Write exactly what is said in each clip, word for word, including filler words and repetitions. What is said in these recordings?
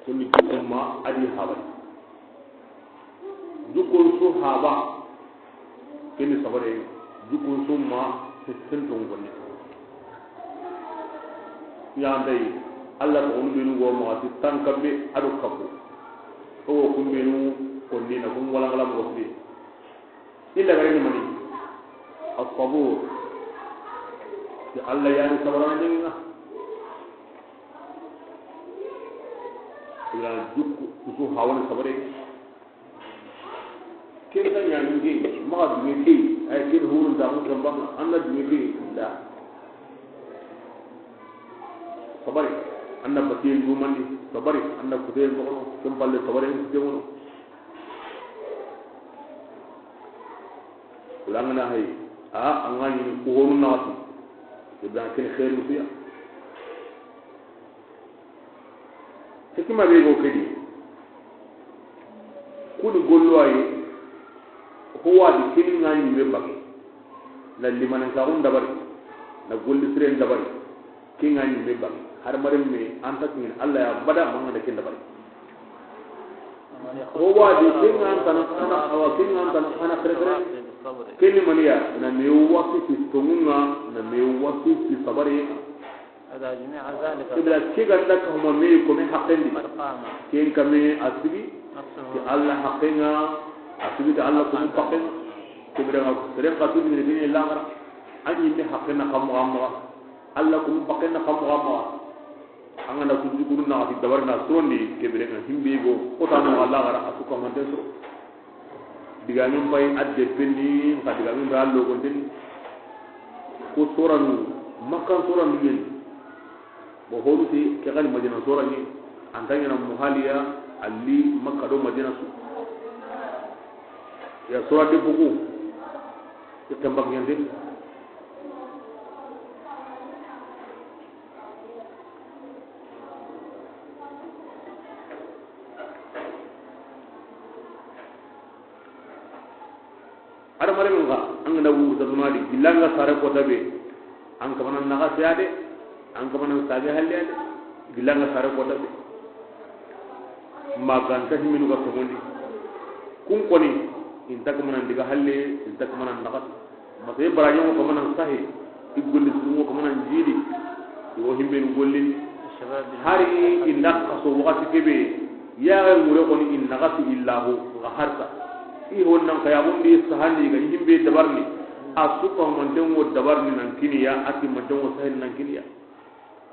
Konni jukkun ma a di haba. Jukkun su haba, keni sabare. Jukkun su ma, senton konni. Ya dai, Allah ko on benu go ma ti tanka be ado kabu. Ko kun benu konni na kun wala ngala mo sire. Illa gare ni mani. As-sabur. Ya Allah, ya ni sabara ni nga. Ila jukku, kusu hawan sabare. Ken da ɲa ni nge, ma duŋe ke, ay ken hurun da ko kan ban, an na duŋe ke, da. Sabari, an na batiye yumandi, sabari, an na kuteye moxono, ken palle sabari, kuteye moxono. Wala an ga na hay, a, an ga ɲi ku honu naxati, i da ken xeeru fiya. Hikima be go kedi, kuni gollu ayi, ho wadi keni nga ɲimme baki, na limanan kaxun dabari, na golli siren dabari, ke nga ɲimme baki, har maren me an ta kini Allah ya bada manga da ken dabari. Ho wadi ke nga an tana ana, awa ke nga an tana ana kere kere. Keni maniya, na me wasi fi tongunga, na me wasi fi sabari. Ibra ke ga nda ka huma me ko me haqqendi. Ken kame a sigi ti Allah haqqenga, a sigi ti Allah ko haqqenga. Ibra ma seren ka tu ni ni lagara. An ɲimme haqqenga kam amma. Allah ko haqqenga kam amma. An ga na ku jukuru na ti dabar na sorondi ke bire na himbe go ko ta no Allah gara a su ka man den so. Digamin pay adde penni, xa digamin ba allo gonten. Ko soranu, Makkan soranu yen. Bo honu ti ke xani Madina sorani, an ta ɲana muhaliya, alli Makka do Madina su. Ya sora de bugu, ke tamba ɲande. Adamaren ŋa, an ga na wurta duna di, gilla an ga sare kota be, an kamana naxa siya de, an kamana sage halle de, gilla an ga sare kota be. Ma ganta himinu ga togondi. Kun koni, inta kamana diga halle, inta kamana naxa. Masa i baraji ŋo kamana sahi, i golli su ŋo kamana jidi, i wo himbe ni golli. Hari inda kaso wakati kebe, ya ga ŋure koni inna gasi illahu ga harta. I hon nan kaya gundi sahandi ga himbe dabarni, a su ka manten ŋo dabarni nan kiniya, a ti manten ŋo sahi nan kiniya.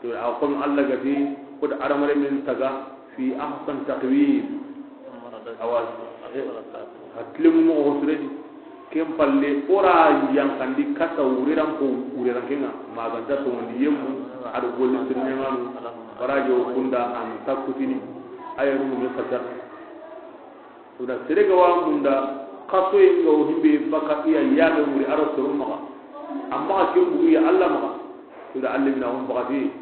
To, a komi Allah ga ti, ko da adamaren men taga fi ahsan taqwim. Awa, eh, hakile mu mo sure di. Ken palle, ora yankandi kata wuriran ko wuriran kenga, maganta to ndi yemu, ado golli sirnyanganu, barajo kunda an takutini, ayanu me fajar. Una sere ga wa munda, kasoye nga wo himbe baka iya yaga muri aro soro maxa. Amma ke bugu ya Allah maxa. Ida Allah mina hon bakati.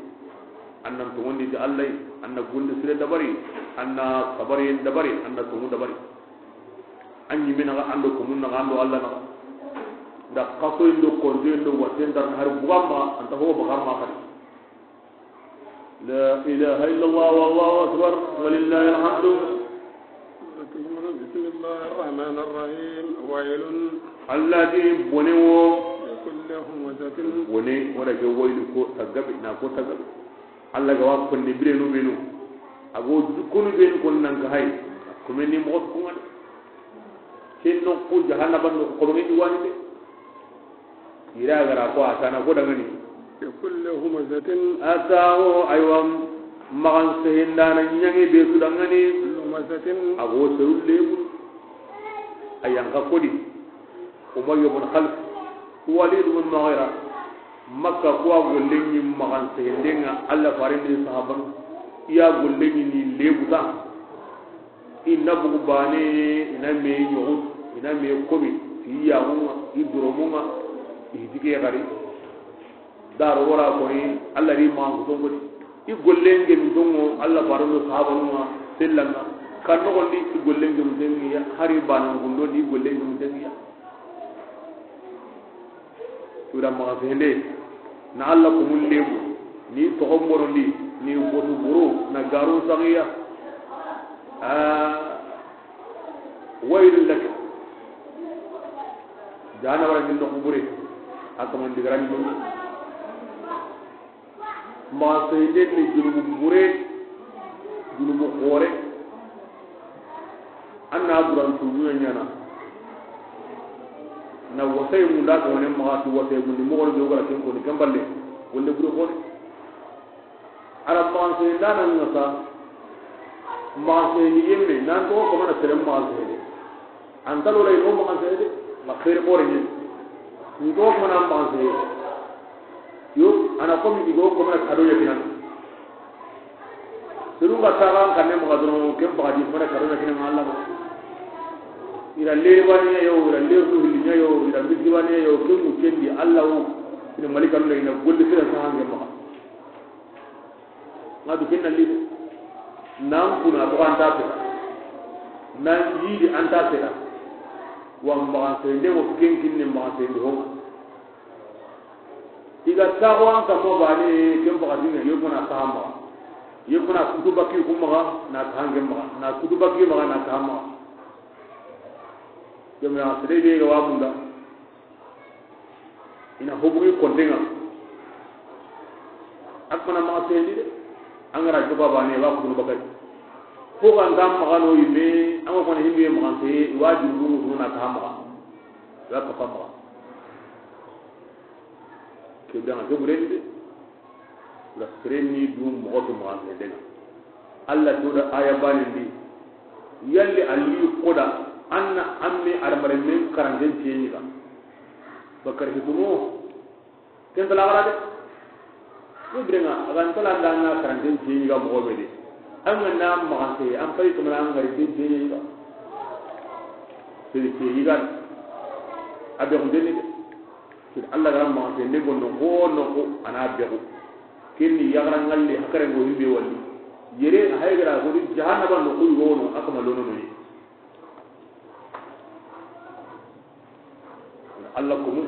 Annan to wondi da Allah, anna golli sire dabari, anna sabari dabari, anna to dabari. Anyi mina ga ando ko mun na ando Allah na. Da kasoye ndo konde ndo waten dar har bugamma anta ho bakamma kadi. لا إله إلا الله والله أكبر ولله الحمد. بسم الله الرحمن الرحيم. ويل. Allah di bone wo. لكل همزة. Bone wala ke waylu ko tagabe na ko tagabe. Allah ga wa konde birenu benu. Ago jukunu benu kon nan ga hay. Ko men ni mo ko ngade. Ken no ko jahannaba no ko men ni wani de. Ira gara ko a tana ko dangani. لكل همزة. A tawo aywa maxan sehendana ɲange be su dangani. لمزة. Ago serulle bu. Ayan ka kodi. Umayya bin Khalaf. Walid bin Mughira. Makka ko a golle ni maxan sehendenga Allah farin ni sahaban. Ya golle ni lebuta. I na bugu bane, i na me ɲoxu, i na me komi, i yaxunga, i doromunga, i tike xari. Daro wara koni, Allah ri ma ko tongoni. I gollen gemi tongo, Allah barono sahabanunga, sellanga. Kan nogondi i gollen gemi tengiya, hari banan gundo ni i gollen gemi tengiya. Tura maxa fende, na Allah ko mun lebu, ni toxon borondi, ni botu boro, na garu sagiya. Ah, waylun lak. Jahannaba ra ɲi noqu bure. A kaman digaran ni. Maxa seyinden ni junubu bure, junubu xoore. An na duran tuubu ɲaana. Na wasayi munda ko ne maxa tu wasayi mundi moxo be wala ken ko ni ken balle. Wonde bure xoore. Ala maxa seyindaana ŋa sa, maxa seyindi yemme, nan to ko mana sere maxa seyinde. An ta lo lay ko maxa seyinde, ma xeeri xoore ni. N to ko mana maxa seyinde. Yo, a na ko mi i go ko mana kado ya kinan. Sirun ga taxan kanne maxa doro, ken baxa di mana kado ya kinan Allah. I ra leeri baane ya yo, i ra leeri hilli ya yo, i ra misi baane ya yo, ken mu ken di Allah wo. I na malika no i na golli sira sa hange maxa. Ŋa du ken na li de. Nan kuna to an ta sera. Nan yidi an ta sera. Wa maxa seyinde wo ken kinne maxa seyinde ho. I ga taxu an kamma baane, ken baxa di ŋa, yo fana taxa maxa. Yo fana kutu bakki ku maxa, na taxa ŋa maxa. Na kutu bakki maxa, na taxa maxa. Yo me a sere be ga wa munda. I na hobugi kontenga. Ak mana maxa seyindi de. An ga ra joga baane, wa kutunu bakay. Ko ga nta maxa no yimme, an ga kona himbe maxa seye, wa junubu ŋutu na taxa maxa. Wa kafa maxa. Ke danga ke burendi de. La sereni du moxo to maxa seyinde ŋa. Allah to da aya baane ndi. Yalli a li ko da an na an me adamaren men karanten tiye ɲi ga. Bakar hitumo. Ken tala gara de. Ko birenga, a ga n tala nda na karanten tiye ɲi ga moxo be de. An ga na maxa seye, an pay to mana an ga ri den tiye ɲi ga. Sere tiye ɲi ga. A be ko den de. Sidi Allah ga ra maxa seyinde gondo ko noxo a na bexu. Ken ni yaxaran ŋalle hakare ngo himbe walli. Yere a hay ga ra go di jahannaba noxu yogo no a kama lono no yi. Allah komu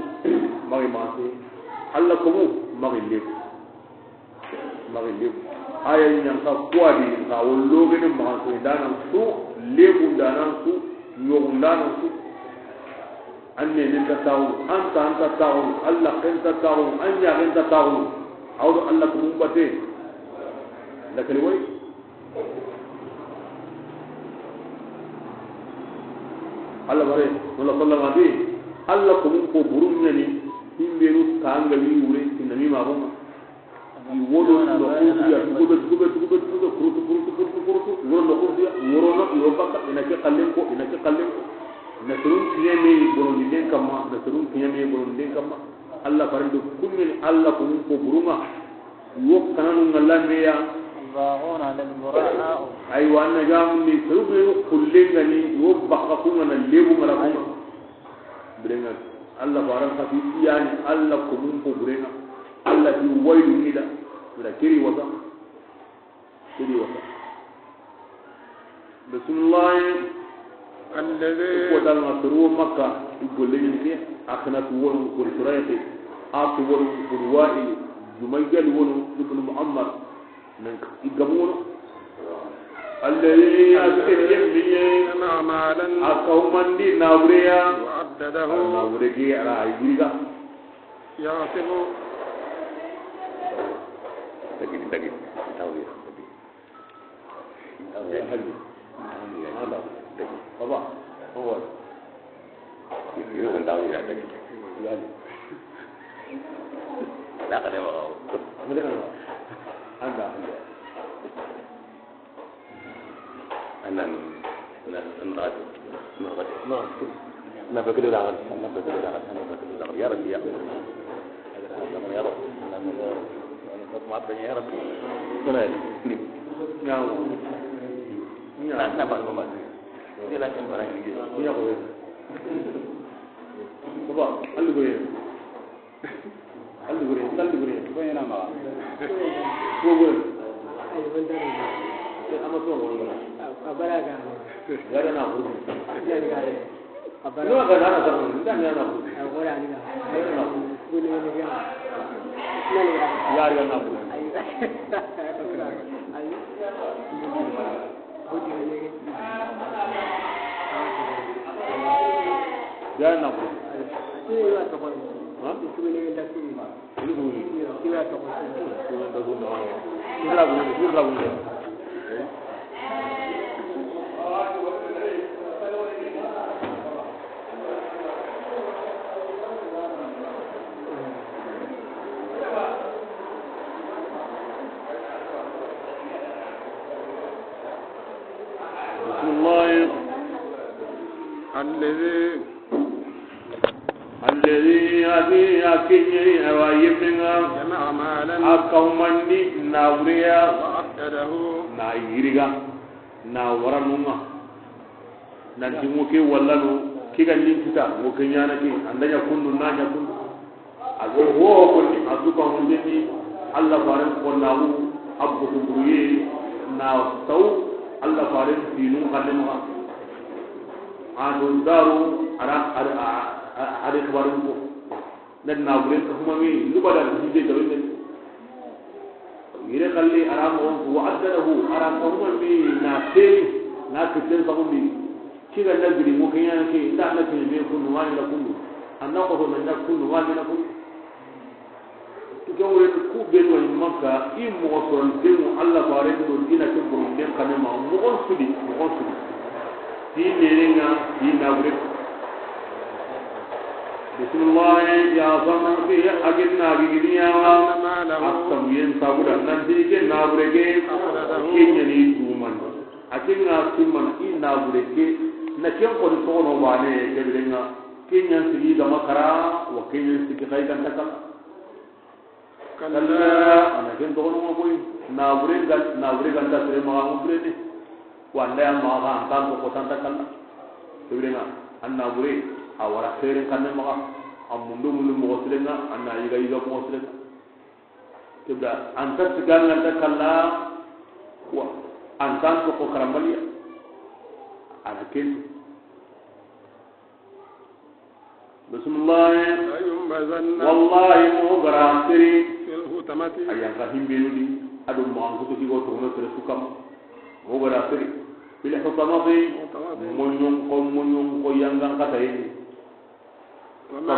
maxi maxa seye. Allah komu maxi lebu. Maxi lebu. Aya ɲanka kuwadi xa wo logene maxa seyindanan su, lebundanan su, ɲogundanan su. An ne nin ta taxunu, an ta an ta taxunu, Allah ken ta taxunu, an ɲaxen ta taxunu. Awdo Allah komu bate. Lakali way. Allah bare, wala sallama di. Allah komun ko burum ɲani. Himbenu tanga wi wure tinami ma goma. I wodo no ko ya, tugobe, tugobe, tugobe, tugobe, kurutu, kurutu, kurutu, kurutu, woro no ko ya, woro no, yo baka, ina ke kallen ko, ina ke kallen ko. Na surun kiyame bono ni den kamma, na surun kiyame bono ni den kamma. Allah farendo kunni Allah ko mun ko buruma. Wo kananu ngalla meya. Aywa, anna gamu ni surube kullengani wo baka kunga na lebu mala kunga. Birenga Allah baran ka fi yani Allah ko mun ko burenga. Allah fi waylu nida. Bira kiri wasa. Kiri wasa. Bismillah. Alladhi. Ko dal na suru Makka, i golle ni ke, Akhnatu wono, ko Surayqi, Asu wono, ko Wa'il, Jumayjal wono, ibn Mu'ammar. Nan i gamu wono. Alladhi. Akawmandi nabureya. Naburege ala ayiriga. Yahsibu. Dagi, dagi. Tawi. Baba, baba. Yau kan dawo ya dagi. Iyali. Da ka ne ba. An da. Anan, na, na, na, na, na bakil da, na bakil da, na bakil da, ya Rabbi, ya. Ya Rabbi, ya Rabbi. Mana ni? Na, na ba, ba. Ni la kan bara ni. Ya ko. Baba, an da. An da gure, an da gure. Ko ina ma. Ko gure. Ay, wanda ne. Ke ama so wala. A bara ga. Ya da na gure. Ya ga. A bara. No ga na sa, da na na gure. A gure ni ga. Ya na gure. Ko ne ne ga. Na ne ga. Ya ga na gure. Ay. Ay. Jaa na ko. Ha? Ni ko ni. Ko na ko na. Ko na ko ni. Ko na ko ni. بسم الله. الذي الذي يأتي يكني أوايفنا جمع مالا أكومني ناوريا وعدده نايريغا ناورانونا نانتي موكي ولا نو كيغا نينكتا موكي نيانكي عندنا كندو نانيا كندو. A go ho ko ni a su ka hunde ni Allah faren ko na wu abdu kubuye na sau Allah faren finu kalle ma. A do daru ara ara ara kibarin ko. Nan na buren ka huma mi lubada hije gabe ne. Yire kalle ara mo wa addadahu ara ko huma mi na teni na kitten sabundi. Kiga na giri mo kenya ke da na ke me kunu wani la kunu. Anna ko na na kunu wani la kunu. Ke wure ku be no Makka i mo so de mo Allah bare do dina ke bo den kane ma mo on sudi mo on sudi. Di neringa di na wure. Bismillah ya zama fi ajinna bi giriya. Asam yen sabuda nan di ke na wure ke. Kenya ni duman. A ke ŋa simmana i naabure ke na ken xoni toxono baane ke birenŋa. Ke ɲan sigi gama kara wa ke ɲan sigi xay ganta kala. Kalla. A na ken toxono ŋa koy. Naabure ga naabure ganta sere maxa ŋo birene. Wa nda ya maxa an tan toxo tanta kalla. Ke birenŋa an naabure a wara xeerin xanne maxa. A mundo mundo moxo sirenŋa a na yiga yiga moxo sirenŋa. Kebda anta siganga ta kalla wa anta to ko karambaliya. Ana ken bismillah. Ayumbazanna wallahi mo gara siri fil hutamati ayan ka himbinu di adu mo an kutu kigo to no sere sukam mo gara siri fil hutamati. Monyon ko monyon ko yangan kata yi. Kama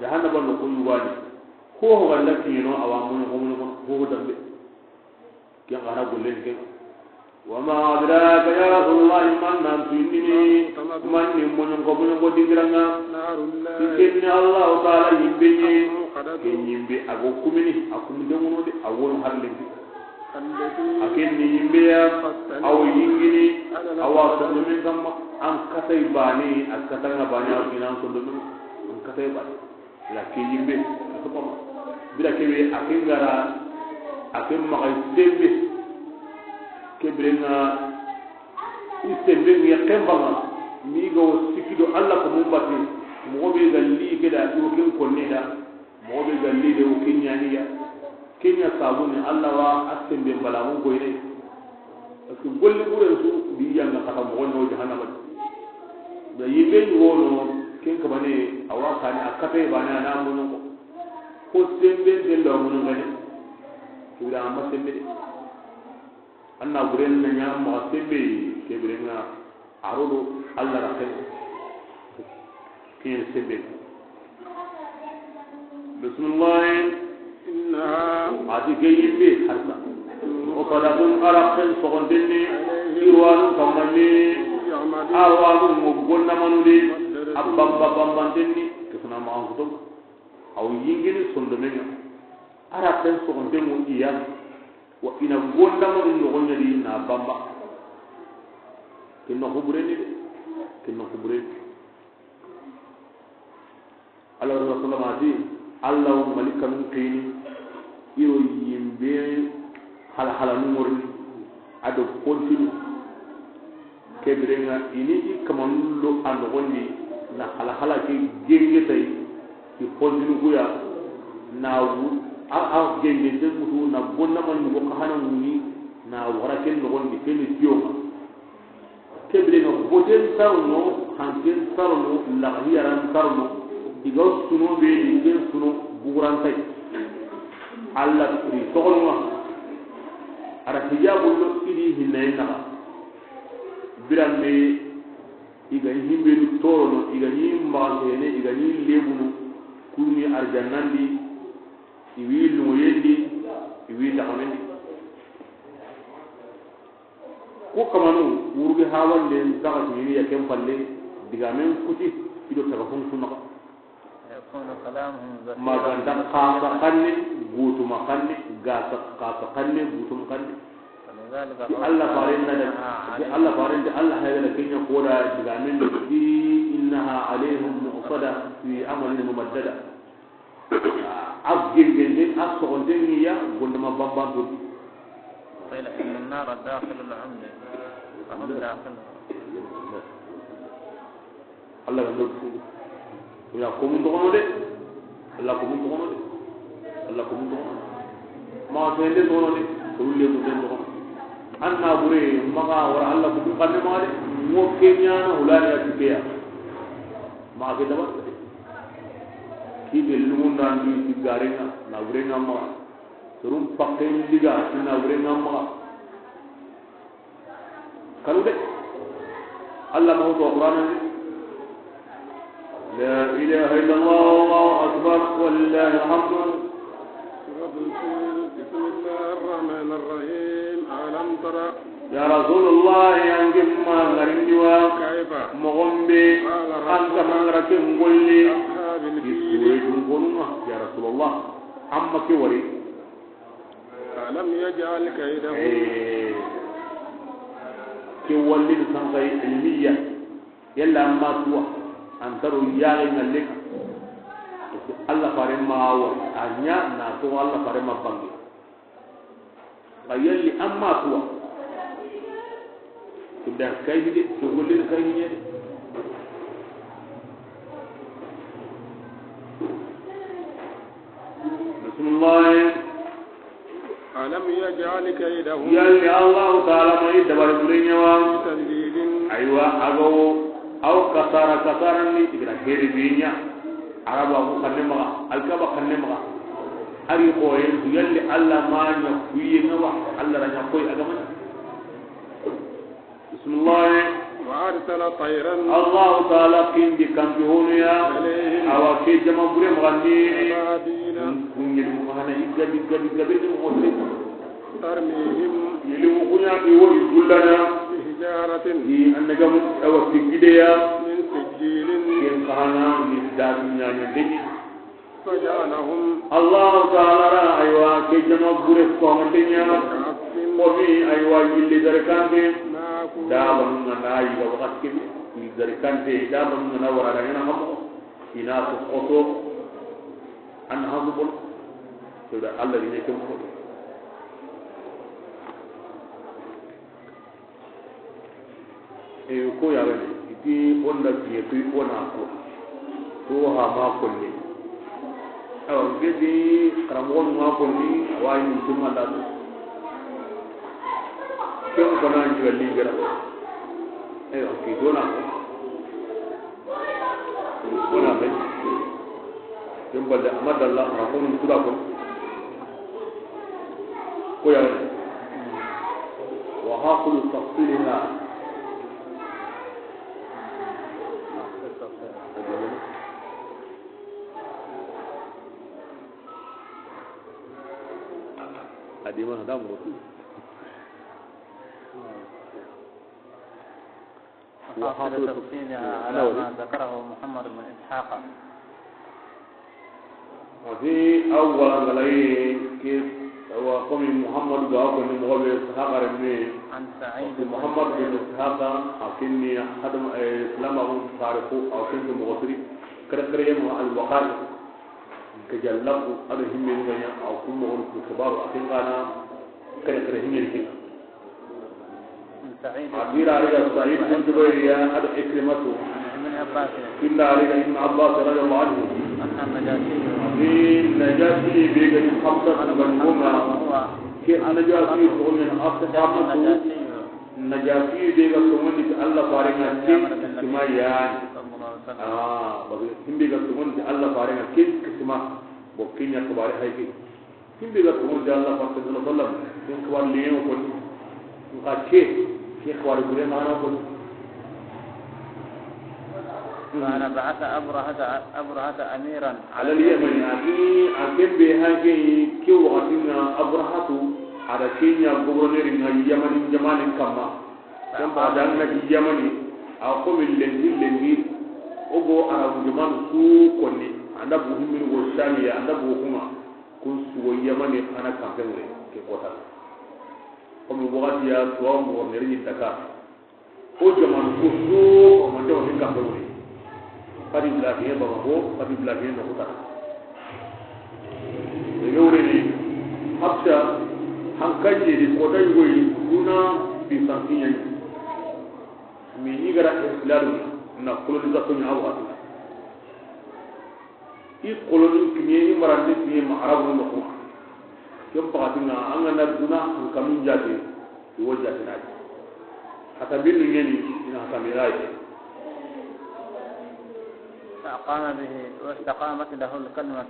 jahannaba no ko yugani. Ko ho ganda kino awa mun ko mun ko ho dambe. Ken kana gollen ken. Wa ma adraka ya rasulullah man nan tunini man ni mun ko mun ko dingiranga. Narullah. Ken ni Allah taala yimbe ni. Ken yimbe ago kumini akum de ngono de awon harle. A ken ni yimbe ya awo yingini awa sondomen kamma an katay bani a katanga bani awo kinan sondomen an katay bani la ke yimbe a sopama bira kebe a ken gara a ken maxa sembe ke birenga i sembe ngi kembanga mi go sikido Allah ko mumbati mo be galli ke da do ken konni da. Moxo be galli de wo ke ɲaniya. Ke ɲa sabu ni Allah wa a sembe mbalaxun koyne. Parce que golli buren su di yanga xata moxo ɲo jahannama di. Da yimbe ɲi wono ken kabane awa kani a kape bane a na muɲu ko. Ko sembe de lo muɲu ngane. Kibira amma sembe de. Anna buren na ɲa maxa sembe ke birenga. Arodo Allah raxen kiyen sembe. Bismillah. Innaha ati ke yimbe harsa. O fadakun araxen soxontenni irwanu kammanni. Arwanu mo gonna manudi a bamba bambantenni. Kesana maxan kutom aw yingini sondomenga. Araxen soxontengu iya. Wa ina gondamanu noxoɲadi na bamba. Ke noxu bureni de ke noxu bureni. Allah rasul sallama ati Allah wo malikanun kini iro yimbe halhalanu ŋorni ado kontinu. Ke birenga ini i kamanullo a noxondi na halhala ke genge tay i pontinu kuya na wu a a genge te mutu na gonna man go kahana muni na wara ken noxondi ken tiyonga. Ke birenga boten tarono hanken tarono lahiyaran tarono iga suno be ni ken suno buguran tay. Allah ri toxononga ara hijabullo idi hinnayen naxa. Biranbe i ga ɲi himbenu torono, i ga ɲi maxansene, i ga ɲi lebunu, ku ɲi arjanandi, i wi luŋoyendi, i wi daxamendi. Ku kamanu wurugi hawande n taxa ɲini ya ken palle, digamen kuti i do taga fun kunaxa. يكون كلامهم زفيرا. Maganta xasa xanne, gutuma xanne, gasa xasa xanne, gutuma xanne. ولذلك Ti Allah faren na da, ti Allah faren da Allah hayra kenya koda digamen ti إنها عليهم مؤصدة في عمد ممددة. A gengende, a sogonte ni ya gondama bambanto. قيل إن النار داخل العمد فهم داخلها. Allah ga no. Ina ko mun dogono de. Allah ko mun dogono de. Allah ko mun dogono. Ma sende dogono de. Ko le ko den dogono. Anna bure maga wara Allah ko mun kanne ma de. Mo kenya na hulani ya tikeya. Ma ke da ba. Ki be lumun nan di ti garenga, na burenga ma. Sorum pakken diga, na burenga ma. Kanu de. Allah ma ko Qur'an ni. لا إله إلا الله، الله أكبر، ولله الحمد. سورة الفيل. بسم الله الرحمن الرحيم. ألم تر. Ya Rasulullah, an gimma ngarindiwa. كيف. Mogombe. فعل ربك. An kamangara ke ngolli. بأصحاب الفيل. Isuwe dun konuma, ya Rasulullah. Amma ke wari. ألم يجعل كيدهم. Eh, ke wallin sankay ilmiya. Yalla amma tuwa, an taro yaxe ngalle ka. Allah fare ma wa, a ɲa na to Allah fare ma bange. Ka yalli amma tuwa. Kuda kayni de, to golle kayni de. Bismillah. ألم يجعل كيدهم. Yalli Allahu Taala ma i dabari bure ɲa wa? في تضليل. Aywa, a ga wo, aw kasara, kasara ni i ga na heri biɲa. Araba ko kanne maxa, Alkaba kanne maxa. Ari ko yen, yalli Allah ma ɲa kuye ŋa wa, Allah ra ɲa koy a ga ma ɲa. Bismillah. وأرسل طيرا. Allahu Taala kindi kampi honu ya. عليهم. Awa ke jama bure maxandi. أبابيل. Kun yelimu hana i gabi, gabi, gabi ni moxo. ترميهم. Yelimu kuɲa i wo i gullana. بحجارة. I annaga mu awa tigide ya. من سجيل. Ken xana ni dadu ɲaɲa de. فجعلهم. Allahu Taala ra, aywa, ke jama bure ko ma de ɲa. كعصف. Ko mi, aywa, yilli zarikante. مأكول. Dabanu ŋa na yiga waxati ke, yilli zarikante, dabanu ŋa na wara da ɲa na xamo. Ina ko xoto. An hasu bol. To da Allah ne ke mo. E, ko ya gani, iti onda kiye tu ona ko. To ha ma ko ni. Awa, gedi karamɔgɔ ma ko ni, awa ni tuma da. Ken ko na ni wali gara. E, o ki dona ko. Wala be. Ken balle, a ma dalla, a ra ko nun tura ko. Ko ya. وحاصل تفصيلها. A di ma da mo. وحاصل تفصيلها على ما ذكره محمد بن إسحاق. A ti, awa, ngalaye ke, awa, komi Muhammadu ga ko ni moxo be Ishaqa remme. عن سعيد بن Muhammad bin Ishaqa, a kinni hadam, eh, Islam a kun tarixu, a kinni moxo siri. Kare kare yema al-waqa'i. Ke jallaku, ado himme ni ganya, a kun moxo ku xibaru, a kin gana, kare kare himme ni. A bira riga Sa'id bin Jubair ya, ado Ikrimatu. Kinda riga Ibn Abbas radiyallahu anhu. Abi Najashi be ga ni Habsa ban goma. Ke Najashi ko men Habsa Habsa. Najashi be ga to woni Allah fare na ke sima ya. Ah, ba himbe ga to woni Allah fare na ke sima. Bo kinya ko bare hayke. Himbe ga ko wonde Allah faare sallallahu alaihi wasallam, ken ko wal liyo ko ni. Nka ke, ke ko wal gure mana ko ni. قال بعث أبرهة، أبرهة أميرا على اليمن. A ti, a ken be hake ke waxati ŋa Abrahatu, a da ke ɲa gouverneur ŋa Yamani jamaane kanma. Ken ba da na ti Yamani, a ko mi lenki lenki, o go Arabu jamaanu su konni, an da bu himmin go Shamiya, an da bu kuma, kun su go Yamani xa na kanpe ŋure ke kota. Ko mi waxati ya tuwa gouverneur ni Dakar. O jamaanu ku su, o ma jaw ni kanpe wuri. Xa di bula ke Bamako, xa di bula ke no kota. E be wure ni, Habsha, hankaje di kota yugo yi, duna puissance ɲa ni. Mi ni gara istilalu na colonisation ɲa waxati. I koloni kiɲe, i marandi kiɲe ma Arabu noxo. Ken waxati ŋa, an ga na duna hankanu jaate, i wo jaate na yi. Hata binu ɲeni, i na hata mira yi. فأقام به واستقامت له الكلمة.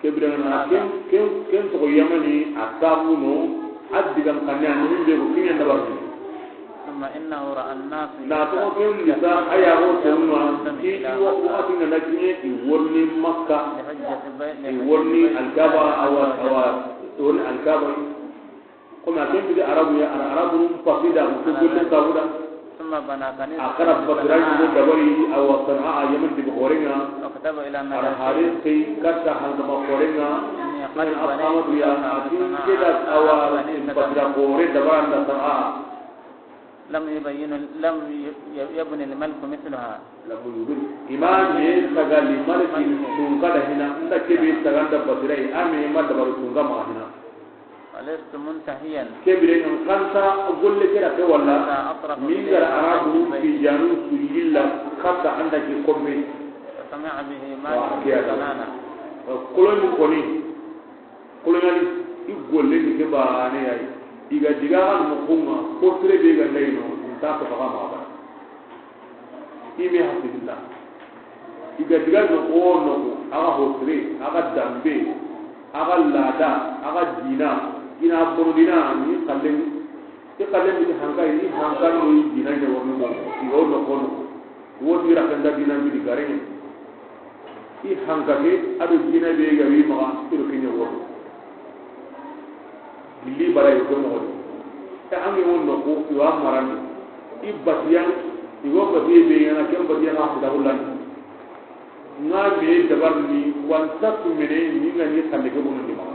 Ke bire na ken, ken, ken toxo Yamani, a sabu no, a digan kanne, a ni be ko kiɲe da ba. ثم إنه رأى الناس Na to ken bisa a ya go to ma, ki wa, wa ti na kiɲe, i wori ni Makka, i wori ni Alkaba, awa, awa, wori ni Alkaba. Ko ma ken bi Arabu ya, Ara-, Arabu nun pasi da, ko golle sabu da. ثم بنى كنيسة. A kara batira ni dabari, awa Sana'a, Yaman di xoore ŋa. وكتب إلى النجاشي. A ra hare ke yi katta hankama xoore ŋa. إني قد بنيت لكم كنيسة. A ti ke da awa batira xoore dabara nda Sana'a. لم يبين، لم ي-، ي-، يبن الملك مثلها. Lam yubin. I ma me saga li maliki tunka da hina, nda ke be saga nda batira yi, a me ma dabari tunka ma hina. ولست منتهيا. Ke bire ŋa n xa nta golle ke ra ke walla. حتى أطرق إليك. Min gara Arabu, عبدي البيت. Fi janu su yilla kata anda ke kombe. فسمع به مالك بن سنانة. Koloni koni. Kolonial, i golle ni ke baane ya yi. I ga diga an noxo ŋa, ko sere be ga nda yi no, nta ko faga ma ba. I me hasidinda. I ga diga noxo wo noxo, a ga ho sere, a ga dambe, a ga laada, a ga diina, i na bono diina ni xallen. I xallen ni hanka, i hanka no i diina ɲa wori no, i ga wo noxo no. Wo ti ra kanda diina bi di gare ni. I hankake, a do diina be ga wi maxa, i do ke ɲa wori. Gilli bara yo ko moxo di. Ta ange won noxo, i wa marandi. I batiya, i wa batiye be ɲaana, ken batiya xa fita hullan. Nga me dabar ni, wan tatu mene, ni nga ni xalle ke bono di maxa.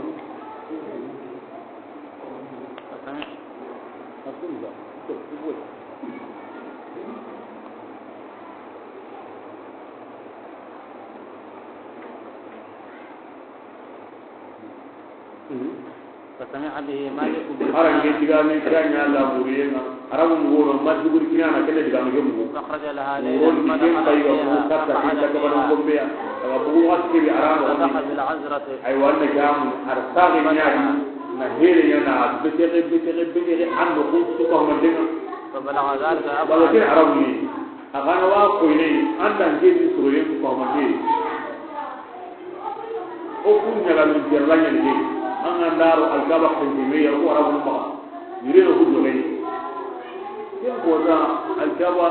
فسمع به مالك بن سنانة. Hara nge diga ni kanya la muriyenga. Arabu mu wono, ma duguri Kinana, kene diga mi gemu. فخرج لها ليلا فدخل فيها فقعد فيها. Woro ni ken bayi ga ko katta, kin ta kabarin gombe ya. Daga bugu wasu kiri ara no. فدخل بالعذرة. Ay, wanne gamu, ar sagi ɲaadi, na here ɲa na, betere, betere, betere, an do ko su ka mandenga. فبلغ ذلك أبا. Balo ken Arabu ni. A ga na wa koyini, an da nke ni soroyen ku famande. O ku ɲaga min terla ɲani de. An ga ndaro Alkaba xenke me ya ko Arabu maxa. Yire no ku jogeni. Ken ko da Alkaba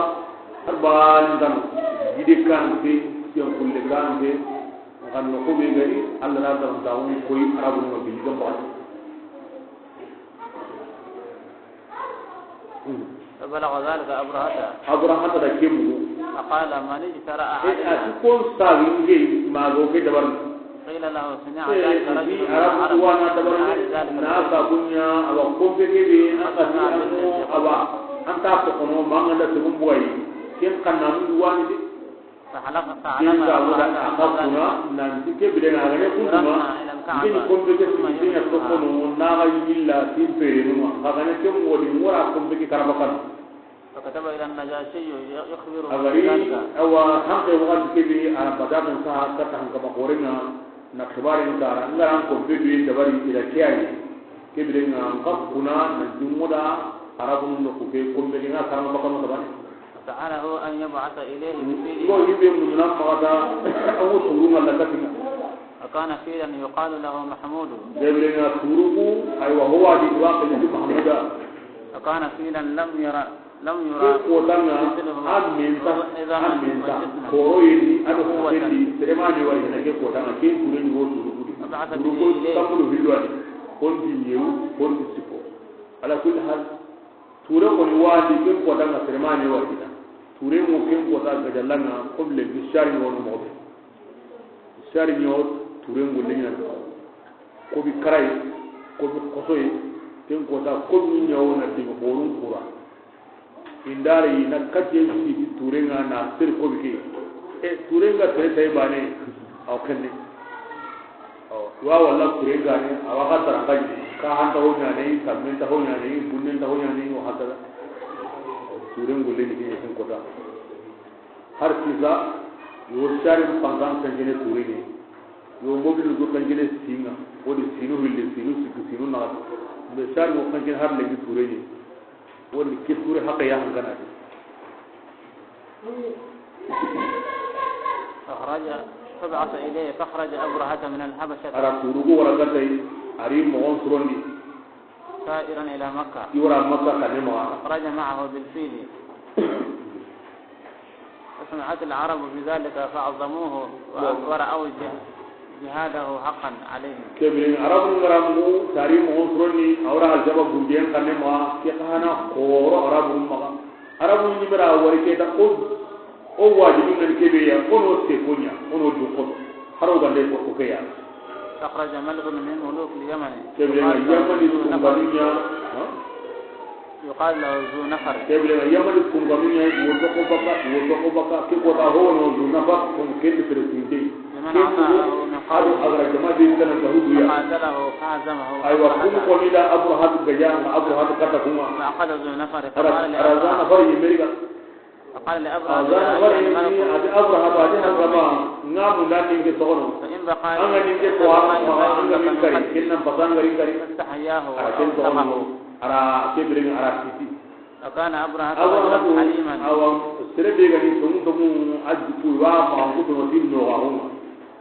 arban dan gide kante, ken kulle kante. Kan no ko be gari, Allah na dan da won koy Arabu no bi gamba. فبلغ ذلك أبرهة. Abrahata da ke mugu. فقال: من اجترأ علي؟ E, a ti kon sawi nge ma go ke dabar. قيل له: سمع ذلك رجل من العرب، من أهل ذلك البيت. Arabu wana dabar na ka bunya awa kombe ke be an ka ti an ko awa an ta ko kono manga da tugum buwayi. Ken kan na mu wani de. فحلف، فحلف. Ken ga wala a ka kuna, nanti ke bire na gane kunduma. Ken kombe ke sigi ken ya sokono, na ga yilla timpere numa. Ka gane ke mo di ngora kombe ke karabakano. فكتب إلى النجاشي يخبره بذلك. A gari, awa, hanke wakati ke be, a bada kan sa, kata hanka ma korenga, na xibaren kara, ngara an kombe be dabari ila kiyaye. Ke bire nga, an ka kuna, nanti moda, Arabu no ku ke kombe nga karabakano tabane. فسأله أن يبعث إليه بفيله. Ngo ibe mun na magada, awu turu ngalla katina. وكان فيلا يقال له محمود. Gabriel na turuku, aywa, huwa di wa qali Mahmuda. وكان فيلا لم ير، لم يرى مثله. Ke kota ŋa, a menta, a menta. Koro yeni, a do sendi, sere ma ni wari na ke kota ŋa, ke ture ni wo turu kudi. فبعث به إليه. Turu ko, tambulu hilwani. Konti nyewu, konti sipo. Ala kulli hal, ture ko ni wadi, ke kota ŋa, sere ma ni wari na. Ture mo ke kota ga jallanga, comme le bishari mo mo. Sari ɲo turen golle ɲa. Ko bi karay, ko bi kosoye, ken kota ko bi ɲawo na diga borun kura. Indare yi na katiye siti turenga na seri ko bi ke. E turenga tere tay bane, aw kenne. Aw, wa walla turenga ne, awa ka taranga ni, ka hanta ho ɲa ne, kalmen ta ho ɲa ne, bunnen ta ho ɲa ne, o hanta. Turen golle ni ke ken kota. Har kisa, yo sarin pankan kankene ture ne. Yo mobil go kankene singa, o di sinu hilli, sinu sikki, sinu naxati. Mais sarin go kankene har lenki ture ne. O di ke ture haqe ya hankana de. أخرج، فبعث إليه، فخرج أبرهة من الحبشة. Ara turugu wara gatay, ari mogon surondi. سائرا إلى مكة. I wara Makka kanne maxa. خرج معه بالفيل. فسمعت العرب بذلك فعظموه و-، ورأوا ج-، جهاده حقا عليهم. Ke biren Arabu ngaramu tari mo suroni awra aljaba gumbiyan kanne maxa, ke xana koro Arabu maxa. Arabu ni mara wari ke ta o O wajibi ngani kebe ya, ono se konya, ono du ko. Haro gande ko ko ke ya. أخرج ملك من ملوك اليمن. Kebe na يقال له Yamani ذو نفر. Kun ganunya, ha? يقال له ذو نفر. Kebe na Yamani kun ganunya, wo to ko baka, wo to ko baka, ke ko ta ho no ذو نفر, kun ken presinde. لمن أعطاه نفر. Ado agra jama de kana gahudu ya. فقاتله فهزمه. Aywa, kun ko ni da Abrahat gaja, Abrahat kata kuma. فأخذ ذو نفر. Ara, فقال ara ذو لأبرهة. Nafar yi meriga. فقال لأبرهة، Abraha يا أيها الملك، a ti Abraha, a ti hankama, nga munda ninke toxono. فإن بقى لي، an ga ninke ko, an ga min kari, ken nan pasa an ga ri kari. فاستحياه وأوسمه. Ara ken toxono, ara ke biren, ara siti. وكان أبرهة رجلا حليما. Awa, sere be ga ni tongu tongu, a jiku wa ma an kutu no tin no ga huma.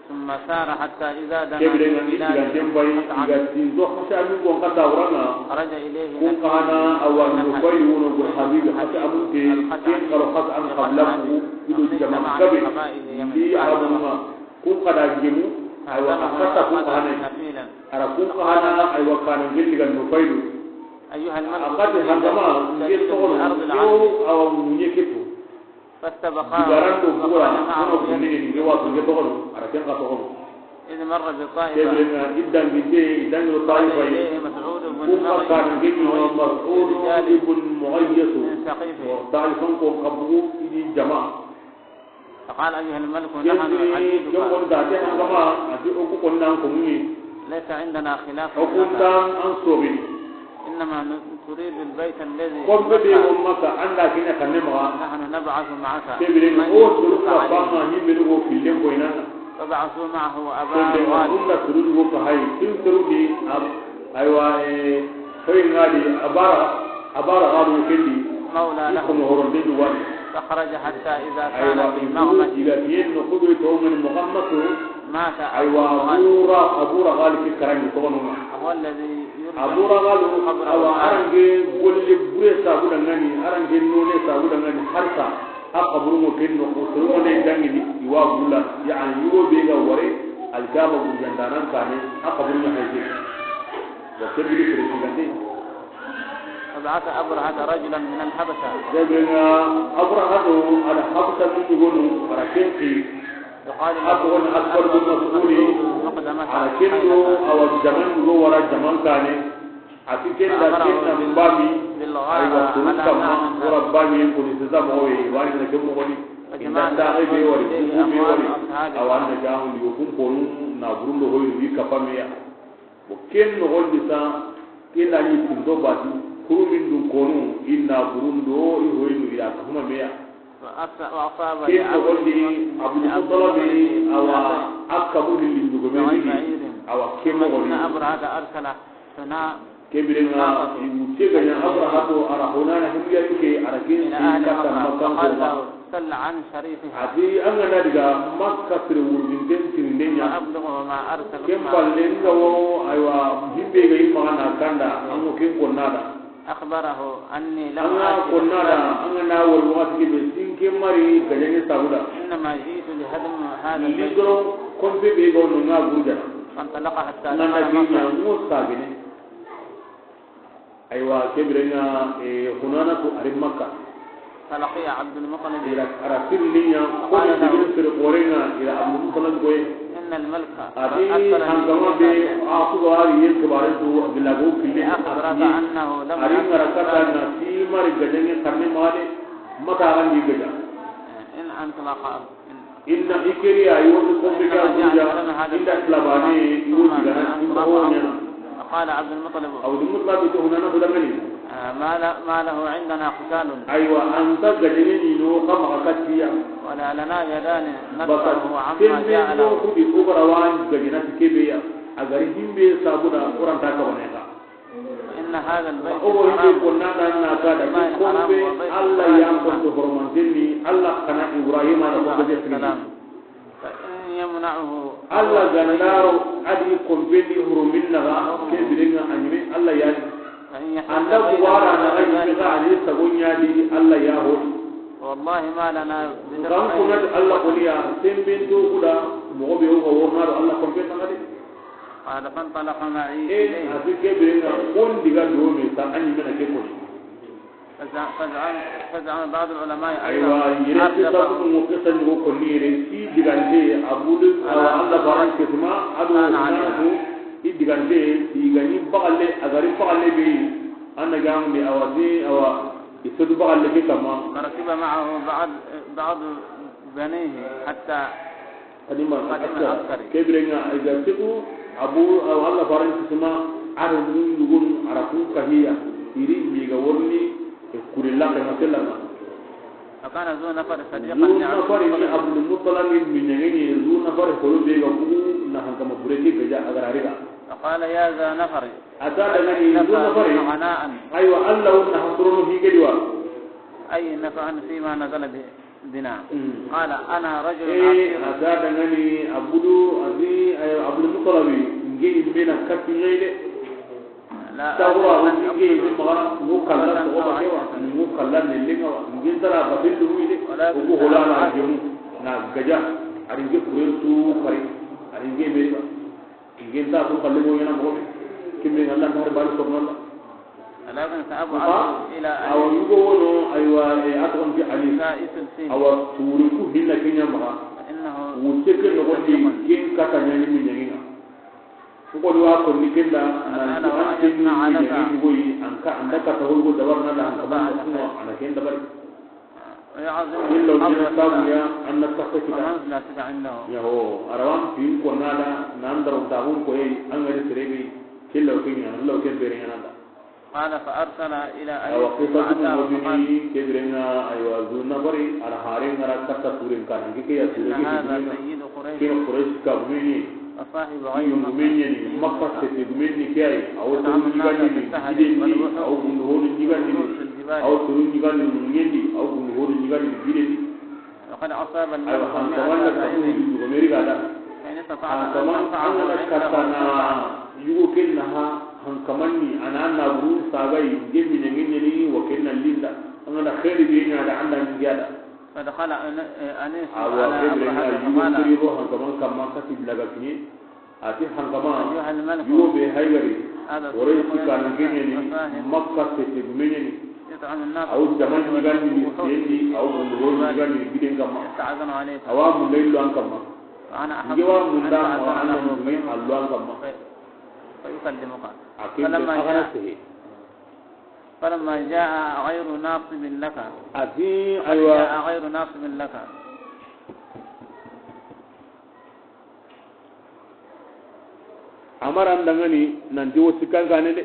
ثم سار حتى إذا دنا. Ke biren ŋa, i tiga dembay, i ga tinto xasa mi gon kata wurana. خرج إليه نفر. Kun kana awa no fay wono go habibi xasa amunte, ken karo xasa an qabla ku, ido jama kabe. Ndi abunga, kun kada gemu, aywa, akata kun kana. Ara kun kana, aywa, kana gelli ga no faydu. أيها الملك، akati hangama, nge toxono, أرض العرب. Awa munye keto. فاستبقاه. Digaran do bugura, وقال معه. Kono bunne ni nge wato nge toxono, ara ken ka toxono. إذ مر بالطائف. Ke biren ŋa i dangi de, i dangi do Taifa yi. إليه مسعود بن مغيث. Kun ka kan nge ni Mas'ud ibn Mughayth. من ثقيف. Wa Taifan ko kabu i di jama. فقال أيها الملك، نحن عبيدك. Ken ko da te hangama, a ti o ku ko nan ko muni. ليس عندنا خلاف. O ku nta an sobini. إنما ن-، تريد البيت الذي في مكة. Ko be de o Makka, an da kina kanne maxa. نحن نبعث معك. Ke biren ŋa, من يأتيك عليه. O suru ka fama ni be go kille ko ina. فبعثوا معه أبا رواد. Ke biren ŋa, kun da suru go ka hay, kin suru di ab-, aywa, e, hoy ngadi, Abara, Abara Ghalu kendi. مولى له. Ko mo horon de wani. فخرج حتى إذا كان في المغمس. Aywa, i ga biyen no ko be to ngani Muhammadu. مات أبو رغال. Aywa, Abura, Abura Ghalu ki karani ko no. وهو الذي Abura Ghalu, awa, arange golle bure sabu dangani, arange none sabu dangani, harsa, a kaburu mo ken no, ko soro ne dangini, iwa bula, yani, yuro be ga ware, alkama gurjandanan kane, a kaburu na hayje. Wa kebiri kere sigande. فبعث أبرهة رجلا من الحبشة. Jabenga Abraha do ala Habsa ni gonu, ara kenki. يقال له Abu Akbar bin Mas'udi, مقدمة. Ala kendo, awa jaman go wara jaman kane. A ti ken da ken na mbami, aywa, turu kamma, wara mbami en koni sisa moxo ye, wani na ken moxoni. Inda taxe be wari, bugu be wari, awa, an na jaxundi, o kun konu, na burundo hoyni, wi kappa meya. Bo ken noxondi sa, ken da ni kundo bati, kurumin dun konu, inda burundo, i hoyni, ya kahuma meya. وأص-، وأصاب Ken noxondi, لعبد Abdul Muttalib, awa, a kabu hilli ndugome ni, awa, ken noxondi. أبرهة أرسل. Ke biren ŋa, i wutte ga ɲa Abraha do, ara honana himbiya ke, ara kin ti katta Makka ko ma. A ti an ga na diga Makka sire wurginten tirinde ɲa. Ken palle nga wo, aywa, himbe ga i maxa na kanda, an ŋo ken konnada. أخبره أني لم آت لأسباب. An ga na wari waxati be, sinke ma ri gajaŋe sabu da. إنما جئت لهدم هذا البيت. N ri doro konpe be ga no ŋa gurujana. فانطلق حتى دخل مكة. N ga na giriɲa ŋo sagene. Aywa, ke biren ŋa, eh, Hunanatu a ri Makka. فلقي عبد المطلب. I ra, a ra tirindi ɲa, ko ni digin sir korenga, i ra Abdul Muttalib koy. إن الملك أرسلني إلى هذا. A ti hankama be, a ku ga ri yen kibare to, bilago kille. لأخبرك أنه لم. A ri ŋa ra kata na ti ma ri gajaŋe xanne ma de, mata ran di gaja. إن أنت لخائف. Inna ikiri a yi wani kompe ke a buja, inda tilabane, i wo digana, inda ho ɲana. فقال عبد المطلب. Abdul Muttalib to Hunanatu dangani. آه، ما ل-، ما له عندنا قتال. Aywa, an ta gajaŋe ni no xa maxa katiya. ولا لنا يدان ندفعه عما جاء له. Baka tembe no kudi o ga ra wa gajaŋe na ti ke be ya. A ga ri himbe sabu da o ra nta kabane xa. إن هذا البيت حرام. O wo himbe konna da na ka da, حرام وبيت إبراهيم. Alla ya ko to horomantenni, Alla xa na Ibrahima na ko be sigi. فإن يمنعه. Alla ga na ro a di kompe ndi hurumin na ga, ke biren ŋa a ɲi me Alla ya ni. فإن يحل. An da ku wara na ga ɲi ga a ni sagonya di Alla ya ho. والله ما لنا بدفعه. N ga n kuna ti Alla ko ni ya, tembe nto ku da, moxo be o ga worna do Alla kompe na ga de. قال فانطلق معي إليه. Eh, a ti ke biren ŋa, o n diga do me ta, a ɲi me na ke ko ni. فزع-، فزعم، فزعم بعض العلماء أيضا. Aywa, yere ke ta ku mo ke ta ni ko ni yere, i digante, Abdul, Alla faran ke tuma, a do Hunanatu, i digante, i ga ni bagalle, a ga ri bagalle be, an na ga mu ni awa, ni awa, i sodu bagalle ke kama. فركب معه بعض، بعض بنيه حتى Qadima al-askar. Ke biren ŋa, a ga tiku, Abu, Alla faran kisima, a ra mun yugun, a ra kun kahiya, i ri mi ga worni, e kuri la ka na selanga. فكان ذو نفر صديقا لعبد المطلب. Zu Nafari ni Abdul Muttalib ni miɲaŋe ni, Zu Nafari holo be ga bugu, na hankama bure ke gaja a ga ra ri ga. فقال يا ذا نفر. A ta dangani Zu Nafari. أي نفع غناء. Aywa, Alla wonna hasrono hige di wa. أي نفع فيما نزل به. بنا. Mm. قال أنا رجل عسير. Eh, a ta dangani Abdul Aziz, eh, Abdul Muttalib, nge yimme na katti ɲa yi de. لا أدري من أقتل. Tawra, nge yimme maxa, ngu kalla soxoba ke wa, ngu kalla nelle ŋa wa, nge n tara batel lu yi de, o gu hola na jemu, na gaja, a ri nge kuren su kari, a ri nge me ba. Nge n ta kun kalle mo ɲana moxo be. Kimme ŋa Alla n ta har bali sorno la. لكن سأبعث إلى أبي. Awa yugo wono, aywa, eh, a toxon ti Ali. سائس الفيل. Awa turi ku hinna ke ɲa maxa. فإنه. Wutte ke noxon di, صديق. Ken kata ɲa ni miɲaŋe ŋa. N ko ni wa ko ni ken da, nan ti an ke ni miɲaŋe ni goyi, an ka, an da kata ho go dabar na da an ka ban ko, ana ken dabari. ويعظم. Illa wani sabu ya, an na taxe kita. ومنزلتك عنده. Yaho, a ra wa n pin ko na da, nan daro ta hun ko yi, an ga ri sere be, killa ko ɲa, Alla ke bere ɲa na da. قال فأرسل إلى أبيه. Awa, qissa ثم أتاه فقال. Ke biren ŋa, aywa, Zu Nafari, a ra hare ŋa ra katta turen kan, nge ke ya ture. إن هذا سيد قريش. Ke Quraysh ka gumeni. وصاحب غير مكة. Yungumen ɲa ni, Makka sete gumen ni ke yi, a wo terun ɲigandini, giden di, a wo gundu honu ɲigandini, a wo terun ɲigandini, ɲigen di, a wo gundu honu ɲigandini, giden di. وقد أصاب. Aywa, النبي صلى الله عليه وسلم. Hankaman na kafu ni dugo meri ga da. فإن استطعت أن تنفعه. Hankaman, an ga na katta na yugo ken na ha, hankaman ni, a na na buru sagai, nge miɲaŋe ɲa ni, wa ken na linda, an ga na xeeri be ɲa da, an da ɲi ga da. فدخل أن-، أنيس على أبرهة فقال. Awa, ke biren ŋa, yugo kiri ro hankaman kamma kati bilaga kiɲe. A ti hankama, أيها الملك. Yugo be haygari, هذا صديق. Quraysh kanan ke ɲa ni, وصاحب. Makka sete gume ɲa ni. يطعم الناس. A wo jaman ɲigandini, sendi, a wo gundugo ɲigandini, giden kamma. يستأذن عليك. A wa munda illo an kamma. وأنا أحق. Nge wa munda ma, أن تأذن له. A na munda allo an kamma. في-، فيكلمك. A ke. فلما جاء. A ga na sehe. فلما جاء غير ناصب لك. A ti, قد aywa. جاء غير ناصب لك. A ma ra n dangani nanti wo sikkankane de.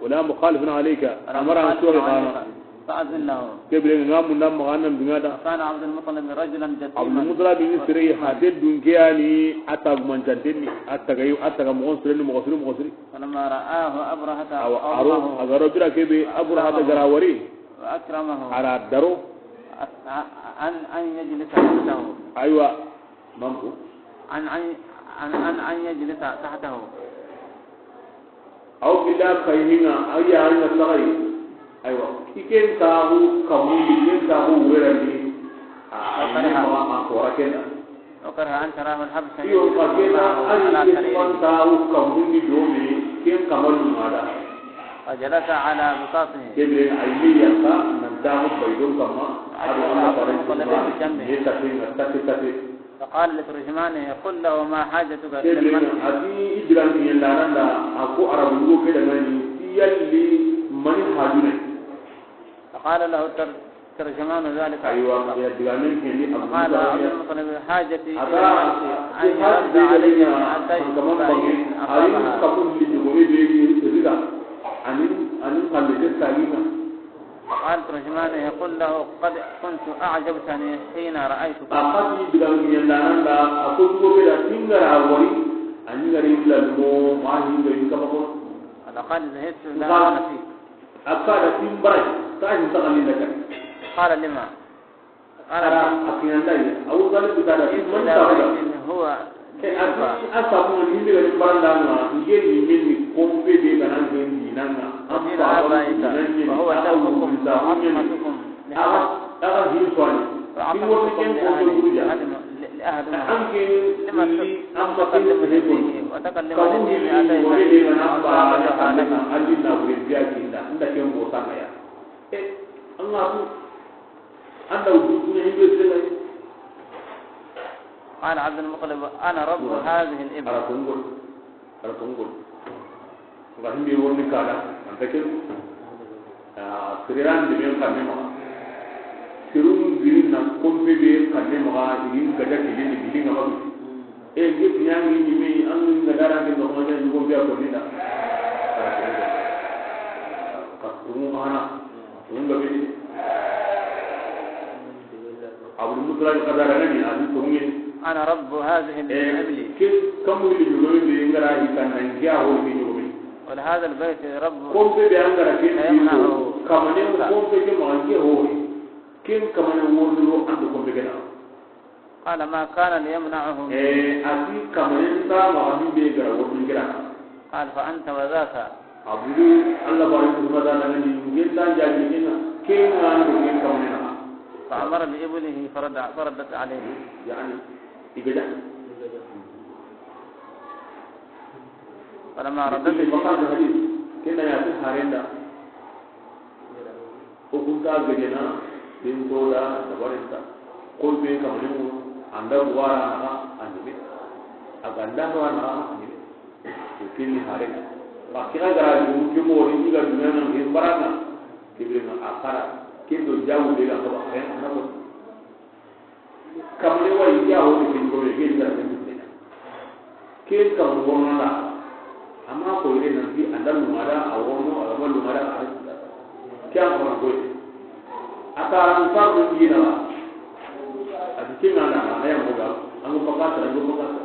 ولا مخالف عليك. A ma ra n sori xana. فأذن له. Ke biren ŋa munda maxa nan biŋa da. كان عبد المطلب رجلا جسيما. Abdul Muttalib ni sere yi, hate dunke ya ni, a tagumancanten ni, a tagayi, a taga moxon sire ni, moxo siri, moxo siri. فلما رآه أبرهة. Awa, a ro, قومه. A ga ro bira ke be, Abrahata ga ra wari. وأكرمه. A ra daro. أن، أن يجلس تحته. Aywa, manku. أن، أن، أن، أن، أن يجلس تحته. Aw bila kayina, a ya na sagai. Aywa, i ken taaxu kamundi, ken taaxu wurerandi, a, a ni ma an kora ken da. وكره أن تراه الحبشي. Iyo, ka ken da, a ni ke taaxu kamundi do me, ken kamalu ma da. وجلس على بساطه. Ke bire a yi yanka, nan taaxu baydon kamma, a do Allah faaren ne tafe, na tafe tafe. فقال لترجمانه: قل له ما حاجتك إلى الملك. Ke bire a ti i digan kiɲandanan da, a ko Arabu yugo ke da mani, ti yalli mani haju ne. فقال له التر-، ترجمان ذلك. Aywa, ya digamen ke ni Abu Musa. فقال عبد المطلب: حاجتي إلى الملك أن يرد علي ما أتيت به أخاها. Ayi, kamun li ni gore be ni riga. Ani, ani kalle de salima. قال ترجمانه: قل له: قد كنت أعجبتني حين رأيتك. A xa ti digan kiɲandanan da, a ko yugo be da ti n ga ra wari, a ni n ga ri la mo ma ni n ga in kama ko. ولقد زهدت لا أنا فيك. A ka da ti n bara, ta hin ta ni da ka. قال: لم؟ قال: Ara, a kiɲanda yi. Abu Talib ta da ti man ta da. إن ذا بيت هو E, a ti, a sabu ni n daga ni baranda ŋa, n ke ni min ni kompe be ga na n ke ni na ŋa. An fa ba ni na ni, a ga wuri da ŋa ni. A ga, a ga hin so ni. Ki wo ni ken kompe wuri da. An ke ni an ba ke ni ko. Ka wuri ni wo ni ga na ba ni ka na ali na wuri biya kinda. Nda ken bo sanga ya. E, an ga tu. An da wudu kuɲa himbe sere. قال عبد المطلب: أنا رب هذه الإبل. Ara kongol. Ara kongol. Nga himbe wonni kada, an ta ken. Ah, siriran de men kanne ma. Sirun girin na kompe be kanne ma, irin gaja kilin ni girin ga ma. E, nge tiɲangi ni me, an ga dara nge no ma ni ko biya ko ni da. Ka tungu mana, tungu ga be ni. Abdul Muttalib ka dara ni, a di tungu ni. أنا رب هذه الإبل. Ke kamu ni do ni ngara hi kan nan ya ho ni do. ولهذا البيت رب. Kompe be an ga ra ke ni. Kamane kompe ke ma nge ho. Ken kamane wo ni ro an do kompe ke na. قال: ما كان ليمنعه مني. E, a ti kamanen ta ma abin be ga ra wo ni gira. قال: فأنت وذاك. Abu, Allah bari kuma da nan ni ngen da jaabi ni na. Ken an do ken kamanen na. فأمر بإبله فرد-، فردت عليه. Yani, i ga ja. فلما ردت إليه. Ken na ya ti harenda. O kunta gejena, den toda, dabarenta. Ko be kamani mo, anda buwara na, andime. Aganda no na, andime. O kini hare. Ba kira gara ni ke mo ni ga duna na ni barana. Ke be na akara. Ken do jawu be ga ba, e, na ko. Kamane wa yi ya ho ni kin ko ye kin da kin ne. Kin kam wona na. Amma ko ire nan fi andal mara a wono a ma lumara a. Kya ko ko. Ata ran sa ko yi na. A di kin na na ya mo ga. An ko pakata, an ko pakata.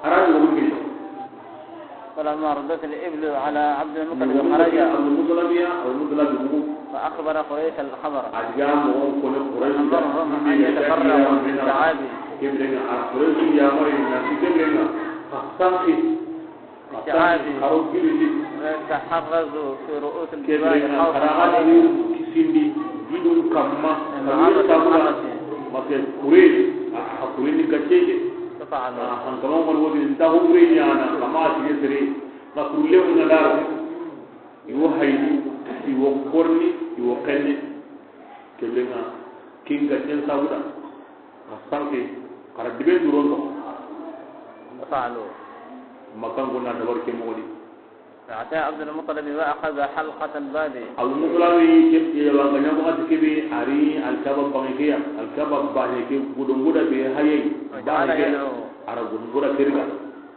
Haraji wolu be. فلما ردت الإبل على عبد المطلب خرج. Abdul Muttalib ya, Abdul Muttalib bugu. فأخبر قريش الخبر. A diga mo ko ne Quraysh da. أمرهم أن يتفرغوا للتعابي. Ke bire nga a Quraysh ya mari na ke bire nga. Fasanki. للتعابي. Karo giri. ويتحرزوا في رؤوس الجبال خوفا عليهم. Kisindi gidun kamma. من معرة الحرس. Mase kure, a kure ni gacce. ففعلوا. An kama wani wani nta hukure ɲana kama a tige sere. Nga kulle mun na daro. Iwo hayni, iwo korni, iwo kenni. Kebe nga kinga ken sabuda. Ka sanke, kara dibe durondo. ففعلوا. Makan gona dabar ke mogodi. فأتى عبد المطلب وأخذ حلقة الباب. Abdul Muttalib ke, ke wa ganya wakati kebe ari Alkaba bangiya, Alkaba bane ke gudunguda be haye. وجعل يدعو. Ara gudunguda kirga.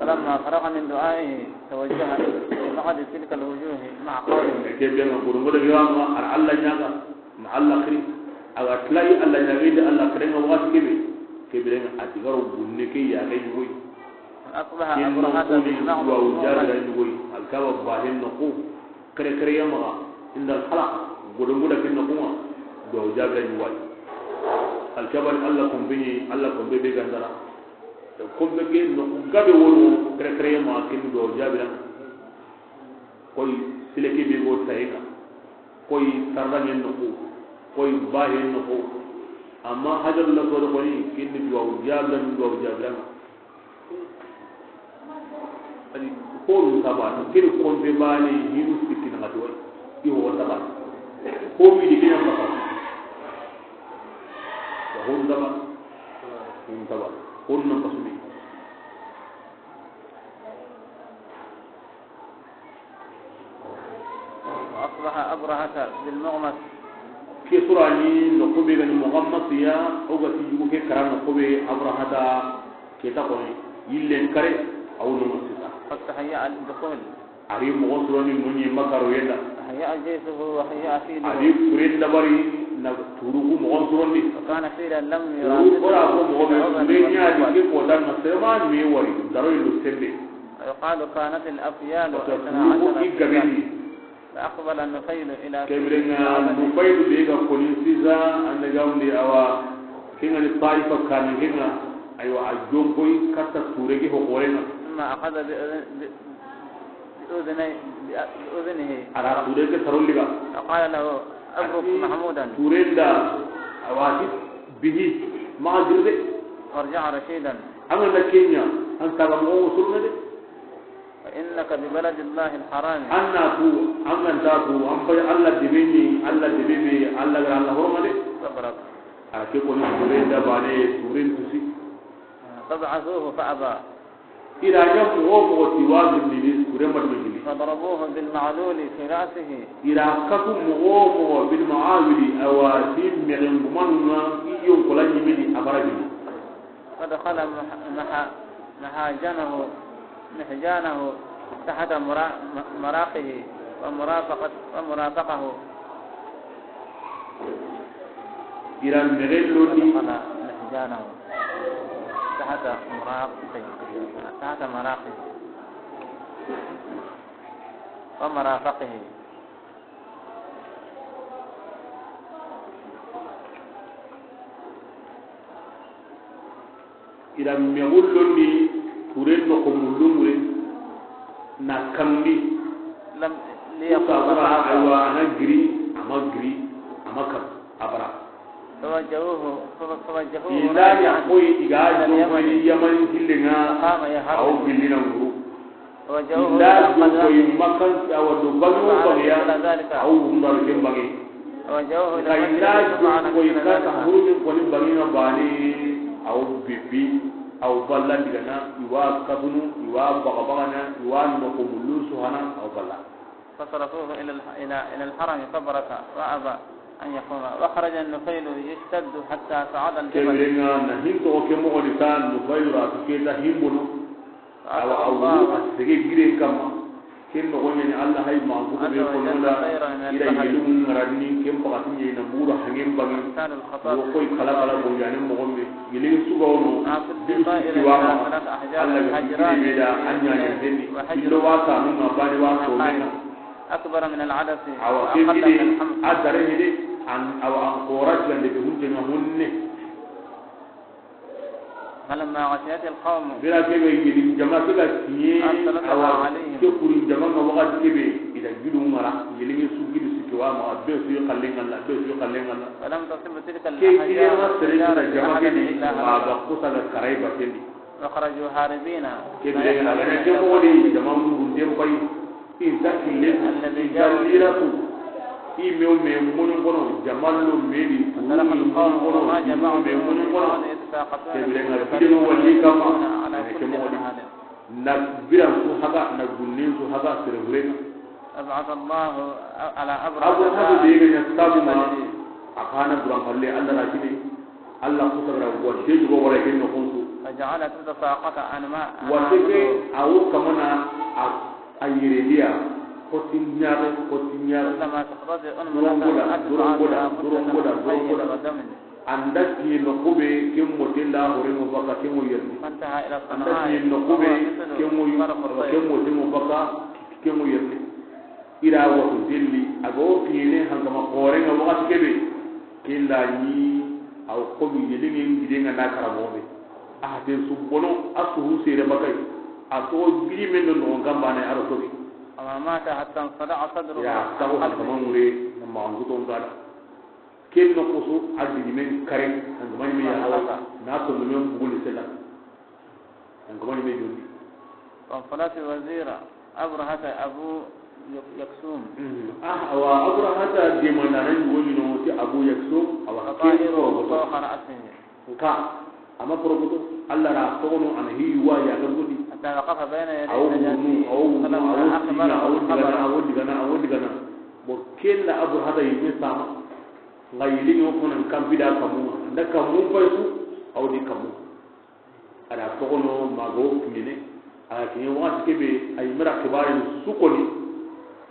فلما فرغ من دعائه توجه إلى بعض تلك الوجوه مع قوله. Ke be nga gudunguda be wa ma ar Allah nyaga, ma Allah kiri. Aga tilai Allah nyaga inde Allah kiri nga wakati kebe. Kebe nga adigaro gunne ke ya ga yugo. أصبح أبرهة بالمغرب مغربا. Alkaba bahen no ko. Kere kere yamaga. Inda alhala. Gudunguda kin no kuma. Do jabira yugo. Alkaba ni Allah kumbini, Allah kumbe be gandara. Kumbe ke no gabe wono kere kere yamaga kin do jabira. Koy, sile ke be go tayega. Koy tardangen noxo, koy bahen noxo. Amma Hajarul Aswad xoni, ken ni duwawu jaabira, ni duwawu jaabira. Ani ko nun tabana, ken konte bane, hinu sikki na ngati way. I ho tabana. Ko mi di kenya baka. Ya hon tabana. Hon tabana. Hon nan pasumi. وأصبح أبرهة بالمغمس. Ke surani noxo be ga ni Muxammas ya, o ga ti yugo ke kara noxo be Abrahata ke ta xoni, yillen kare, a wo noxo sisa. قد تهيأ للدخول. A ri moxo suroni no ɲi makaro yenda. تهيأ جيشه وهيأ فيله. A ri kuren dabari na turuku moxo surondi. وكان فيلا لم يرى مثله في العظم والقوة. Turu kora ko moxo be kure ɲa di ke ko dan na sema me wari, daro ilu sembe. ويقال كانت الأفيال اثنا عشر فيلا. Wata turuku i gabeni. فأقبل النفيل إلى Kebirenga Nufaylu be ga koni sisa, anda gamdi awa, kenga ni Taifa kan kenga, aywa, a jonkoy katta ture ke ho korenga. ثم أخذ بأذن-، ب-، بأذني-، بأ-، بأذنه. A ra ture ke tarolliga. فقال له: ابرك محمودا. Turenda, awati bihi, ma girde. وارجع رشيدا. Anga na kenya, an taga mo surna de. فإنك ببلد الله الحرام. An na tu, an ga nta tu, an bay Allah debe ni, Allah debe be, Allah ga Allah horma de. تبرك. A ke ko ni ture da bane, turen tusi. فبعثوه فأبى. I ra ɲa moxo moxo ti wa ni ni, ture ma ni ni. فضربوه بالمعلول في رأسه. I ra katu moxo moxo bil ma'awili, awa ti mexen gumanunga, i yon kola ɲimini a bara gini. فدخل مح-، مح-، محاجنه، محجانه تحت مرا-، م-، مراقه ومرافقت-، ومرافقه. I ra mexe londi. فدخل محجانه تحت مراقه، تحت مراقه ومرافقه. I ra mexu londi, turen noxo mullungure na kambi. لم ليقل. Sabura, aywa, a na giri, a ma giri, a ma kam, a bara. فوجهوه، فوجهوه. I da ɲa koy, i ga jonkoy Yamani killenga, فقام يهرول. A wo gillina nguru. وجهوه. I da jonkoy Makkan, awa do bange wo bange ya, a wo hunda ken bange. وجهوه. Ka i da jonkoy kata hurumin koni bange na bane, a wo bibi, a wo balla digana, i wa katunu, i wa bagabagana, i wa noxo mullun suhana, a wo balla. فصرفوه إلى الح-، إلى، إلى الحرم فبرك وأبى أن يقوم. وخرج النفيل يشتد حتى صعد الجبل. Kebirenga na hinto ke moxo ni tan, Nufaylu ra tu ke ta himbono. Awa, a wuru a sege giren kamma. Ken noxo ɲa ni Allah hay ma kutu be ko nonda, i ra yelu ŋarani ken bakati ɲa na mura hangen bangi. Wo koy kala kala bo yani moxo me. Yele suga wono, bidu siwa ma. Allah ga gire be da, a ɲa ɲa tenni. Illo wa ta nunga bani wa so menga. أكبر من العدس. Awa, ke gide, a dare ni de, an, awa, an kora ti ande be hunte na hunne. فلما غشيت القوم. Bira ke be gidi jama ke ga kiye, أرسلتها awa, عليهم. Ke kuri jama nga wakati ke be, i da gidu mara, yelenge su gidu sikki wa ma, be su yi kallen Allah, be su yi kallen Allah. فلم تصب تلك الأحجار. Ke kiye ma sere da jama ke ni, ma ba kusa ga karai ba kendi. وخرجوا هاربين. Ke be a ga na ke mo di jama mu gunde pai. Inta kille, inta lira tu. I me o me moɲon kono, jamallo me di, turu ni moɲon kono, i me o me moɲon kono. Ke bire nga video wali kama, na ke mo di. Na biran su haga, na gunnin su haga, sere bure. أبعث الله على أبرهة. Abu Hadu de ga ɲa sabu ma, a kana duran kalle, Allah na kini. Allah kusa ga ra watte jogo wara ke noxon su. فجعل تتساقط أنامله. Watte ke, a wo kamana a, a yireliya, xotin ɲaxe, xotin ɲaxe. كلما تقتضي أنملة. Dorongoda, أتبعت dorongoda, بها كل dorongoda, دم حي dorongoda. ودم. An da ki noxu be, ke mote nda hore mo baka, ke mo yerni. فانتهى إلى الصنعاء. An da ki noxu be, وهو مثل ke mo, فرق الطير. Ke mote mo baka, ke mo yerni. I ra waxu delli, a ga wo kiɲene hankama xorenga waxati kebe, ken da ɲi, a wo xomi yelenŋen gidenŋa na karamoxo be. A haten su bono, a suhu sere bakay, a toxo giri men do noxon kanbane a ro toxi. وما مات حتى انصدع صدره. Ya, taxu hankama ŋure, na Maxankuton ga da. Ken noxo su a digi men kare, an ga ma ɲi me ya hawa, na tondo men bugundi sella. An ga ma ɲi me jondi. وانفلت وزير أبرهة أبو يكسوم. Mhm. Ah, awa Abrahata deemandaana ɲi go ɲi no ti Abu Yaksum, awa ken فطائره ko فوق رأسه. Nka, a ma porogoto, Alla ra togono a na hi wa ya ga gudi. حتى وقف بين يدي النجاشي. Awo wunu, awo wunu, فلما awo أخبره tinga, awo digana, الخبر. Awo digana, awo digana. Bo kella Abrahata yi me sama. Nga yili ɲo ko nan kampi da kamu. Nda kamu fay su, awo di kamu. A da togono mago kiɲene. A kiɲe waxati kebe, ay mira kibari su koni.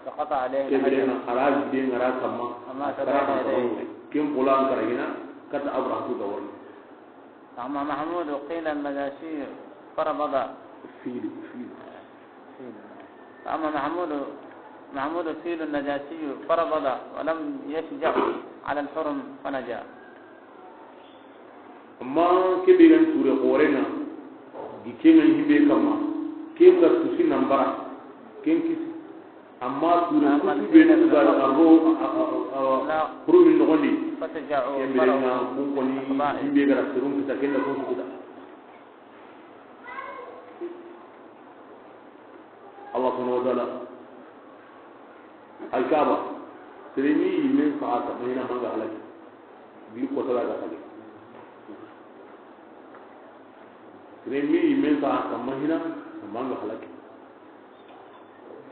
فقطع عليه الحجر. Kebe na ara gide ngara kamma. فمات بين يديه. Ken bola ngara hina, kata Abrahatu ga warni. أما محمود قيل النجاشي فربض. Fiilu, fiilu. فأما محمود، محمود قيل النجاشي فربض ولم يشجع على الحرم فنجا. Amma kebe gan ture xorenga, gi kenga himbe kamma, kenga tusi nambara, ken kisi. Amma ture kutu benu ga da aro, a, a, a, a, hurumi nogondi. Kembere na kun koni, himbe gara surun kita, kenda kun su kita. Allah subhanahu wa ta'ala. Alkaaba. Sere ni yimen saha kamma hina manga halaki. Bi ko tala ga halaki. Sere ni yimen saha kamma hina manga halaki.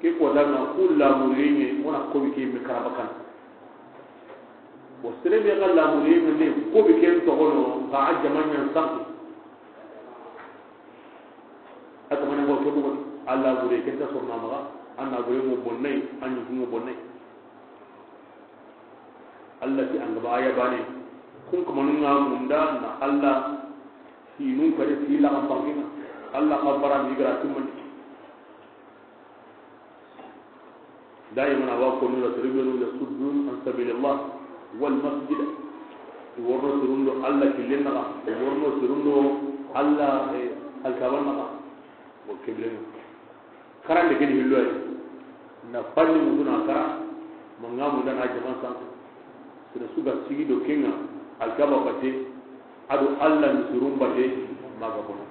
Ke ko danga ku lamuriye ŋa, wona ko bi ke me karaba kan. Wo sere be ga lamuriye ŋa ne ko bi ken togono, ga a jamaɲan sanku. A kamane ko ke bugo, a lamuriye ken ta sorna maxa, a na gure mo bonnay, a ɲi mo bonnay. Allah ti an ga ba aya bane. Kun kamanun ŋa munda na Allah sinun kare si la an bangina. Allah ka bara ni gara tumani. Daiman a wa ko nura siribenu yasuddun an sabilillah wal masjid. I worno sirundo Allah killen naxa, i worno sirundo Allah, eh, Alkaaba naxa. Wo keblen. Karande ken hillo ay. Na fanni mutuna kara, manga munda na jaman san. Sina suga sigi do kenga, Alkaaba bate, ado Allah ni surun bate, maga bono.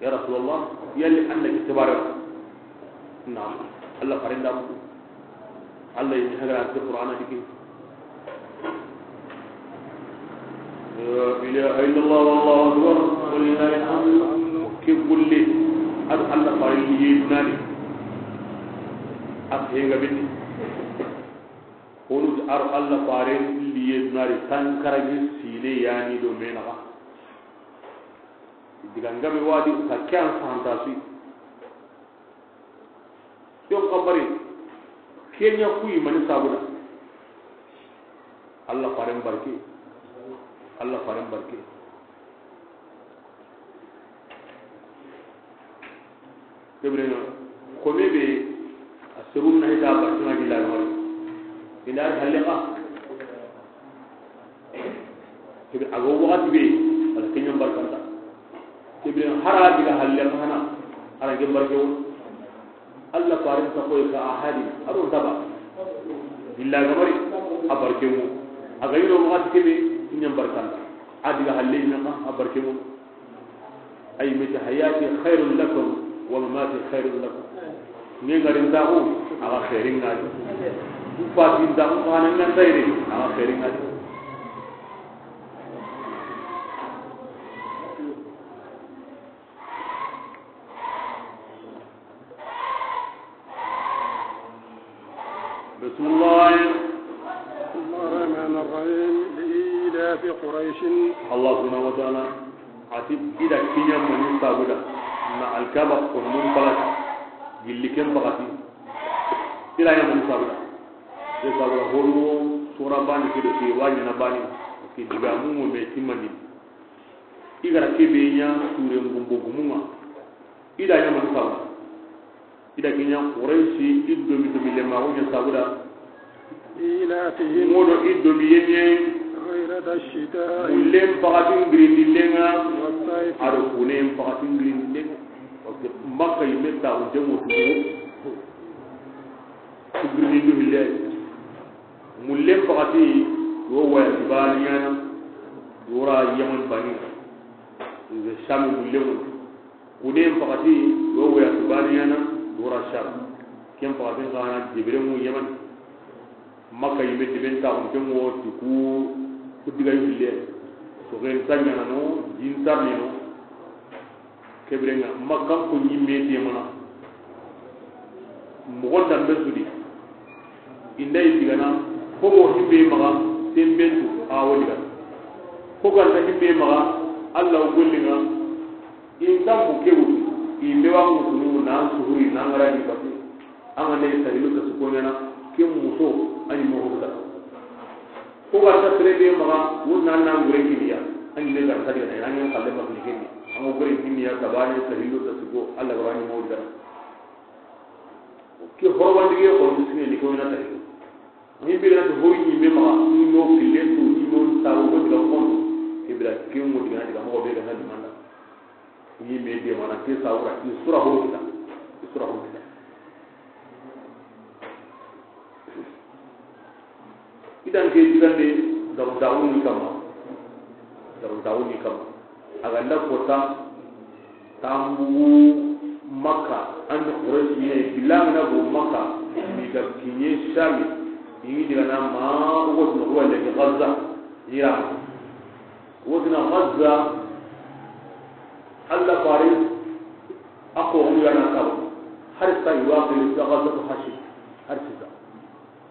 Ya Rasulullah, yalli an na ke xibaare? Naam. Allah faaren da ko. Allah yi hagara ke Qur'ana diki. La ilaha illallah wallahu akbar. Walillahi alhamd. Ke gulle. Ad Allah faaren yi nani. Ak henga bini. Honu ar Allah faaren yi nani tankara gi sine yani do menaga. Diga ngabe wadi ka kyan santa si. Yon kabari. Kenya kuyi mani sabuda. Allah faaren barke. Allah faaren barke. Kebirena, kome be a serun na hita barkana gilla no. Ina halle ka. Kebe a ga waxati be, ala kenyan barkanta. Kebe hara diga halle hana, ara ke barke wo. Allah faaren ta koy ka a hadi, aro daba. Illa gamari, a barke mo. A ga yiro waxati kebe, kinyan barkanta. A diga halle ina ka, a barke mo. Ay meti hayati khairun lakum wa mamati khairun lakum. Nge ngarin taxu, a ga khairin ngadi. Ku fatin taxu, mana ngan tayri, a ga khairin ngadi. بسم الله. بسم الله الرحمن الرحيم. لإيلاف قريش. Allah subhanahu wa ta'ala a ti i da kiɲa mani sabuda na Alkaaba konnun palati gilli ken pakati. I da ɲa mani sabuda. Ke sabuda honu sora bani ke do ke wa ɲaana bani ke diga mu mo me timmandi. I gara kebe ɲa ture ngumbo gumunga. I da ɲa mani sabuda. I da kiɲa Quraysi i domi domi le ma o ɲa sabuda. إيلافهم Ŋo do i domiyen ɲa. رحلة الشتاء Mullen paxatin girindillen ŋa. والصيف A do kunen paxatin girindillen ŋa. Parce que Makka yimme taaxunten ŋo tugu. Ku girindindu hille. Mullen paxati, i wo waya baane ɲaana, i wo ra Yaman baane, i be Sami mullen ŋo. Kunen paxati, i wo waya baane ɲaana, i wo ra Sami. Ken paxatin xa na debere mu Yaman. Makka yimme deben taaxunten ŋo ti ku, ku diga hille. Soxen ta ɲaana no, jin tarni no. Ke biren ŋa, Makkanko ɲimme demana. Moxon danbe su di. I nda i digana, fo wo himbe maxa, sembentu, a wo digana. Fo ganta himbe maxa, Alla wo golli ŋa, i ntambu ke wutu, i mbe wa ŋutunu, na suhuri, na ŋara di bati. An ga ne tahillu ta su ko ɲaana, ke muso, a ni moxo ta. Ko ga ta sere be maxa, wonna na ngure kiniya, a ni me ga ta diga, a ni xalle ma kini kini. An go gure kiniya, tabane, tahillu ta su ko, Alla warani mo diga. Ke horobandi ke ko sine ni ko na tahillu. Ni be na to hoyi ni me maxa, ni mo killen to, ni mo sawo ko diga ko. Ke bira ke mo diga diga mo be ga na limanda. Ni me de mana ke sawura, ni sura ho kita. Ni sura ho kita. Idan ke digande daru dawuni kama. Daru dawuni kama. A ga nda kota tambu Makka, an Quraysh ne, bilangna go Makka, mi ga kinye Shami, ni diga na ma, o go no go le Gaza, Iran. Wotini Gaza, Alla fare, a ko wu yana kawo. Har sa i wa ke ga Gaza ko Hashim, har sisa.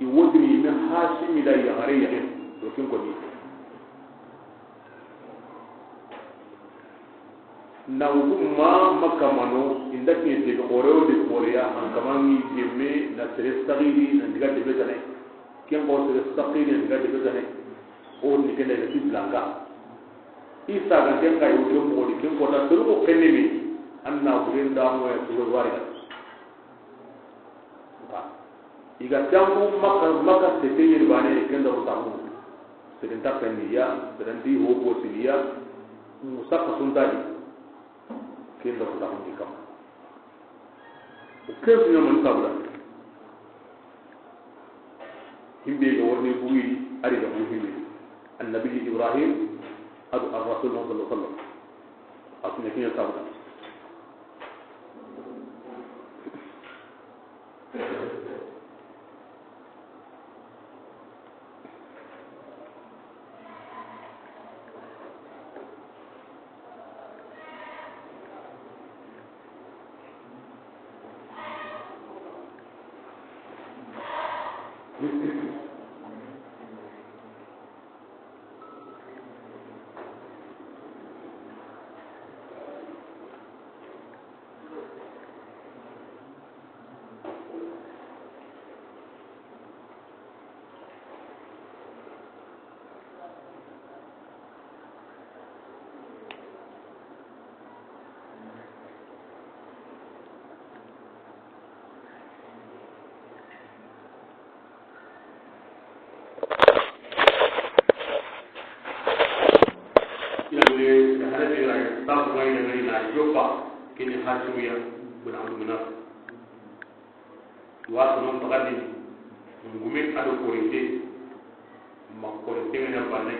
I wotini me Hashim da ya gare ya, to kin ko ni. Na wutu ma Makka mano, inda ke de gore o de gore ya, an kamani de me na sere sagiri, na diga de be tane. Ken ko sere sagiri, na diga de be tane. O ni kene ga ti bilanga. Isa ga ken kay o ken mo di ken ko ta suru ko kenne mi. Anna buren da mo ya suru wari. Ka. I ga tangu Makka, Makka sete yeri bane ken da ko tangu. Seren ta ken ya, seren di ho ko siliya. Musa ka sunta di. Ken da ko tangu di kam. O ken su ɲa man sabula. Himbe ga warni buyi, ari ga bu himbe. Annabi Ibrahim, ado ar-Rasul sallallahu alaihi wasallam. Asuna kinya sabula. Ina wule, da hana be ra, ta ko ngai da ngai na yopa, kini Hashimiya, bin Abdul Manaf. Wa sono tagandi, ngume ado korinte, ma korinte ngana banne.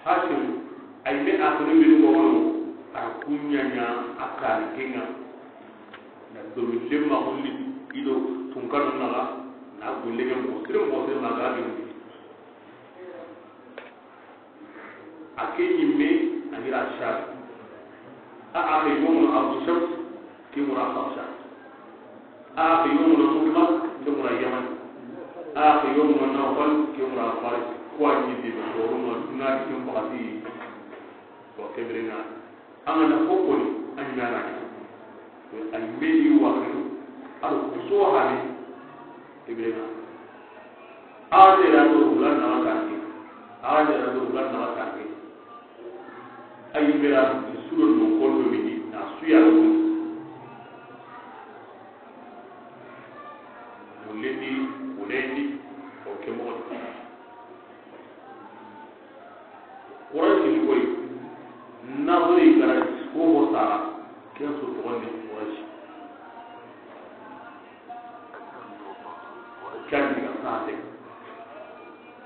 Hashim, ay me a sono be ko wono, a kunya nya a kan kenga. Na do mi lemma hulli, ido tunkanu naga, na gulle mo sire mo sire maga bi. A ke ɲimme, a gira Sham. A, a ke yomuno Abdu Shams, ke ŋura Habsha. A, a ke yomuno Mudma, ke ŋura Yaman. A, a ke yomuno Nawfal, ke ŋura Faris. Ko a ɲi di, ko ruma, na di kin bagati. Ko ke birenga. An ga na fo koni, an ɲi na na. Ay me yi wa ke, al kuso hali, ibena. Aje ra do ulan na ka ke. Aje ra do ulan na ka ke. Ay bera sudo no kondo mini, na suya do. Muleti, wole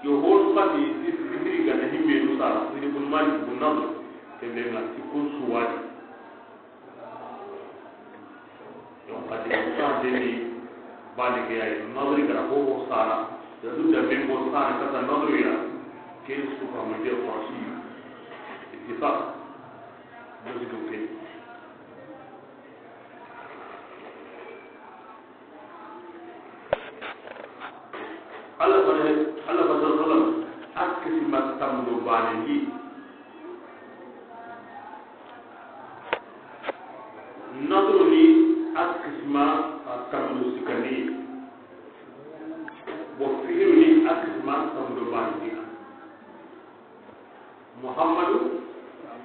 Yo, honu xadi ti sihiri ga na himme nu sara, Sihiri bun Malik bun Nadr, kebe nga ti kun suwadi. Yo, xadi sa deni bani ke ay, Nadri ga na ho ho sara, da du da men go sara kata Nadri ya, ken su ka mo je ko si. Ittifaq. Musu ko ken. Allah fane, Allah fane sallam, a kisima tamdo bane ndi. Nadru ni a kisima tamdo sikandi. Bo sihiru ni a kisima tamdo bane ndi. Muhammadu,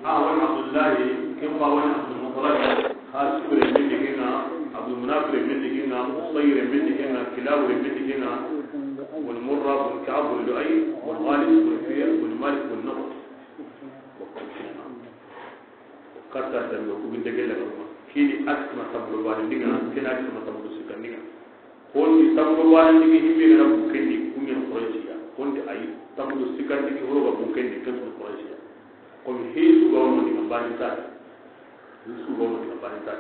a wani Abdullahi, ken ba wani Abdul Muttalib, Hashim renme ni ken ŋa, Abdul Manaf renme ni ken ŋa, Qusay renme ni ken ŋa, Kilab renme ni ken ŋa, wal Murra bun Ka'b bun Lu'ay, wal Ghalib bun Fihir, bun Malik bun Nadr. Katta dambe ku binde gelle ma. Kini a kisima tamdo bane ndi ŋa, kini a kisima tamdo sikandi ndi ŋa. Kondi tamdo bane ndi himme ga na bunkendi, kuɲen Quraysiya. Kondi ayi, tamdo sikandi ndi horo ga bunkendi, ken Quraysiya. Komi hesu ga wono ndi ga bani ta. Hesu ga wono ndi ga bani ta.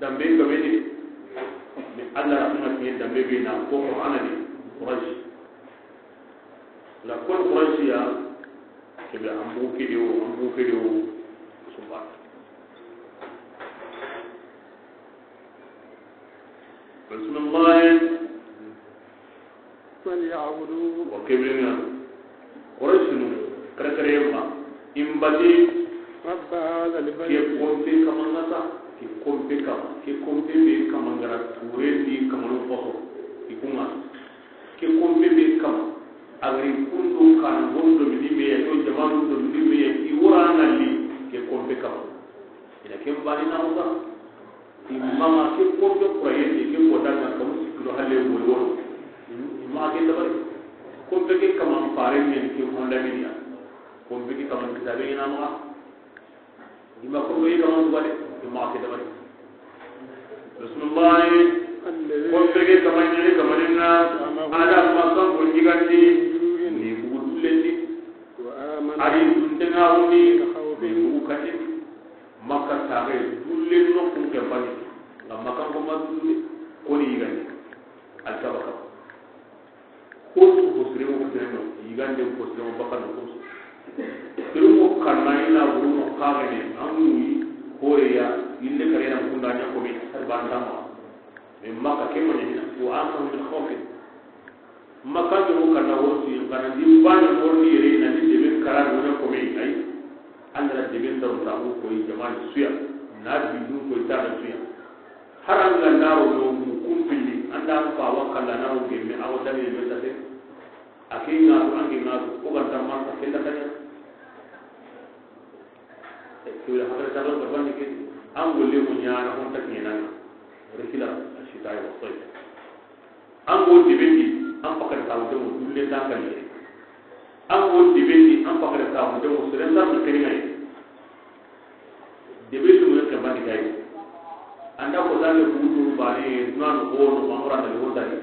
Dambe ga be ni, ni Allah rahmatu ni dambe be na ko Qur'ana ni Quraysh. La ko Quraysh ya, ke be ambu ke de o, ambu ke de o, sumba. Bismillah. فليعبدوا. Wa kebe nga. Qurayshinu, kare kare yamma. Imbati. رب هذا البيت. Ke kompe kamangata. Ke kompe kama. Ke kompe be kamangara turendi kamanu koso. Ikunga. Ke kompe be kama. Agri kundu kan gondo mini me ya. Yo jamanu do mini me ya. Iwara ngali. Ke kompe kama. Ina kembani na usa. Imma ke kompe kurayen ni ke ko danga kamu sikilo halle mo woro. Imma ke dabari. Kompe ke kaman pare men ke honda minya. Kompe ke kaman kitabe ina ma. Imma kompe ke kaman wale. Imma ke dabari. Bismillah. Kompe ke kaman ni kaman na. Ala makan ko jigandi. Ni bugu dulendi. Ari duntenga woni. Ni bugu kati. Makka saxe dulle no kun ke bani. Nga Makka ko ma dulle ko ni yigande. Alkaba ka. Ko su ko sire mo kene no yigande ko sire mo bakka no ko su. Sire mo kanna ina buru mo kagene angu yi hore ya ille kare na kunda nya ko be har ban dama. Me Makka ke mo ni ko an ko min khawfin. Makka jogo kanna wo su yin kana di bani morni yere na ni debe kara no nya ko me ay. An da debe ndaw ta ko yi jamani suya. Na bi du ko ta da suya. Har an ga naro no mu kumpili an da an fa wa kala naro gemme awo dani me ta se. Akin na to an ga na to ko ga ta ma ka kenda kanya. Kewla hakata taro ga bani ke. An golle mo ɲana on tak ɲana. Rihla ashita'i wa sayf. An go debendi an pakata tawo demo dulle da kali. An go debendi an pakata tawo demo seren da kali ngai. Debe su ne ke bani kai. Anda ko da ne budu bani nan ko no mamura da ko da ni.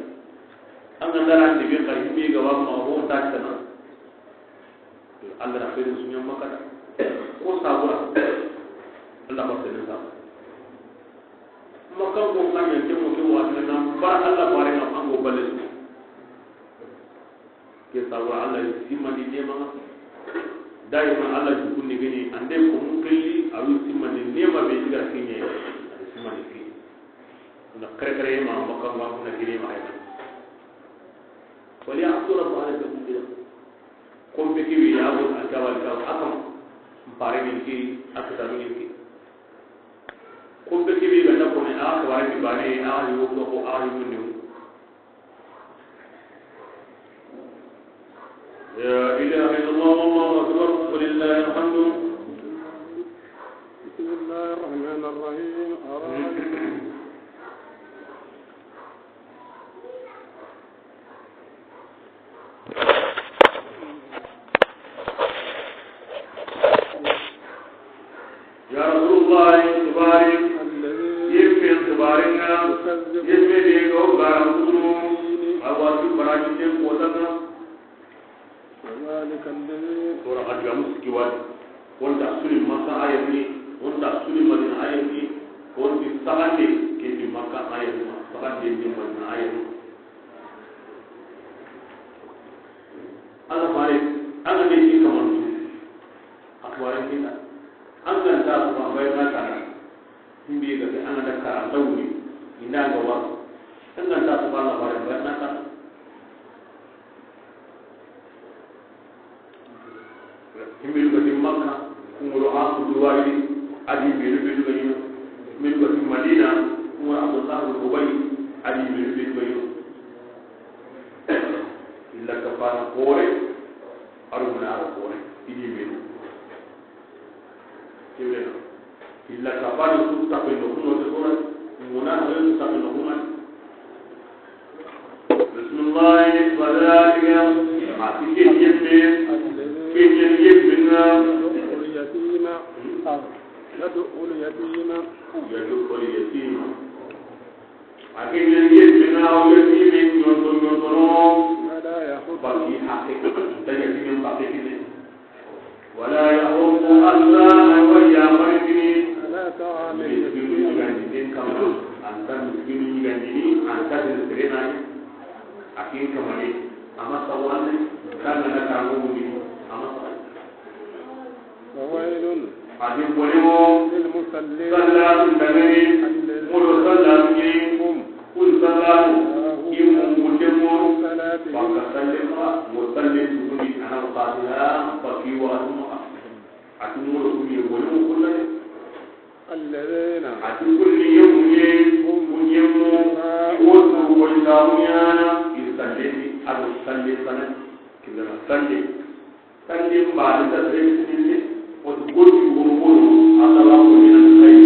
An ga dara debe kai mi ga wa ma ko da kana. Allah na xeeru su ɲa Makka da. Ko sabura. Allah ba sene sa. Makka ko kanya ke mo ke wa na ba Allah bare na an go bale su. Ke sabura Allah simani nema. Dai ma Allah jukunni gani ande ko mun kelli awi simani nema be diga kinye. Simani ki. Na kare kare ma Makka ma na gine ma ay. وليعبدوا رب هذا البيت. Kompe ke wi ya go a kawa kawa akam. Mpare min ki akata min ki. Kompe ke wi ga na ko ne a kawa ni bane a yi wo ko a yi mun ni. لا إله إلا الله والله أكبر ولله الحمد. بسم الله الرحمن الرحيم. أرأيتم Ya Rasulullah, xibaari, yemme xibaari ŋa, yemme be ga o garan kutunu, a wa ti baraji den kota ŋa. Sora a diga musu ki wadi. Wonta suni Makka ayati, wonta suni Madina ayati, wonti saxande, kendi Makka ayati, saxande ni Madina ayati. Alla fare, an ga de ki kamantu. A tuwaren kita. An ga nta ko an bayna kara. Himbe ga an ga da kara tawni. Inda ga wa. An ga nta ko Alla fare bayna kara. Himbe ga di Makka, kungolo Asu Duwaili, adi himbe be ga yino. Himbe ga di Madina, kungolo Abdullah bin Ubay, adi himbe be ga yino. Illa ka fana kore, aruna ara kore, idi menu. Kibena. Illa ka fana su tapendo kuno te sora, muna hayo su tapendo kuno. Bismillah, fadhalika, ati ke yemme, ke yemme na. يدع اليتيم. يدع اليتيم. A ke ɲa yemme na o yetime ɲonto ɲontono. ولا يحض. Baki haqqe, ta yetimen bakke kine. ولا يحض على، a wa yamarindini. على طعام المسكين. Miskinu ɲigandini kama. An ta miskinu ɲigandini, an ta sere sere na ni. A kin kamane. Ama sawanne, kanga na kango mundini. Ama sawanne. فويل. A di bone mo. للمصلين. Sallan dangani. الذين. Modo sallan ni. هم. Kun sallan. ساهون. I mungu temo. عن صلاتهم. Baka sallen ma. Mo sallen duguni. Ana qatiha. Baki wa atuma. Ati modo kun ye bone mo kullane. الذين. Ati kulli yemu ye. هم. Kun yemu. سراء. Wo du ko jamu yana. I sallen ni. Ado sallen sanan. Killa sallen. Kandi mbaane ta sere bisimille, o ti goti wuro wuro, Alla wa ko ni an kay.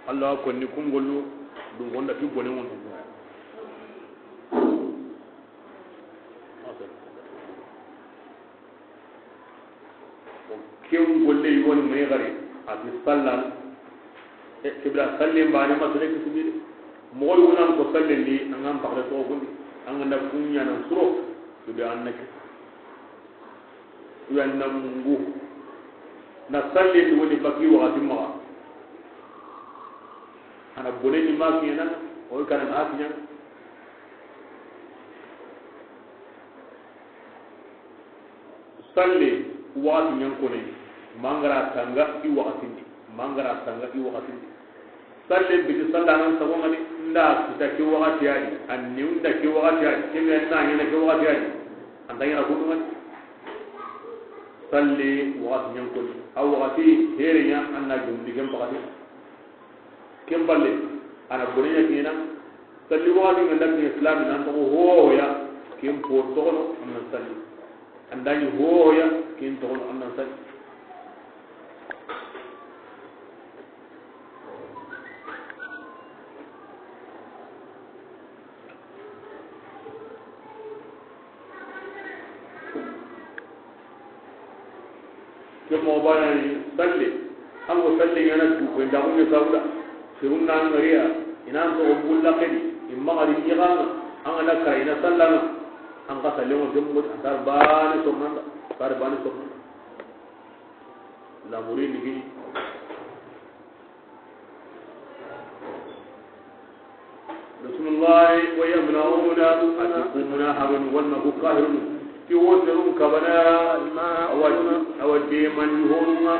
Alla wa ko ni kungolu, dun gonda fi bone won. Ken golle yogoni me gari, a ti sallan. E, kibla sallen baane ma sere kisindi de. Moxo yogo nan ko sallen di, an ga n paxre toxo kundi. An ga nda kuɲanan suro, kibla an na ke. Kibla an na mungu. Na sallen di woni baki waxati maxa. Ana bone ni ma kiyana, o kana na kiɲa. Salle waxati ɲankone, mangara tanga i waxatindi, mangara tanga i waxatindi. Salle bidi salla nan sago ngani, nda kita ke waxati yani, anni unda ke waxati yani, kebe na ɲana ke waxati yani, anta ɲana kudu ngani. Salle waxati ɲankone, a waxati here ɲa, anna jumdi ken pakati. Ken balle, ana bone ɲa kina, salli waxati nga nda ke islami nan toxo hoya, ken po toxono, an nan salli. An da ɲi hoya, ken toxono, an nan salli. Ke moxo bana ni salle, an go salle ɲana du ko nda ko ne sawda. Sirun na ngariya, inan to bulla kedi, imma gari ni ganga, an ga na kara ina sallanga, an ka salle mo jom mo an tar bani somanda, tar bani somanda. La muri ni gini. Bismillahi, wa yamna'una, ati kumuna harun, wanna ku kahirun, ti woterun kabana, awa, awa deman honunga.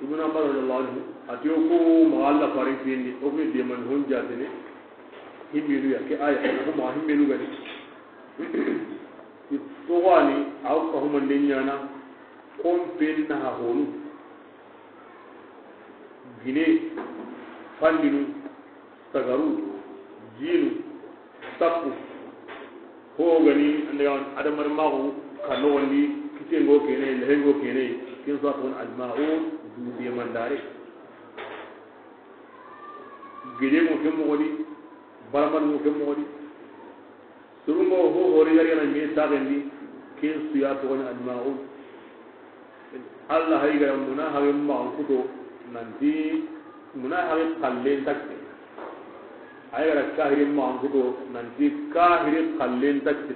Ibn Abbas radiyallahu anhu, ati o ku maxa Alla farin kindi, o ku deman hon jatene, himmenu ya, ke aya, o ku maxa himmenu gani. Ti toxo ani, aw ka humande ɲana, Kompen na ha honu. Gine, fandinu, sagaru, jinu, sakku. Ho gani, an daga adamar mago, kano wandi, kitengo kene, lehengo kene, ken so ton alma'un, du de mandare. Gede mo ken moxo di, baraman mo ken moxo di. Surungo ho hori gari na me sagendi, ken su ya to ni alma'un. Allah hay gara muna hawe ma an kuto nanti muna hawe kallen takke. Hay gara kahiri ma an kuto nanti kahiri kallen takke.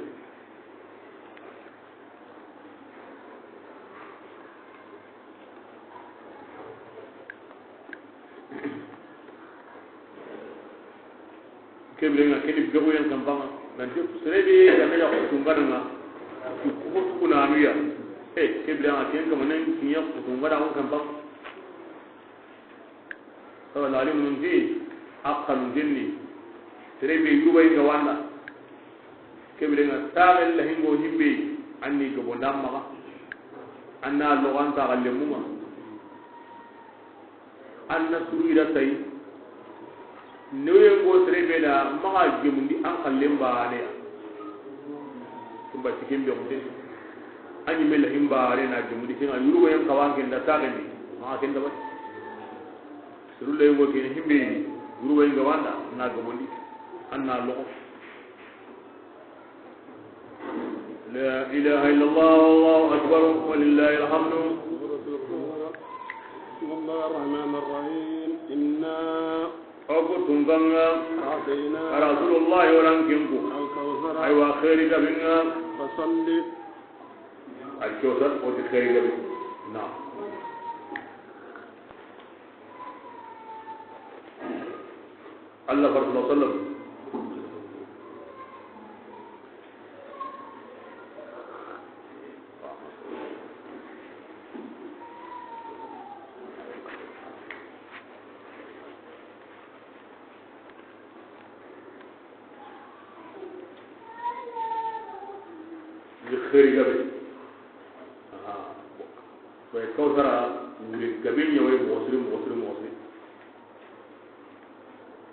Kebire nga keni bego yan kampanga. Nanti serebe ya me ya kutunga nga. Kuko tukuna anuya. Eh, kebire nga ken kamanen kinya kutunga da kampanga. Sawa lalim nunti akkan dinni. Serebe yuba inga wanda. Kebire nga tagal la hingo himbe anni gobo ndamma. Anna logan tagal lemuma. An na suru ira tay. Newe ngo tere be da maxa gemundi an xallen baane ya. Tumba sikin be xute. An yi mel himba are na gemundi kinga yuru wayen kawan ken da tagendi. Maxa ken da ba. Suru le ngo ken himbe yuru wayen ga wanda na gemundi. An na loxo. لا إله إلا الله، الله أكبر، ولله الحمد. بسم الله الرحمن الرحيم. إنا Oku tunganga, أعطيناك Rasulullah yoran kinku. الكوثر. Aywa, khairi gabinga. فصل. Al-Kawthar, oti khairi gabi. Na. Allah sallallahu alaihi wasallam. Ni xeeri gabe. Aha. Way Kawsara wure gabe ɲa way moxo siri, moxo siri, moxo siri.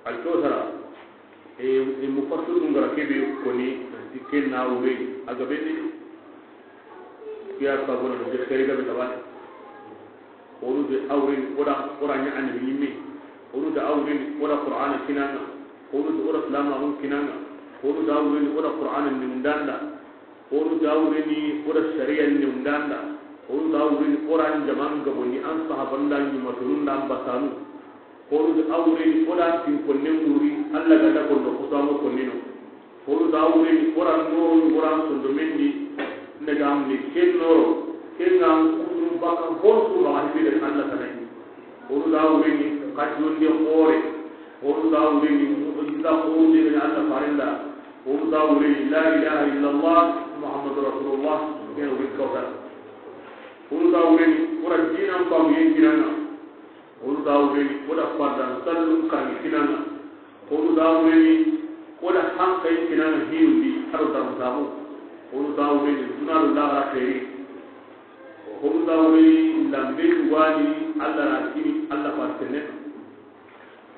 Al Kawsara, e, e mufassirun gara kebe koni, nanti ken na wure a gabe ni. Kiya sabona no je xeeri gabe tabane. Onu de awrin oda Qur'an ya annabi yimme. Onu de awrin oda Qur'an kinanga. Onu de oda salama hun kinanga. Onu de awrin oda Qur'an ni undanda. Onu de awrin oda sharia ni undanda. Onu de awrin Qur'an jaman gaboni an sahabanda ni matununda basanu. Honu da awure ni koda tin konne muri Allah ga da konno ko samo konnino. Honu da awure ni koran no ngoran sondo mendi. Ndaga amni ken noro ken ngam kudum baka hon ko ma hibbe Allah tanai. Honu da awure ni kajjonde hore. Honu da awure ni mu'jiza hore ni Allah farenda. Honu da awure ni la ilaha illallah Muhammadur Rasulullah. Ken wuri kawta. Honu da awure ni kora dinan famu yen kinanga. Honu da wureni oda fardan sallun karni kinanga. Honu da wureni oda hankai kinanga hinundi aro daru tabu. Honu da wureni dunalu lagara xeeri. Honu da wureni lambe dugani Allah na kini Allah fartene.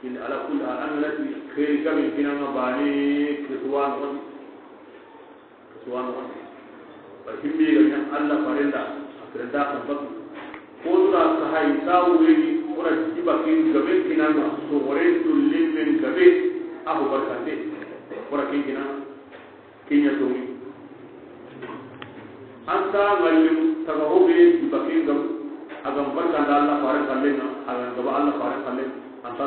In ala kulli hal an lati xeeri gabe kinanga bane ke suwan woni. Subhanahu wa ta'ala. Ba himbe ga ɲa Allah farenda, a farenda kan bak. Ko dura ka hay tawreni, ora jiba kin gabe kinanga, so ore to lemmen gabe, aho barkande. Ora kin kina, kinya to mi. Anta ngalim taga hobe jiba kin gam, agam barkanda Allah faren kallenga, agam gaba Allah faren kallenga, anta.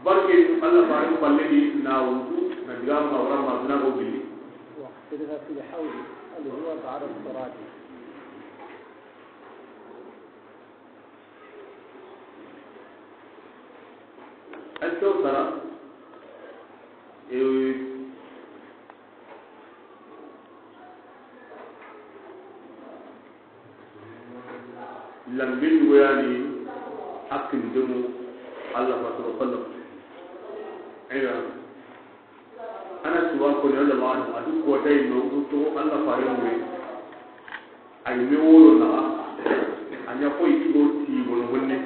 Barke Allah farin balle di na wutu na diga ma wara ma duna go gilli. واقترب في الحوض اللي هو بعد الصراط. Al Kawsara, e, Lambin goyani hakkin demu Allah fa sallallahu alaihi wasallam. Ina Anas wa ko ne Allah wa adu ko tay no ko to Allah fa yamre. A yi me woro naxa, a ɲa koy i go ti gono honne.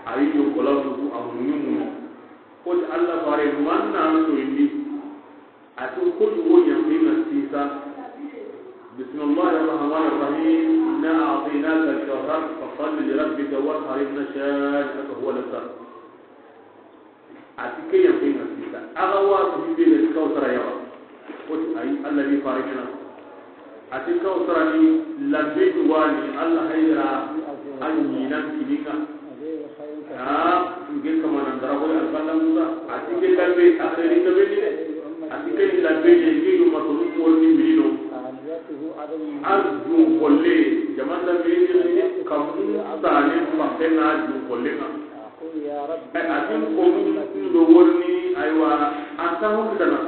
A yi yo gola mutu a munu munu. Ko ti Allah fare manna an to indi. A ti ko wo ɲa ina sisa. بسم الله الرحمن الرحيم. إنا أعطيناك الكوثر فصل لربك وانحر إن شانئك هو الأبتر. A ti ke yan fe na sisa. A ga wa ti be le Kawsara yawa. Ko ti ayi, Allah ni fare ɲa na. A ti Kawsara ni lambe ni wani Allah hayra an ni nan kininga. A nge kama nan dara ko alfalla Musa. A ti ke lambe a xeeri ga be ni de. A ti ke lambe ni nge yo ma to ni mo ni mino. Arju kolle, jaman da be ni kamu sane ma ke na arju kolle nga. Ay, a tin ko mun do worni, aywa, an ta hon dana.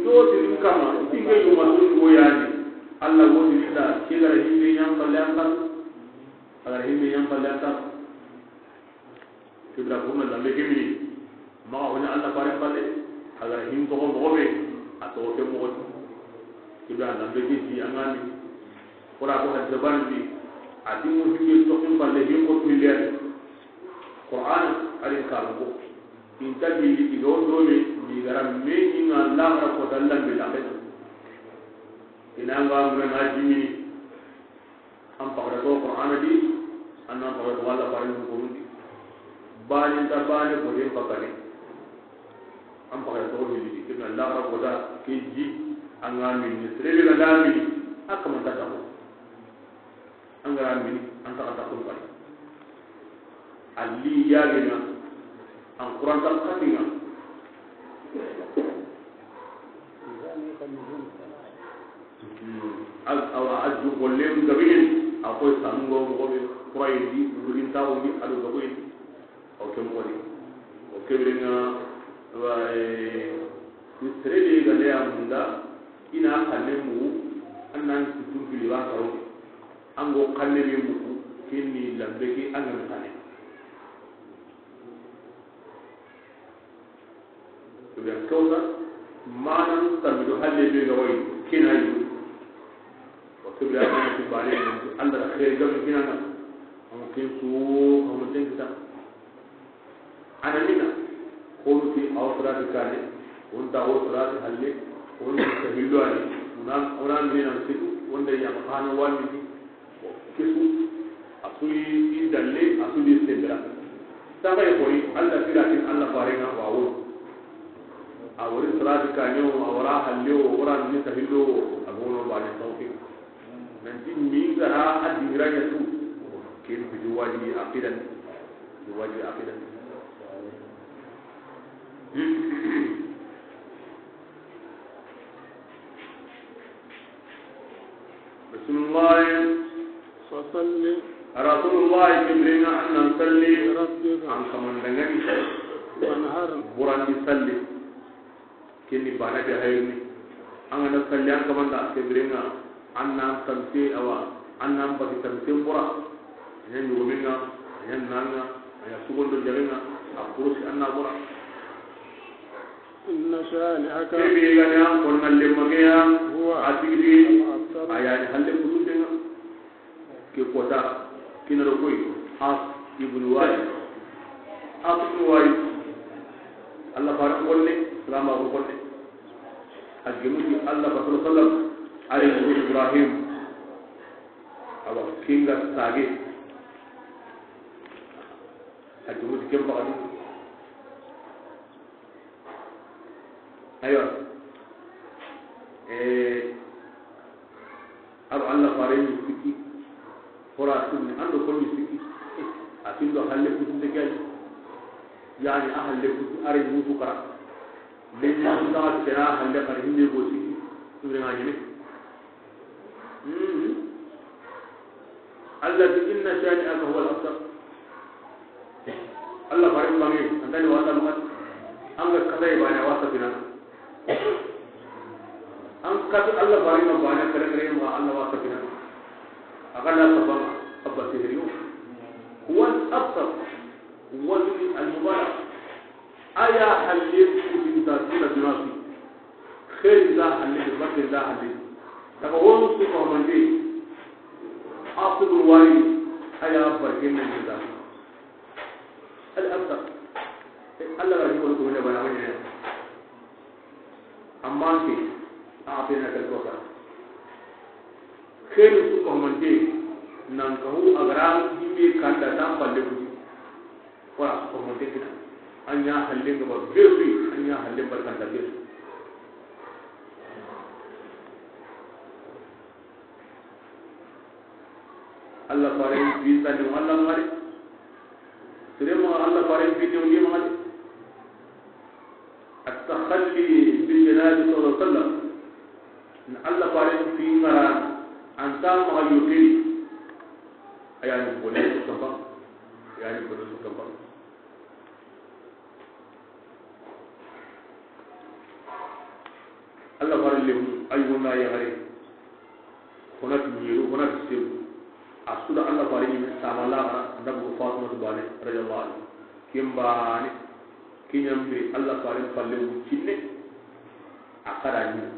Ndo tin kama, tin ga yuma sun go yani. Allah woni da, ke gara himbe yan falle an kan. Agar himbe yan falle an kan. Kibra kuma lambe ke mini. Ma woni Allah fare falle. Agar him to ko be, a to ke mo. Kibra lambe ke ji angani. Qura ko hadda bandi, a di mo himbe to kin falle him ko pille. Qur'an arin ka ko. Inta bi di do do me, di gara me ni na la ko dalla bi la. Ina nga mun na jimini. An pagara to Qur'ana di, an nan pagara to Allah fare ko di. Bani ta bani ko den pakane. An pagara to di, kina la ko da ke ji, an ga min ni, sere ga da min, a kama ta da ko. An ga min, an ta ta ko bani. Ali ya gina, an Qur'an ta katinga. Al-, awa, a ju golle n gabe yen, a koy sanu go mo be, kura yendi, rugin ta o ndi, a do gabe yendi. O ke mo ni. O ke bire nga, wa, eh, ni sere be ga le amunda, ina xanne mu, an nan tutun fili ba karo. An go xanne be mu, kinni lambe ki an ga xanne. Kibra kawsa, manan tammido halle be ga wayi, kina yi. Wa kibra ko ti bale, Allah da khair gam kina na. Am kin su, am tin kita. Ana mina, ko ti awsrati kane, on ta awsrati halle, on ta hillo ani, unan, unan mina situ, on da ya khana wani. Kisu, a su yi i dalle, a su yi sendira. Saga yi koyi, Allah siratin, Allah farenga wa wuro. A wori sirati kanyo, a wara hallewo, wara ni tahillo, a gono bane tawfi. Nanti min gara a dingira ya su. Ken fi wajibi aqidan. Fi wajibi aqidan. Bismillah. Fasalli. Rasulullah, Jibril, an nan salli. Li rabbika. An kaman dangani. Wanhar. Burandi salli. Kini bana be hayni. An ga na salli an kaman da Jibril, an nan tamse awa, an nan baki tamse bura. Ɲan yugo minga, ɲan nanga, aya sugondo jaringa, a kurusi an na bura. Inna shani'aka. Kebe ga ni an konna lemma ke ya. Huwa. A tigi di. Al-abtar. A ya ni halle kutu denga. Ke kota. Kina do koy. As ibn Wa'il. As ibn Wa'il. Allah faran konne, salama ko konne. A gemu ti Allah faran sallam. Ari Ibrahim. Awa kinga sage. A gemu ti kemba. Aywa. Eh, aro Allah fare ni sikki. Hora sunni, ando ko ni sikki. A tindo halle kutu de gani. Yani a halle kutu are mutu kara. Den ni da kena halle kare hinde go sikki. Sure ngani. Mhm. Allah ti, "Inna shani'aka huwal abtar." Allah farin bange, an da ni wata mukat. An ga kata ibana wata fina. An kata Allah farin ma bana kare kare ma Allah wata fina. Akala sabama abba sihriyo. Huwal abtar. Huwal al mubarak. Aya halle kutu da duna dunasi. Xeeri nta halle, barke nta halle. Daga wonu su ko mande, Asu bin Wa'il, a ya barke men da. Al-Abtar. Allah ga yi ko ko ne bana wani ne. Amma ke, a tena kal kawsar. Xeeri su ko mante, nan ka hu a ga ra himbe kanda tan palle ku. Wala su ko mante kina. An ya halle ga ba besu, an ya halle barkanta besu. Allah faren fi sani Allah mari. Sirema Allah faren fi ne wani mari. At-takhalli bil janabi sallallahu alaihi wasallam. Na Allah faren fi ngara anta ma yukiri. Ayani bone su kamba. Ayani bone su kamba. Allah faren lemu, ay wona yaxare. Xonati ñeru, xonati seru. A suda Allah faren ñi sama laxara, ndabu Fatimatu bane, radiyallahu anha. Ken bane, ken ñambe Allah faren falle wuccinne, a xara ñino.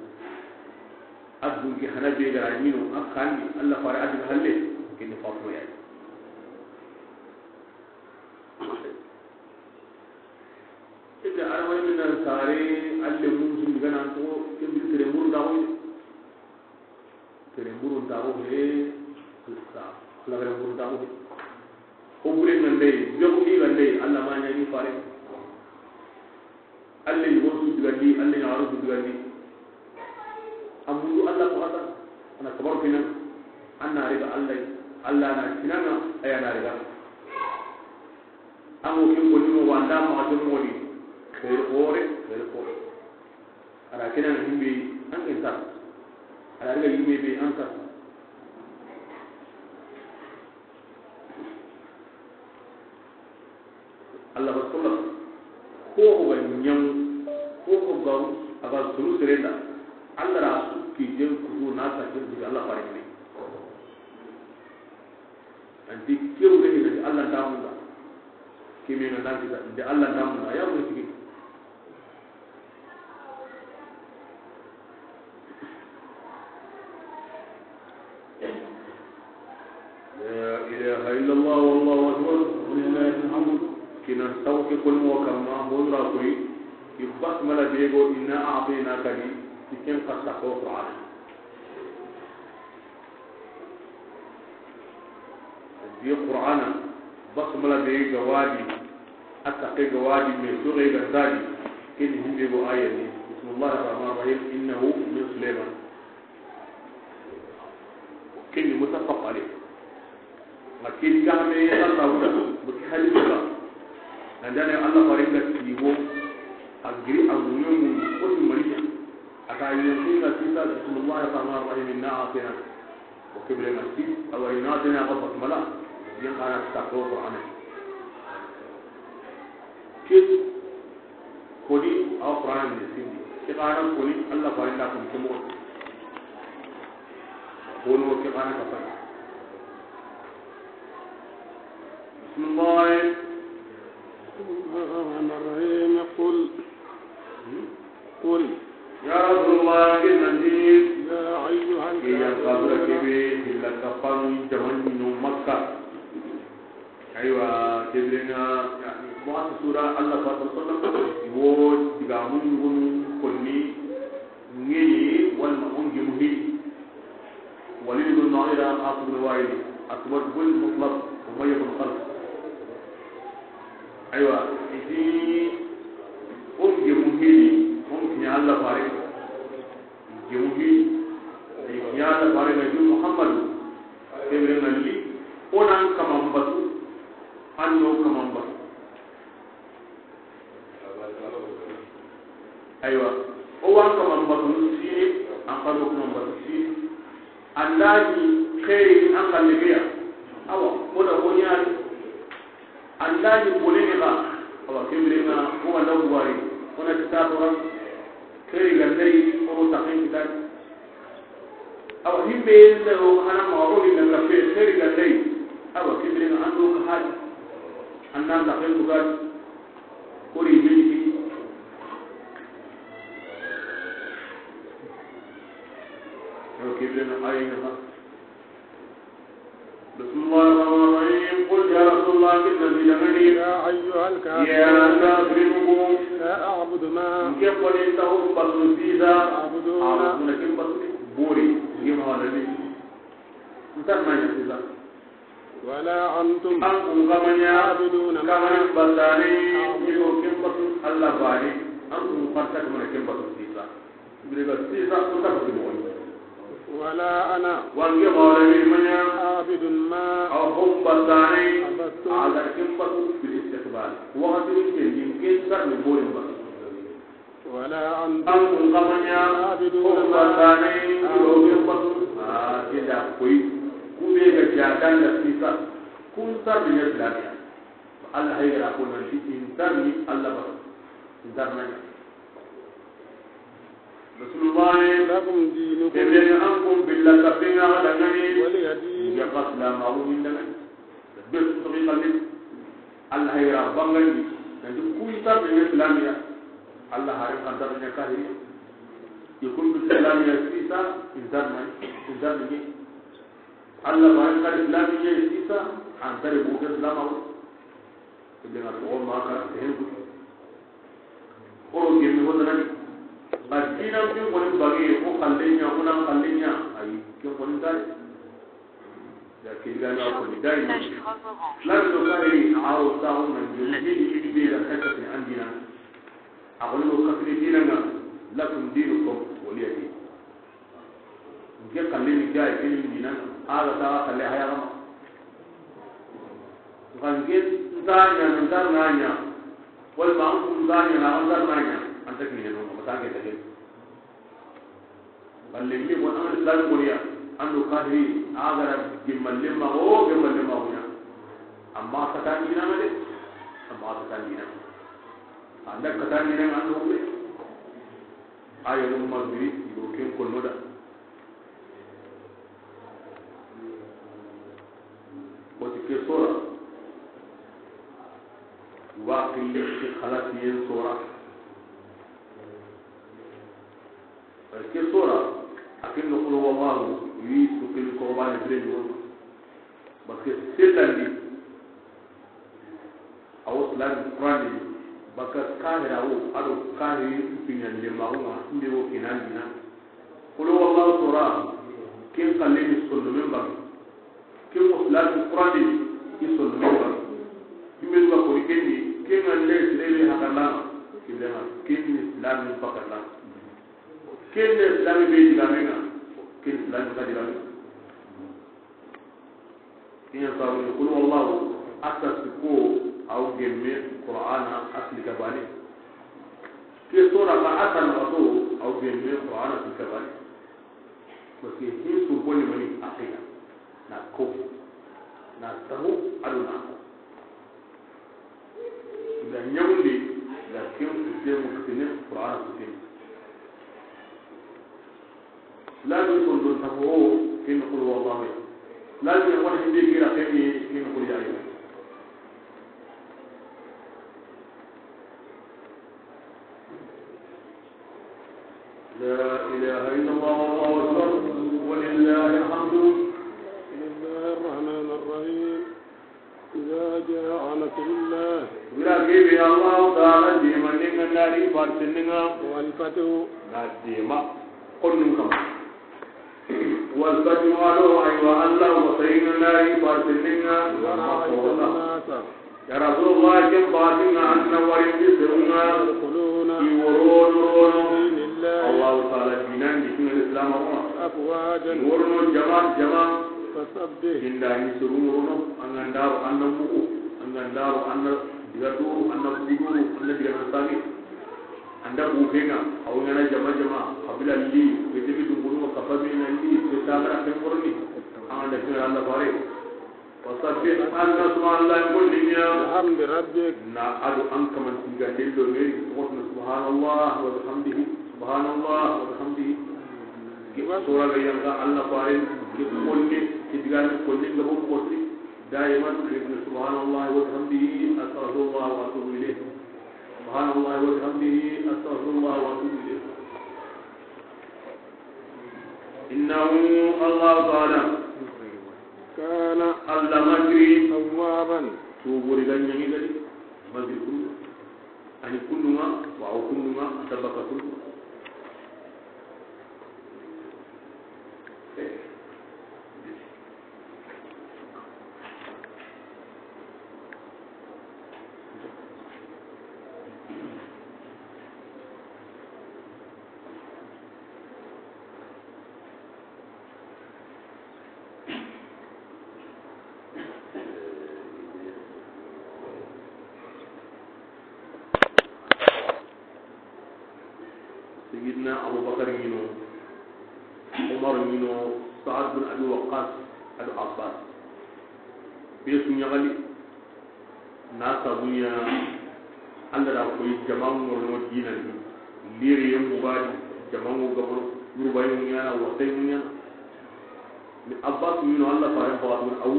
A dunke hana be gara ñino, a xanni Allah fare a diga halle, ken Fatima yayi. Ita arway min nan sare alle mun sun diga nan to, ken bi tere mun da ko. Tere mburun taxu he, Allah tere mburun taxu he. Ko bure ngande, be ko ni ngande, Allah ma ñani fare. Allah yi won su digandi, Allah ya ru su digandi. Amundu Allah ko ata, ana kabar kinan, anna riga Allah, Allah na kinana, aya na riga. Amo kin ko ni mo wanda ma ko mo ni, khair ore, khair ore. A ra kenen himbe an ken ta. A ra daga yimbe be an ta. Allah ba sallam. Ko ko ga ñam, ko ko ga a ga sunu serenda. Allah ra su ki den kutu na ta ken di Allah fare ne. Anti kew de ni Allah ta mun da. Kimi na nan kita de Allah ta mun da ya mun tigi. لا إله إلا الله والله أكبر ولله الحمد. Kinan tawke kon mo kamma, hon ra koy, i basmala be go, inna a'tainaka di, i ken kasa ko Qur'an. Di Qur'ana, basmala be ga wadi, a taqe ga wadi, me sure ga dadi, ken himbe go aya ni. بسم الله الرحمن الرحيم، إنه من سليمان. Ken ni muttafaq alayh. Ma ken ga me ya Dawuda, bu ki hadith ba. Nan dane Allah faringa tigo, a giri a ŋuñu ŋuñu, ko ti Madina. A ta yi ken ga ti ta, بسم الله الرحمن الرحيم، إنا أعطيناك. O ke bire ŋa ti, awa ina dina ga basmala, yin kana ta ko Qur'an. Ke koni awa Qur'an ni sindi. Ke kana koni Allah farinda koni ke mo. Kono ke kana ka fa. بسم الله. بسم الله الرحمن الرحيم. قل. قل. Ya Rasulullah, ken nan di. يا أيها الكافرون. Ke ya kabura kebe, illa kafaru jamani no Makka. Aywa, ke birenga, yani, bon, sura Allah fa sallam, wo diga mun gun konni, ngini, wal ma on gimu hi. Walid bin Mughira, Asim bin Wa'il, Aswad bin Mutlab, Umayya bin Khalaf. Aywa, iti on gemu hini, on kiña Allah fare. Gemu hini, kiña Allah fare na ju Muhammadu. Kebe na li, onan kaman batu, anno kaman batu. Aywa, o wan kaman batu sini, an kano kaman batu sini. Andani xeeri an xalle ke ya. Awa, o da o ñaani. Andani bone ni xa. Awa, ke birenga, o ga da wari. O na kita to ran. Xeeri ga ndey, o ro taxen kita. Awa, himbe nda o hana ma o ni nanga fe, xeeri ga ndey. Awa, ke birenga, ando ka hadi. Annan taxen ku gadi. Kori be ni. Yo, ke birenga, ayi na. يا أيها الكافرون. Ya kafirinko. لا أعبد ما. N ke xo ni nta ho batu sisa. تعبدون. Awa, n na ken batu bori. N ke ma wala ni. N ta na ɲa sisa. ولا أنتم. An kun xa ma ɲa. عابدون ما. Kamanin batane. أعبد. N ke ken batu Alla bane. An kun xa nta kamana ken batu sisa. Bire ga sisa, o ta ko mo. ولا أنا. Wa n ke ma wala ni ma ɲa. عابد ما. Awa ho batane. عبدتم. Awa ken batu bil istiqbal. Waxati ni ke ni ke sar ni bori batu. ولا أنتم. An kun xa ma ɲa. عابدون ما. Ho batane. Awa ken batu. Ah, ke da koy. Ku be ga jadan da sisa. Kun sar ni silamiya. Alla haygara ko nan ti in sar ni Alla ba. In sar na. Rasulullahi. لكم دينكم. Kebe an kun billa kapinga dangani. ولي دين. Ya qasla ma'u min dangani. Bes to bi kalli. Alla haygara bangandi. Nan ti kun sar ni silamiya. Alla hari kan sar ni kahiri. Yakun bi silamiya sisa, in sar na, in sar ni. Alla ba in kar silamiya sisa, an sar bu ke silama. Idan a toxo ma ka te hen kutu. Xoro gemme ho tanani. Ba dinan ken xoni bage, xo xallen ɲa, xo nan xallen ɲa. Ayi, ken xoni nta de. Ya ke diga na xoni dai. Silami do kahiri, a wo ta xo nan gemme, ni di be da ka ka an dina. A xoni ko kafiri dinanga, lakum dinukum waliya din. N ke xalle ni ga yi, ke ni mina, a ga ta xalle haya ga ma. N ke n ta ɲa, n ta na ɲa. Wala ma n kun ta ɲa, na n ta na ɲa. An ta kine no, ma ta ke ta ke. Balle ni ko an islam ko ya, an do kahiri, a ga ra gimmalle ma, o gimmalle ma ko ya. Amma ka ta ni na de. Amma ka ta ni na. An da ka ta ni na an do be. Aya mun ma biri, i do ken konno da. Woti ke sora. Wa qilli ke xalasiyen sora. Parce que sora, a ken no qul huwallahu, wi su ken ko bane bire ni won. Parce que c'est la vie. A wo silami Qur'an ni, baka kahira wo, a do kahiri piɲan de ma wo ma, inde wo kinan dina. Qul huwallahu sora, ken xalle ni sondomen ba. Ken wo silami Qur'an ni, i sondomen ba. Kimen ba ko ni ken ni, ken an le sire be hakalama, kiblama, ken ni silami bakalama. Ken ni silami be digamenga, ken ni silami ka digamenga. Ken ya sabu ni, qul huwallahu, a ta siko, a wo gemme Qur'ana a sili ka bane. Ke sora ka a ta na to, a wo gemme Qur'ana a sili ka bane. Parce que hin su boni mani aqida, na ko, na tahu, a do na ko. I ga ɲamundi, i ga ken kutte mu kitene, Qur'ana kutte. Silami sondon taxo, ken ni qul huwallahu ya. Silami ya wona hinde gira ken ni, ken ni qul ya ayyuha. لا إله إلا الله والله أكبر ولله الحمد. بسم الله الرحمن الرحيم. إذا جاء نصر الله. Wira kebe Allahu Taala deema ninga nari farseninga. والفتح. Na deema konnun kama. والفتح alo aywa Allahu sayinga nari farseninga. ورأيت الناس. Ya Rasulullah, ken batinga anna warindi serunga. يدخلون. I worono rono. في دين الله. Allahu Taala dinan di kinga Islam ma. أفواجا. I worono jama jama. فسبح. Inda ni surungono, angandaro anna mugu, angandaro anna digaduru, anna buduru, anna digana sami. Anda bufenga, awngana jama jama, kabila li, gete bi dungunu, kafamina li, gete agara kemborni. Anganda kira Allah bare. Wasabbih, anna subhanallah, ko linya. بحمد ربك. Na adu an kaman tiga dello meri, subhanallah wa bihamdihi, subhanallah wa bihamdihi. Sura ga yanga Allah farin, ke konne, ke digame konne, ngabo kosi, daiman, ke سبحان الله وبحمده أستغفر الله وأتوب إليه. سبحان الله وبحمده أستغفر الله وأتوب إليه. إنه الله تعالى كان الله مجري ثوابا. Tuubori ga ɲaŋi gadi, masiri kundu. A ni kundu ŋa, wa o kundu ŋa, a sabaka kundu. Sayidina Abubakar ɲi no, Umar ɲi no, Saad bin Abi Waqqas, a do Abbas. Be su ɲaxali. Na sabu ɲa, Alla da koyi jaman ŋorono diinan di. Liriyen bugadi, jaman ŋo gabono, yurubayi ŋuɲana, wasayi ŋuɲana. Mi Abbas ɲi no Alla faren paxatun awu.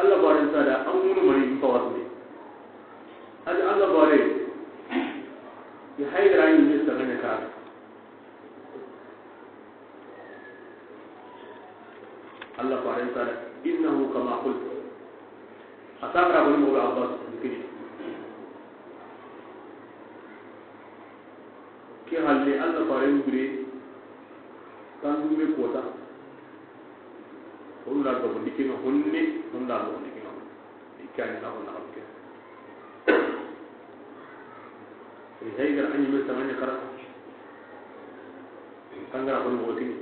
Alla faren sada, an ŋunu mani in paxatun de. Adi Alla fare, i haydara ɲi ne sagaɲa kara. Alla faren tara, innahu kama qult. A ta kara ko ni moxo be Abbas kini. Ke halle Alla faren bire tandume kota. Hon la gabo ndike nga honne, hon la gabo ndike nga honne. Ikani na hon na ke. E hay gar anyi me tamanya kara. Kangara ko mo kini.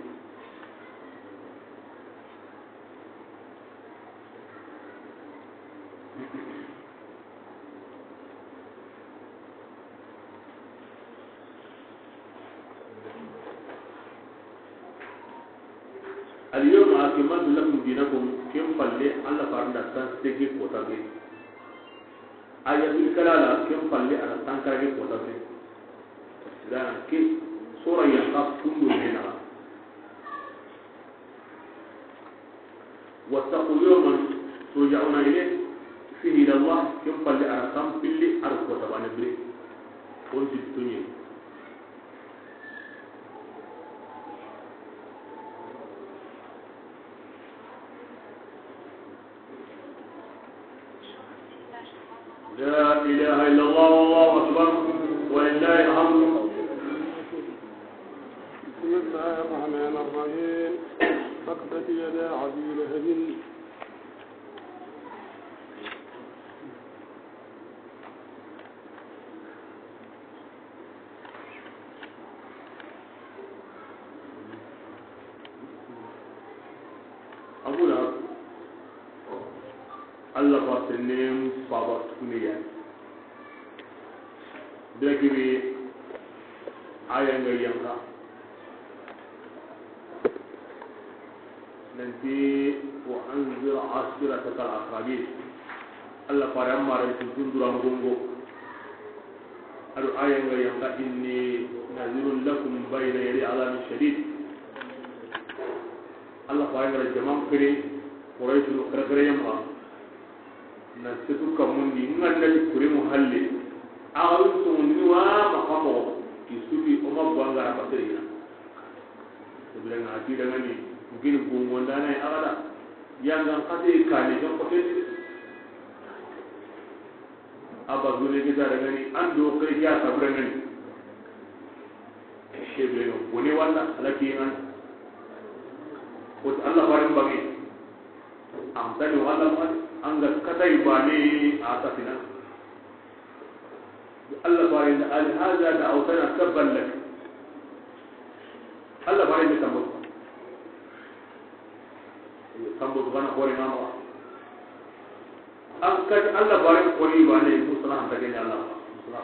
Al-yawma akmaltu lakum dinakum, ken palle Alla farinda tan sege kota be. Ayatul kalala, ken palle ala tan karage kota be. Sira ke sura ya ka kundu mena. Wattaqu yawman turja'una ilayhi fihi ila Allah, ken palle ara kan pilli ar ko tabane bire. On ti tunye. لا إله إلا الله والله أكبر ولله الحمد. بسم الله الرحمن الرحيم. تبت يدا أبي لهب. Abu Lahab, Allah fa sennen faba tukune ya. Bira kebe aya nga yanka. Nanti, "Wa anzir ashirataka al-aqrabin." Allah fare amma ran tuntun duran gongo. Ado aya nga yanka, "Inni nazirun lakum bayna yaday adabin shadid." Allah fare nga jaman kere, Quraysh no kere kere yamma. Na setu kamundi, nga na di kure mo halle. Axa wi sumuni wa ma kamo, ki sufi o ma bangara batirina. Ibrahim ati dangani, ngin gungon dana ya agada. Yangan kate kani jon ko tedi. Aba gune kita dangani, ando kay ya sabra ngani. Shebe no bone wala alaki an. Ko Allah farin bangi. Am tani wala an ga katai bani a tafina. Allah farin da, "Al hadha da'awtana tabban lak." Allah farin da tambo. Tambo bana hore ngama. An ka Allah farin ko ni bani musala han ta gani Allah. Musala.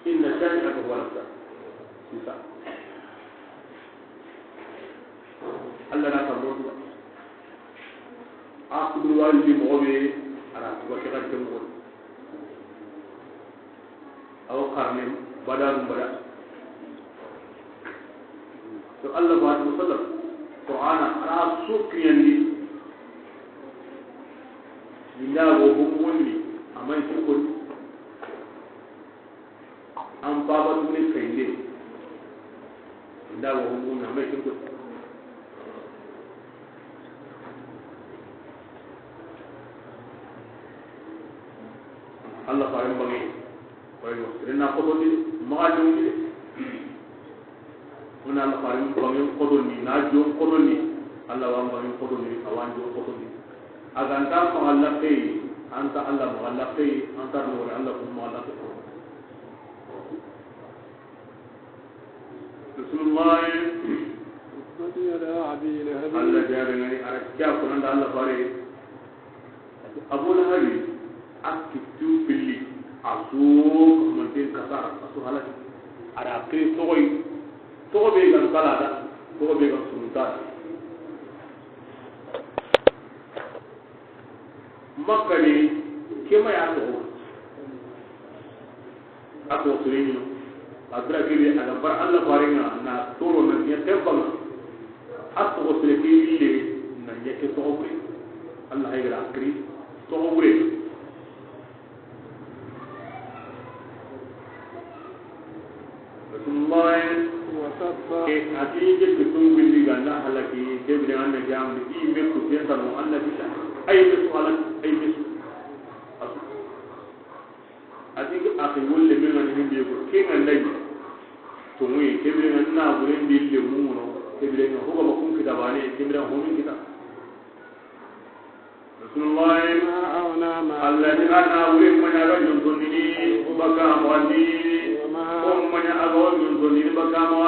Inna shani'aka huwa al-abtar. Sisa. Allah na tambo. A kudu wali moxo be, a ra tuba ke xante moxo. Awa xarne bada num bada. To Allah ba to sallam Qur'ana a ra su kiyandi. Inda go homo wonni, amay ko koni. An baba tuni kayinde. Inda wo hungu na mai kinko. Alla faaren bange, koy no, sere na xotondi, maxa jondi de. Fo na Alla faaren bange xotondi, na jon xotondi, Alla wa n bange xotondi, a wa n jon xotondi. A ga nta maxa laxe, a nta Alla maxa laxe, a nta no wala Alla kun maxa laxe. Bismillah. تبت يدا أبي لهب. Alla jaabengani a ra kiya ko nanda Alla faare. Abu Lahabi, a kittu filli, a su kamanten kasara, a su halaki. A ra kiri toxoy, toxo be gan kala da, toxo be gan sunta da. Makka ni, ke ma ya toxo. A toxo sire ɲi no. A bira kebe, a ga bara Alla faaren ŋa na toro na ɲa tebanga. A toxo sire ke yille na ɲa ke toxo bure. Alla hay gara kiri toxo bure. Bismillah. وتب. E, a ti je ke tun billi ga na halaki, ke bi an na jam ni i me ku ten tanu Alla bi ta. Ay me su halaki, ay me su. A ti a ke wolle me ngani himbe ko, ke ngandai. To mu ke bi na buren dille mu no, ke bi na ho ga ba kun kita bane, ke bi na ho min kita. Bismillah. ما أغنى ماله. Alla ni a na wure maɲa ga ɲontondini baka mandi. وما. O maɲa a ga ɲontondini baka ma.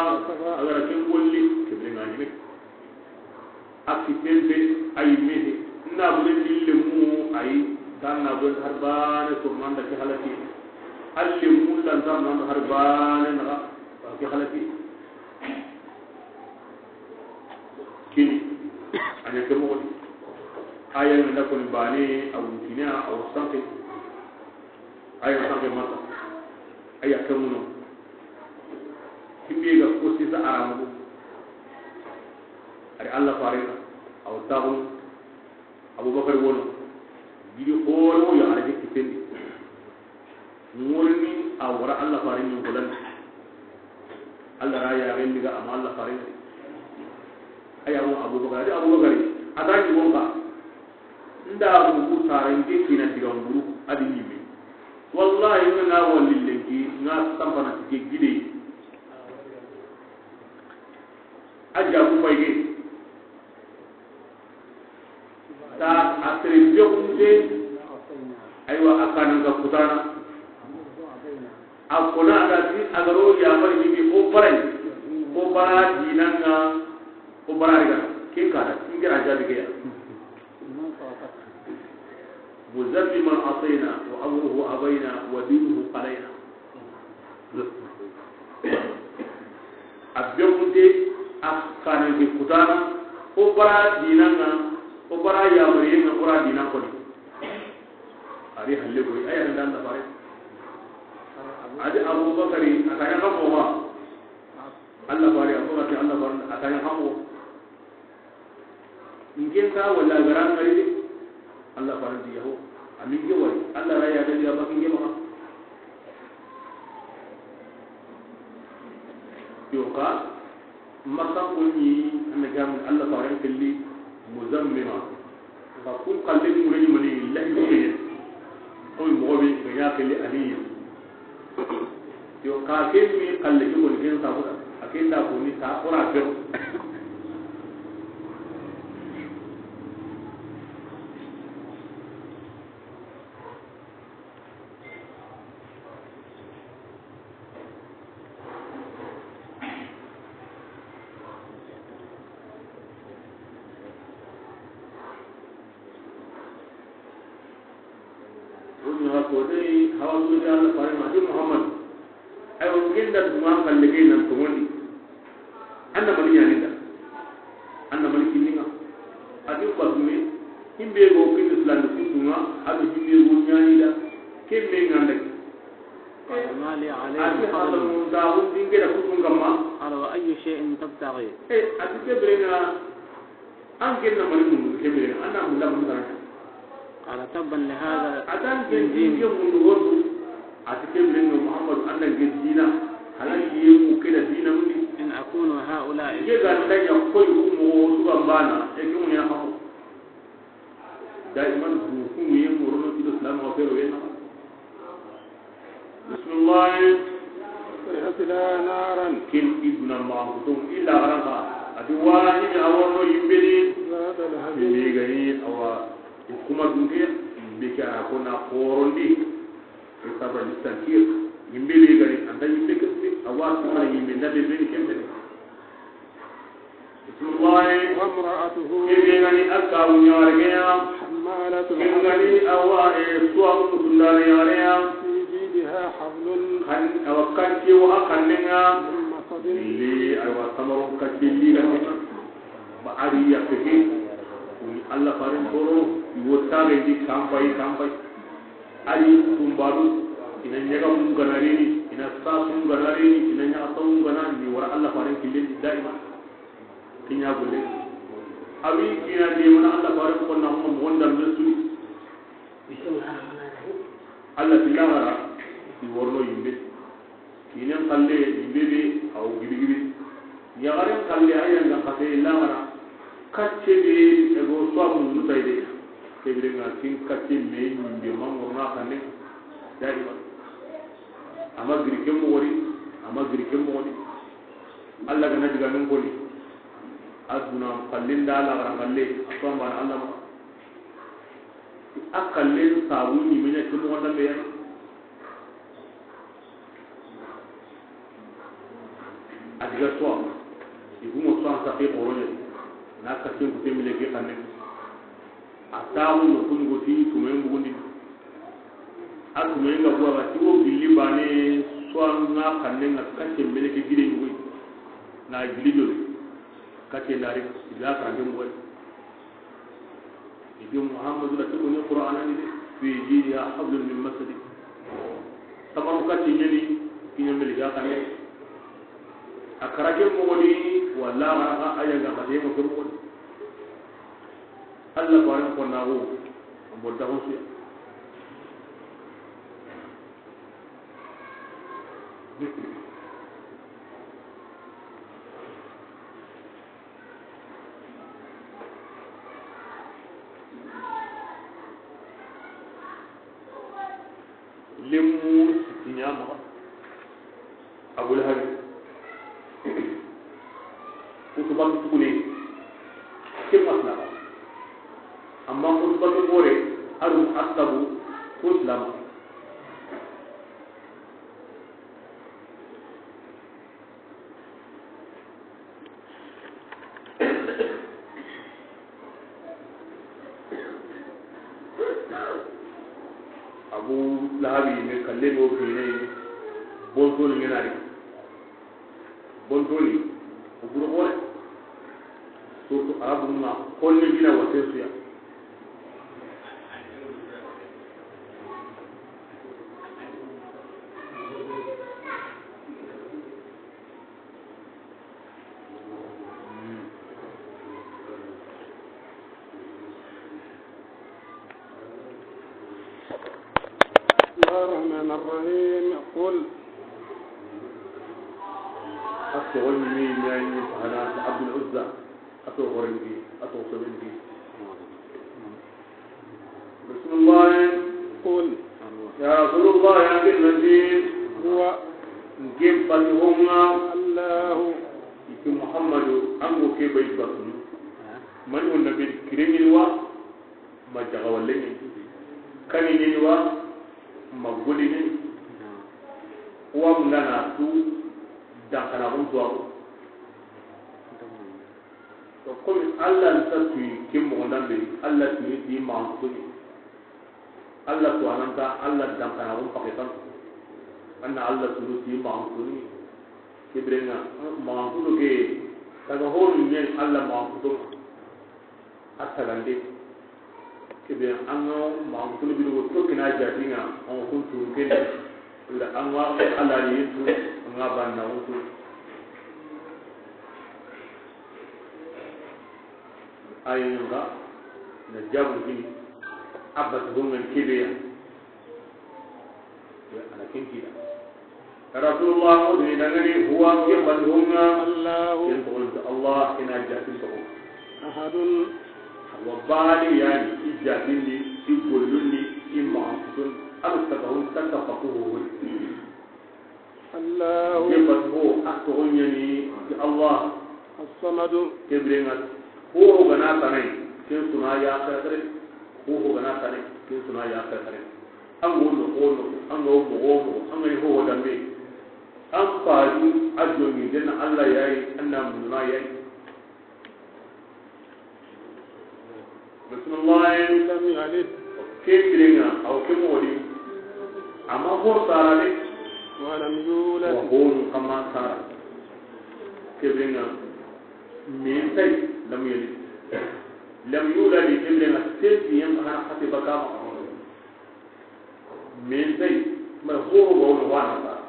A ga ra ken golli, ke bire ŋa ɲime. A ki tembe, ay mehe. Na bure dille mu, ay. Tan na bure har bane to manda ke halaki. Alle mu lan tan manda har bane na ke halaki. Kini, a ɲa ke moxo di. A ya ŋa nda koni bane, a wuntine, a wa sanke. A ya sanke mata. A ya ke muno. Kimbe ga ko sisa aramu. Ari Alla faare, a wa taxu. Abubakar wono, gidi xoore wo yaxare ke kitendi. Ŋorini a wara Alla faare ɲi golandi. Alla ra ya rendi ga ama Alla faare. A ya mo Abubakar, a di Abubakar, a ta ɲi wonka. Nda mugu sare nke kina diga mburu, a di ɲime. Wallahi, nga na walli lenki, nga tampana tike gide. A jabu fayge. Ta a sere be xunte, aywa, a kanan ga kutana. A kona a da ti a ga ro ya mari ni o paray. O bara dinanga, o bara riga. Ken ka da, ken kira jabi ke ya. مذمما عصينا وأمره أبينا ودينه قلينا. A be xunte, a kanan ke kutana, o bara dinanga, o bara yamariyenga, o ra dinan koni. Ari halle koy, a ya nda Alla faare. A di Abubakari, a ta ɲa xa moxo. Alla faare, Abubakar ti Alla faare, a ta ɲa xa moxo. Nke nta wala gara ngari de. Alla faare ti yaho. Amin ke wari. Alla ra ya ga diga bakin ke maxa. Yo ka, maka ko ni, an na gamu Alla faare kelli muzammima. Ka kun kalle ni mure ni mani lahi ko ni. Ko moxo be ga ya kelli aliya. Yo, ka ke mi kalle ke woni ken sabuda, a ken da ko ni ta xora be. Woni ha ko dai hawa wuri Alla faare ma di Muhammad. Ay, o genda duma kalle ke nan to woni. An na mani ɲaani da. An na mani kinninga. A di ko dumi. Himbe go kin Islam kutunga. A di himbe go ɲaani da. Kemme nganda. قال ما لي عليهم حرج. A di hada mun da hun dinge da kutun kamma. قال وأي شيء تبتغي. Eh, a di ke bire na An ken na mani mundu ke bire, an na munda mun kana. قال تبا لهذا. A tan ken din ke mundu wotu. A ti ke bire no Muhammad, an da ke dina. Halal ye mu ke da dina mundi. إن أكون هؤلاء. Ke ga da ya koy ku mo su ga bana, e ke mun ya hamu. Daiman du ku mu ye mu rono ido Islam wa fero ye na. Bismillah. Sayasla naran. Ken i duna ma ko illa garanga. A ti wa ni a wono yimbe ni. Zata lahab. Yimbe ga ni a wa kuma dunke, yimbe ke a ko na xorondi. Ke saba listankir. Yimbe be ga ni a nda yimbe ke a wa kuma yimbe na be be ni kembe. Bismillah. وامرأته Kebe ga ni a kawu ɲaare ke ya. حمالة Kebe ga ni الحطب a wa, eh, suwa mutundare ɲaare ya. في جيدها حبل Kan, a wa kacce wa a xannen ŋa. من مسد. Li, a wa tamaro kacce li ga ni. Ba a ri ya feke. Kuni Allah farin toro, i wo tabe di kampai, kampai. A ri tumbadu, i na ɲaga mun gana rini, i na sasu mun gana rini, i na ɲaga sawu mun gana ni wara Allah farin killen di daima. Kiɲa gulle. A wi kina de mana Allah farin ko na mo gonda me suni. Allah ti laxara, i worno yimbe. Kinen xalle, yimbe be, a wo gibi gibi. Yaxaren xalle, a yan ga xate laxara. Kacce be, e go so a mundu tay de. Ke bire ŋa kin kacce me yimbe ma worno xanne. Daima. A ma giri ke moxo di, a ma giri ke moxo di. Allah ga na diga nun koni. A duna xallen da laxara xalle, a so a ma Allah ma. A xallen sabu ni me ɲa ke moxo da me ya. A diga suwa, i gumo suwa n saxi xoroɲe, na kasin kute mile ke xanne. A taxu no kun go ti tumen bugundi. A tumen ga buwa ga ti wo gilli bane suwa nga xanne nga kasin mile ke gide yugo. Na gilli do. Kasin dari, i ga xanne mo. Ibi Muhammadu la tugu ni Qur'ana ni de. Fi jidiha hablum min masadi. Samaru kati ɲani kiɲa meli ga kane. A karake moxo ni wala a ga a yanga kate mo ke moxo ni. Allah barin ko na wo. Ambo da honsu ya. Lemmu sitti ɲa maxa. Abu Lahabi. Utubatu tugune. Ke masla. Amma Utubatu gore, aru asabu, ko silama. Abu Lahabi ne kalle no fine. Bontoni ŋenari. Bontoni o buru gore. Surtout arabu ma kolle gina wasen suya. بسم الله الرحمن الرحيم. قل. Aso wani mi yani fahana Abdul Uzza. Aso horendi, aso sobendi. Bismillah. قل. Ya Rasulullah, ya Nabi. هو. Nke bati honga. الله. Iti Muhammadu, an go ke bay batu. Mani won nabi kirengini wa, ma jaga walle ni. Kani ni wa, ma goli ni. Wa mundana tu, dankana gun tuwa. To, komi Allah nta tuyi ke moxo nda be, Allah tuyi ti maxankutoni. Allah to ananta, Allah dankana gun pake tan. Anna Allah tuyi ti maxankutoni. Ke birenga maxankuto ke, taga honu ɲen Allah maxankuto. A tagande. Kebe an ga maxankutoni bidogo tokkina jatinga, an kun tun kene. Ila an ga Allah ni tu, an ga banna wutu. Ayin ga na jabu gini. Abba to ngan kebe ya. Ya ana kin kida. Rasulullah, o dini dangani, huwa, ke bati honga. الله. Ken toxo nti Allah, ken na jatin toxo. أحد. Wa bani yani, i jatin ni, i gollun ni, i maxankutun, alu takahun, taka faku hohoi. Allahu. Ke batu ho, a toxo ɲa ni ti Allah. As-samadu. Ke biren ŋa, ho ho ga na tana yi, ken su na ya xeere xeere. Ho ho ga na tana yi, ken su na ya xeere xeere. An ga wo noxo wo noxo, an ga wo moxo wo moxo, an ga ni ho ho danbe. An faaju a jonŋi den na Allah ya yi, an na munduna ya yi. Bismillah. Lam yalid. Ke biren ŋa, a wo ke moxo di. A ma ho sara de. Wa lam yulad. Wa ho nu xa ma sara. Ke biren ŋa, me nta yi, lam yalid. Lam yulad, ke biren ŋa, senpiyen xa na xate baka ma. Me nta yi, ma ho ho ga wo no wa na sara.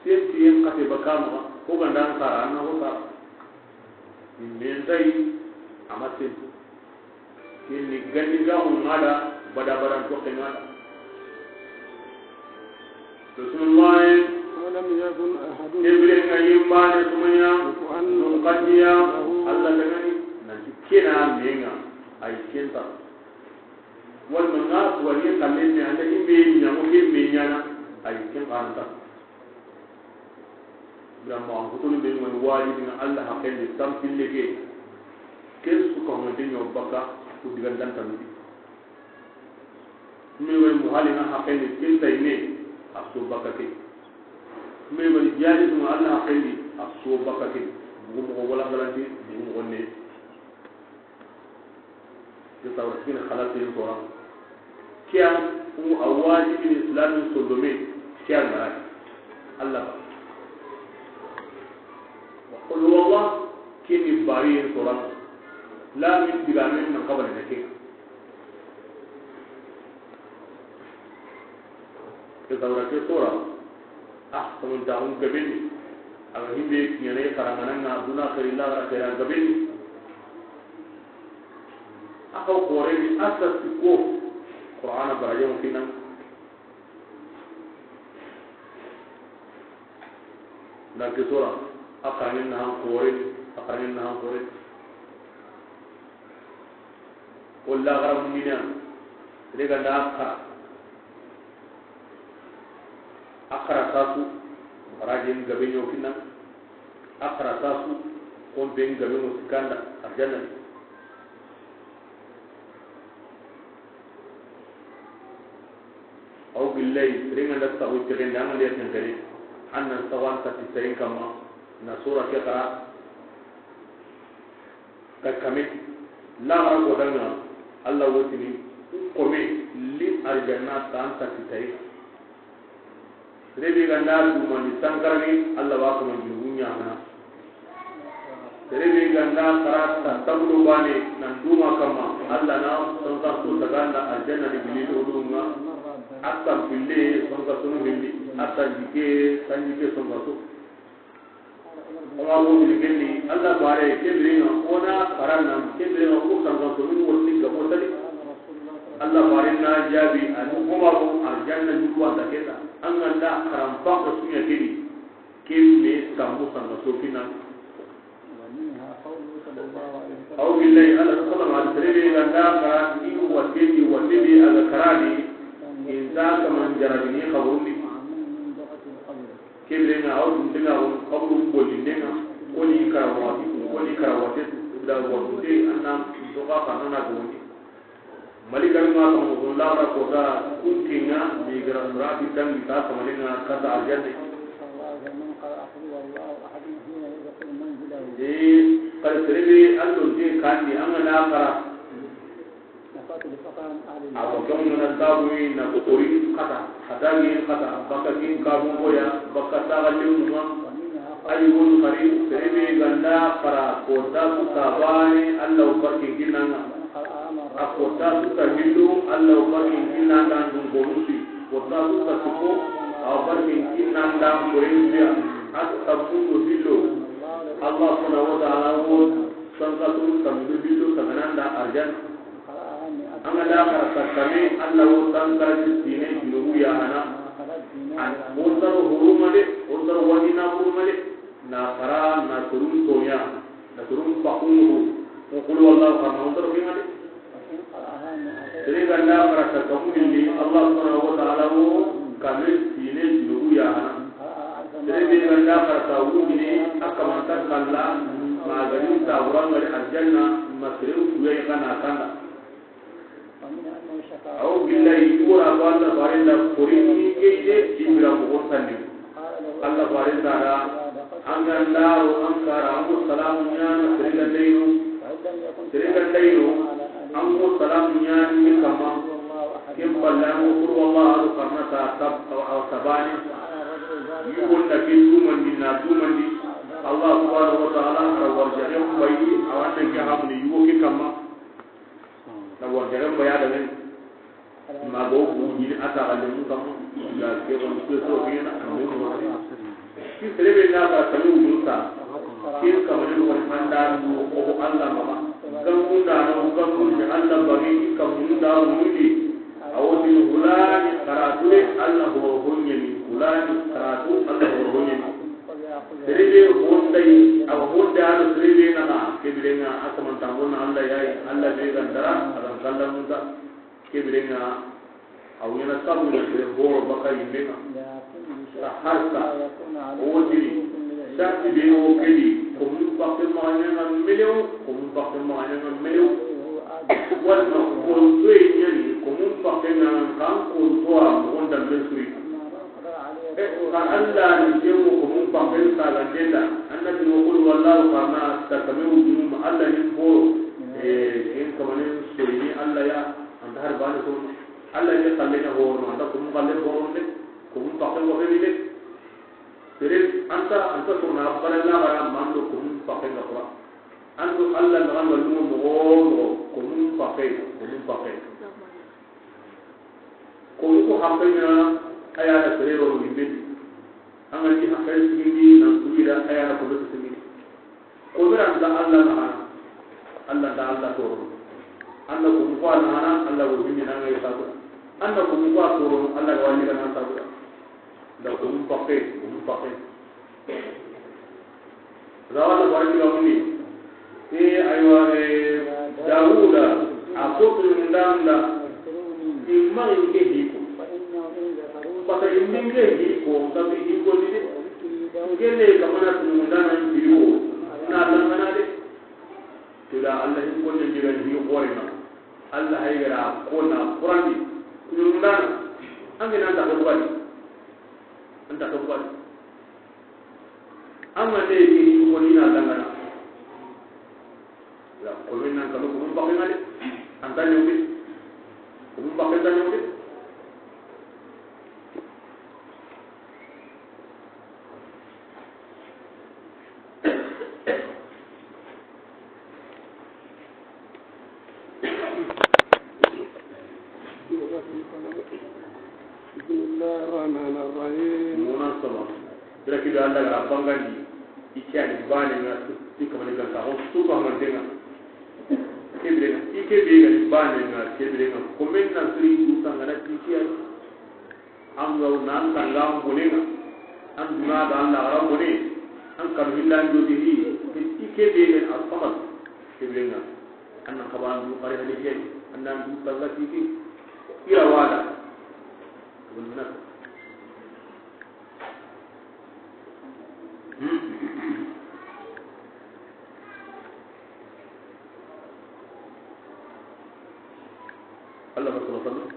Senpiyen xate baka ma, ho ga nda sara, an na ho sara. Me nta yi, a ma senpi. Ken ni gandi ga ŋa da, bada bada n toxe ŋa da. Bismillah. Wa lam yakun ahadun. Ke biren ŋa yinme nta su ma ɲa. Kufuwan. Nun xadiya. Lahu. Allah daga ni. Nanti ke na me ŋa. Ay ken nta. Wala ma ŋa wali xalle me anda yinme ɲa mo ke me ɲaana. Ay ken xa nta. Biran ma an kutuni be ŋa wajibi na Allah haqqen di tampille ke. Ken su ka mo de ɲo baka ku digan dan tan di. Me wari muhali na haqqen di ken tay ne a su baka ke. Me wari jari dum Allah haqqen di a su baka ke. Bugu mo wala galanti bugu mo ne. Ke sawra kina xalaten sora. Kiyan, ku a wajibi ni islamin sondome, kiyan ŋa ra. Allah ba. Wa qul huwallah, kini bariyen sora. La min digamen nan kabale na ke. Ke sawra ke sora. Ah, sonon taxun gabe ni. A ga himbe kiɲana i xaranŋana ŋa duna xeri la xera xera gabe ni. A xaw xoore ni a ta sikko. Qur'ana barajen kinan. Na ke sora, a xaranŋen na han xoore, a xaranŋen na han xoore. O laxara mundina, sere ga nda a xara. A xara sasu, barajen gabe ɲo kinan. A xara sasu, konpen gabe ŋo sikanda, arjanna. Aw billahi, sere ga nda saxu tegende, an ga nda ya tenkene, an na saxu an ta ti sayin kamma, na sora ke xara, ka kame, laxara ko danga, Allah wotini, kome, li arjanna ta an ta ti sayin. Sere be ga nda dumandi sankarani, Allah wa kama junubu ɲaxana. Sere be ga nda xara ta tabulo bane nan duma kamma, Allah na sonka so taganda aljanna di bili do dunga. Akan pille sonka sunu hindi, akan jike sanjike sonka so. Oma ko bili kendi, Allah bare ke biren ŋa, ona xaran nan ke biren ŋa, ko sanka so min woni ga motali. Allah bare na jaabi, an ko ma ko arjanna ni ko anda keta. An ga nda xaran pakka suɲa kedi. Ken me sambu sanka so kinan. Aw billahi, Allah sallallahu alaihi wasallam, sere be ga nda xara ni wate ni wate be a ga xara ni, inta kaman jarabi ni xaburun di. Ke biren ŋa, aw dun denga won xaburun bolli denga, ko ni xara wati, ko ni xara wate, da won de anna to ka fa na go ni. Malikan ma ko ko la ra ko ta kuntinga mi gara surati dangi ta kamalinga kata aljanna. E, kal sere be allo de kandi an ga na xara. A ko kan na tabu na ko ori kata, kata ni kata, baka kin ka bu ko ya, baka ta ga le mu ma. Ayi won xari, sere be ga nda xara ko ta su tabane, Allah barkin kinanga. A ko ta su ta hillo, Allah barkin kinanga ndun bonusi. Ko ta su ta suko, a barkin kinanga ko rendiya. A ta bundo hillo. Allah subhanahu wa ta'ala wo sanka su ta bundo hillo ta gananda arjan. An ga da xara sakkame, Allah wo sankara ti sine junubu ya hana. An wo saro huruma de, wo saro wani na huruma de. Na xara na turun tonya, na turun pakungu. Ko qul huwallahu ahad, wo saro kinga de. Sere ga nda xara sakkamu ni, Allah subhanahu wa ta'ala wo Kame sine junubu ya hana. Sere be ga nda xara ta wujine, a kamanta kalla, ma ga ni ta wurangari aljanna, ma sere kuya i kana kanda. Awo billahi, i wora ko Allah faren da korini ke ide, i bira moxon tanni. Allah faren da da, an ga ndaro, an kara, an ko salamu ɲana, sere ga ndayno. Sere ga ndayno, an ko salamu ɲani ni kama. Ken palle an ko qul huwallahu ahad xarana ta tab-, aw, aw tabani. Yugo nda ke dumandi, na dumandi. Allah subhanahu wa ta'ala a ra warjaxen bayi, a wa nda ke hamni yugo ke kama. Na warjaxen bayi a da men. Ma go bu ɲini a ta galle mun kama. Ya ke on ke so ke na an mun. Ki sere be na ba tamu mun ta. Ken kamane woni handa ndu ko Allah maxa. Gamunda no, gamunde Allah bagi, kamunda wuli. Awo ti hulani karatu de, Allah ho honyani. Hulani karatu, Allah ho honyani. Sere be honda yi, awa honda ano sere be naxa, ke birenga a kamanta honna Allah yayi, Allah be gandara, a gan kalla munta. Ke birenga, a wuɲana sabu na sere horo baka yimme ka. Ka harsa, o wotini, sarti be o kedi, ko mun pakke maxa ɲanga melew, ko mun pakke maxa ɲanga melew. Walma kontoye ɲani, ko mun pakke ŋa kan kontoa moxon dambe suri. E, ka Allah ni jewo ko mun pakke sagandenda, annabi wo qul huwallahu xarana, takame wujunuma, Allah ni boro, e, ken kamanen soyini Allah ya. Anta har bani ko Allah ne xalle ɲa horono, anta ko mun xalle horono de, ko mun pakke ko feni de. Sere anta, anta ko na bala na bara mando ko mun pakke nga Qur'an. Ando Allah na ando mo mo ko mun pakke, ko mun pakke. Ko mun ko hakke ɲa, aya na sere ro ni bedi. An ga ni hakke sigindi na kubira, aya na ko sigindi. Ko bira nta Allah na hana, Allah nta Allah toro. An na ko mun ko na hana, Allah wo hinni na ngai sabu. An na ko mun ko toro, Allah ga wani ga na sabu. Da ko mun pakke, ko mun pakke. Zawala barki ga muni. E, aywa, e, Dawuda, a ko tun danda. Imma in ke hiko. Parce que in ke hiko, ka bi hiko ni de. Ngele kamana tun dana hiko. Na lamana de. To da Allah hin ko ne diga ni xore na. Allah hay gara ko na Qur'an di. Kun dana. An ga na ta ko bali. An ta ko bali. An ga ne ke hin ko ni na dangana. Ya ko min nan kanu ko mun bakke ngale. An ta ne ko mun bakke ta ne ko. بسم الله الرحمن الرحيم. Muna sama. Bira ke be Allah ga bangandi. I ke ani bane nga su, i kamani ganta ho su ka mantenga. Ke bire nga, i ke be ga ni bane nga, ke bire nga. Ko men na suri du sangana ti ke ani. An ga na an tanga an bone nga. An duna da an lagara bone. An kam hillan jodi hi. I ke be ga ni asamal. Ke bire nga. An na kaban du kare hali ke. An na du tanga ti ke. Ira wala. Wal munafik. Allah sallallahu alaihi wasallam.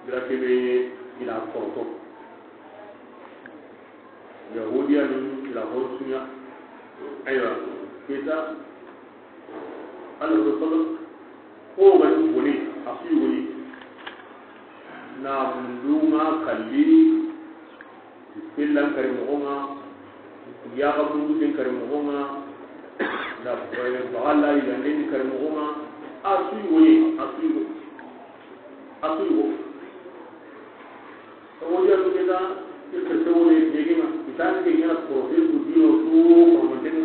Bira ke be ila koroto. Yahudiya ni ila hon sunya. Aywa, kita Allah sallallahu alaihi wasallam. Ko ga ni woni, a su woni. Na mundu nga kalli. Fillan kari moxo ŋa, yaxa mundu den kari moxo ŋa, na, eh, baxalla yigande ni kari moxo ŋa, a su yi wo ye, a su yi wo, a su yi wo. O ya su ke ta, i xirte wo ye dege ŋa, i ta ni ke ŋa na procès du dino su, ko mo dege.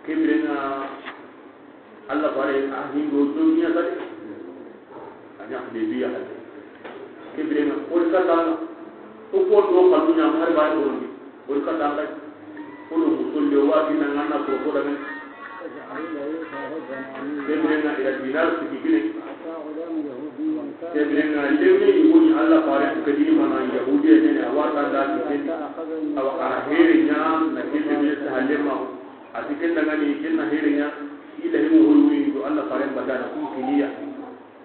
Ke bire ŋa, Allah fare a hindo duniya gadi. A ɲa de biya hade. Ke bire ŋa, o ka ta ŋa. O ko do ka dunya har ba do ni. O ka ta ŋa. O do musolle wa ki na ŋa na ko ko da ni. Ke bire ŋa ila dinar sigi kine. غلام يهودي كان Ke biren ŋa, lemme yugo ni Alla faaren kadini mana Yahudiya ɲa ni, a wa tanda ti ken. Awa, a ra here ɲa na ke lemme saha lemma. A ti ken da ŋa ni, ken na here ɲa. Ila himu hulu wi do Alla faaren bata na kun kiniya.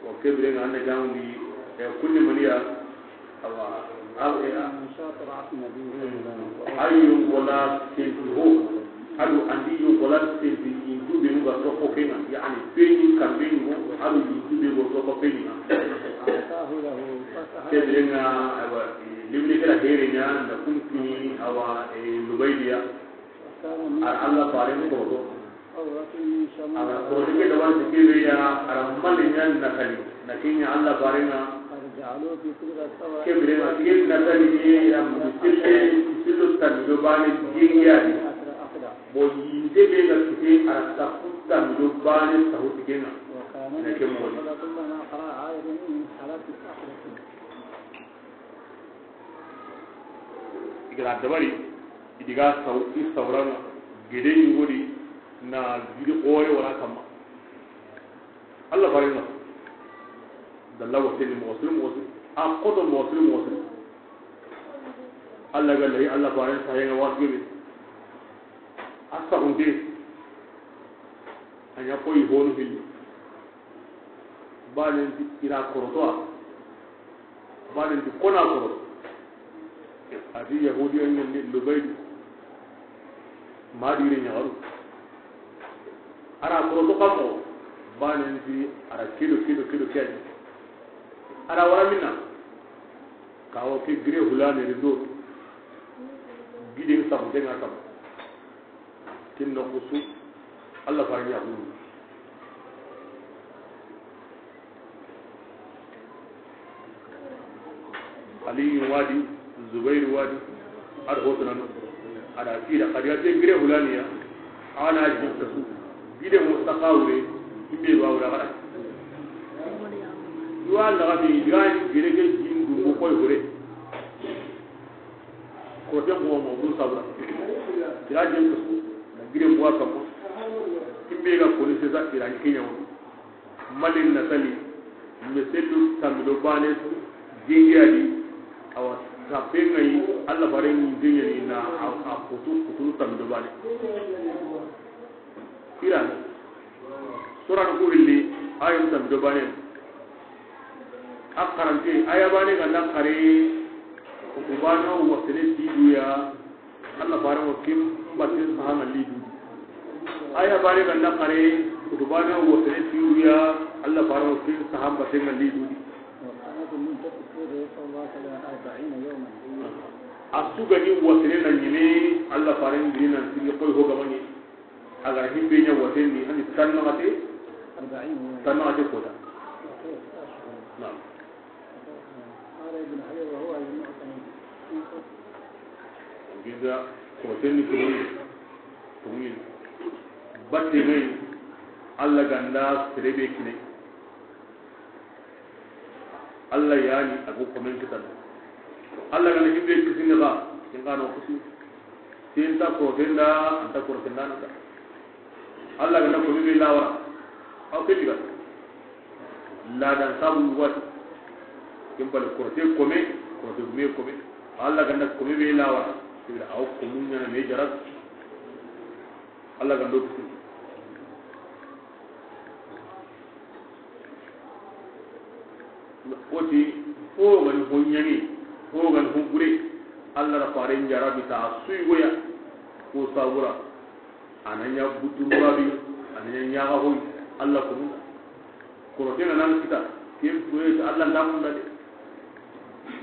Wa ke biren ŋa, an na jamu ni, e, kunni maniya. Awa, aw, e, a. من شاطر عقل نبيه. Ayi yonkola senti ho. Ado andi yonkola senti yintu be nu ga soko ke ŋa. Yani, peni ka peni ho. Ado yintu be go soko peni ŋa. أعطاه له فسأل. Ke biren ŋa, awa, lemine ke ra here ɲa, na kun kini, awa, e, Lubaydiya. A ra Alla faaren koroto. A ra koroto ke dabari ti ke be ya, a ra male ɲa na kali. Na ke ɲa Alla faaren ŋa. Ke biren ŋa, ke na kali ni ya, misillo, misillo tanmi do baane jingiya di. Bo yinte be ga kite, a ra safu tanmi do baane sahu ti ke ŋa. Na ke mo. I ga ra dabari, i di ga saw, i sawra ŋa, gede yugo di na gidi xoore wara kamma. Alla faaren ŋa. Dalla wa seni moxo siri moxo siri. A xoto moxo siri moxo siri. Alla ga lahi, Alla faaren sahe ŋa waxati be. A saxunte. A ɲa koyi honu hilli. Baane nti i ra koroto a. Baane nti kona koroto. A ti Yahudiya ɲa ni Lubaydi. Ma dire ɲaxaru. A ra koroto kammo. Baane nti a ra kido, kido, kido ke ɲa. A ra wara minna. Kawo ke gire hulane rido. Giden saxunte ŋa kamma. Ken noxu su, Alla faaren ɲa xunu. Aliyu wa di, Zubairu wa di, a da hotunanu. A da kida, kadi a te gire hulaniya, a na jinta su. Gide mo saxa wure, i be ba wure a ga da. I wa laga mi, i ga ni gire ke jin dungu koy wure. Kote mo mo du sabra. Kira jen ko na gire mo wa kamma. Kimbe ga ko ni sesa kira ni kinya wo. Malin na sali. Meselu tammi do baane jingiya di. Awa sape ŋa yi Alla faaren ni denya ni na a, a kutu, kutu tammi do baane. Iran. Suran ku hilli, ayan tammi do baane. A xarante, aya baane ga na xare, kutubana wasene ti duya, Alla faaren wa ken batten saha ŋa li du. Aya baane ga na xare, kutubana wasene ti duya, Alla faaren wa ken saha batten ŋa li du. وكانت المدة في الرسول صلى الله عليه وسلم أربعين يوما. A su ga ni wasene na ɲime, Alla faaren giri nan sigi koy ho gamani. A ga ra himbe ɲa watendi, a ni tannaxate, tannaxate kota. Naam. قال ابن حجر وهو المعتمد. Gida kotendi tumuyi, tumuyi. Batte ŋa yi, Alla ga nda sere be kine. Alla yani a go komen kitana. Alla ga na himbe kisini ga, ken ga no kusi. Ken ta korotenda, an ta korotenda na ta. Alla ga na kome be lawara. Aw ke diga. Ladan sabu wati. Ken bal korote kome, korote gume kome. Alla ga na kome be lawara. Sibira aw komun ɲa na me jarat. Alla ga ndo kusi. Woti, fo gani ho ɲani, fo gani ho gure, Alla ra faaren jarabi ta suyi goya, ko sabura, a na ɲa butu murabi, a na ɲa ɲaga hoy, Alla kunu. Korote na nan kita, ken koye ta Alla ndamunda de.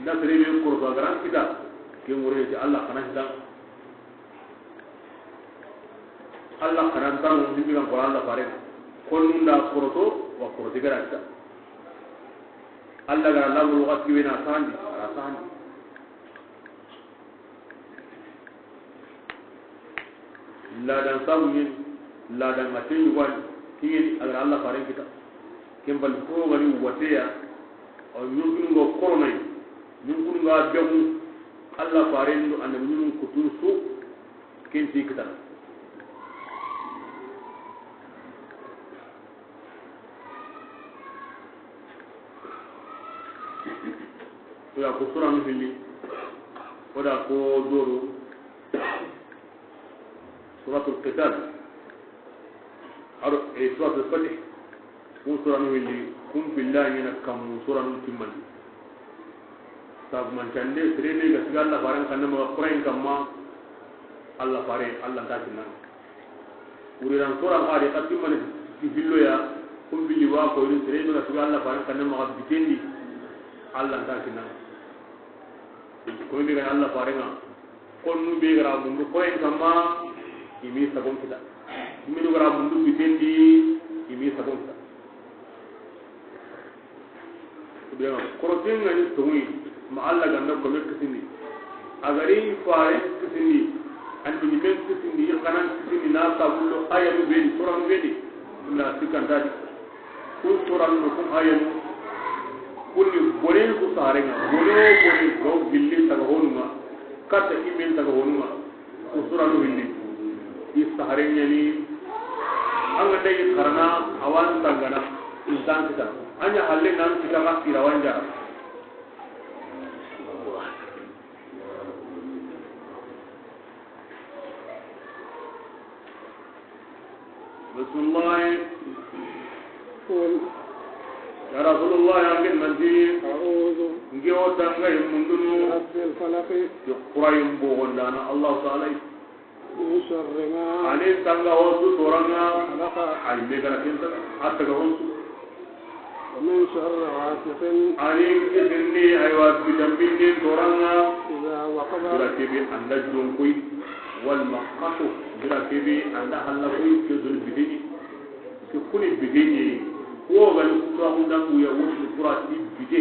Nda sere be koroto a ga ran kita, ken wore ta Alla kana kita. Alla xanan tanu himbigan kora Alla fare. Konnun da koroto wa korote gara kita. Alla gara lamu wakati wena sandi, ara sandi. Ladan sabu ɲin, ladan ŋa te ɲugan, kiyen a gara Alla faren kita. Ken bal ko gani wateya, o ɲunkun go koronay, ɲunkun ga jamu, Alla faren do annabi ɲunkun kutun su, ken ti kitana. O da ko suranu hilli, o da ko doro, Suratul Qital, aro, e, Suratul Fatih, kun suranu hilli, kun billahi na kammu suranu timmandi. Sabu mancande, sere be ga siga Allah faren kanne maxa Qur'an kamma, Allah fare, Allah nta kinna. Wuriran sura ga di xa timmani ti hillo ya, kun billi wa ko ni sere be ga siga Allah faren kanne maxa bitendi, Allah nta kinna. Ko be ga Allah faren ŋa, konnu be ga ra mundu Qur'an kamma, i mi sagon kita. Minu ga ra mundu bitendi, i mi sagon kita. Ibrahima, koroten ŋa ni tonŋu yi, ma Allah ga na kome kisindi. A ga ri fare kisindi, an bi men kisindi, i xanan kisindi, na sabullo ayanu be di, suranu be di, na sikanta di. Kun suranu do kun ayanu, kun ni bonen ku sare ŋa, bone wo bone ga wo gilli taga honu ŋa, katta i men taga honu ŋa. Ku suranu hilli. I saharen ɲa ni. An ga daga xarana, a wa n tangana, i nta n kita. An ɲa halle na n kita ma i ra wa n jara. Bismillah. قل Ya Rasulullah, ya ngin nanti, أعوذ n ke o tanga yi mundunu, برب الفلق ti Qur'an bo wondana Allah Ta'ala. من شر ما A ni tanga ho su toran ŋa, خلق a yi me ga na ken taga, a taga ho su. ومن شر غاسق A ni kisindi, aywa, bidan binne toran ŋa, إذا وقب bira kebe an da jonkoy, wal maqatu, bira kebe an da halakoy, ke zul bidini. Ke kuni bidini, ko ga ni tuwa mun dangu ya wusu kura ti bide.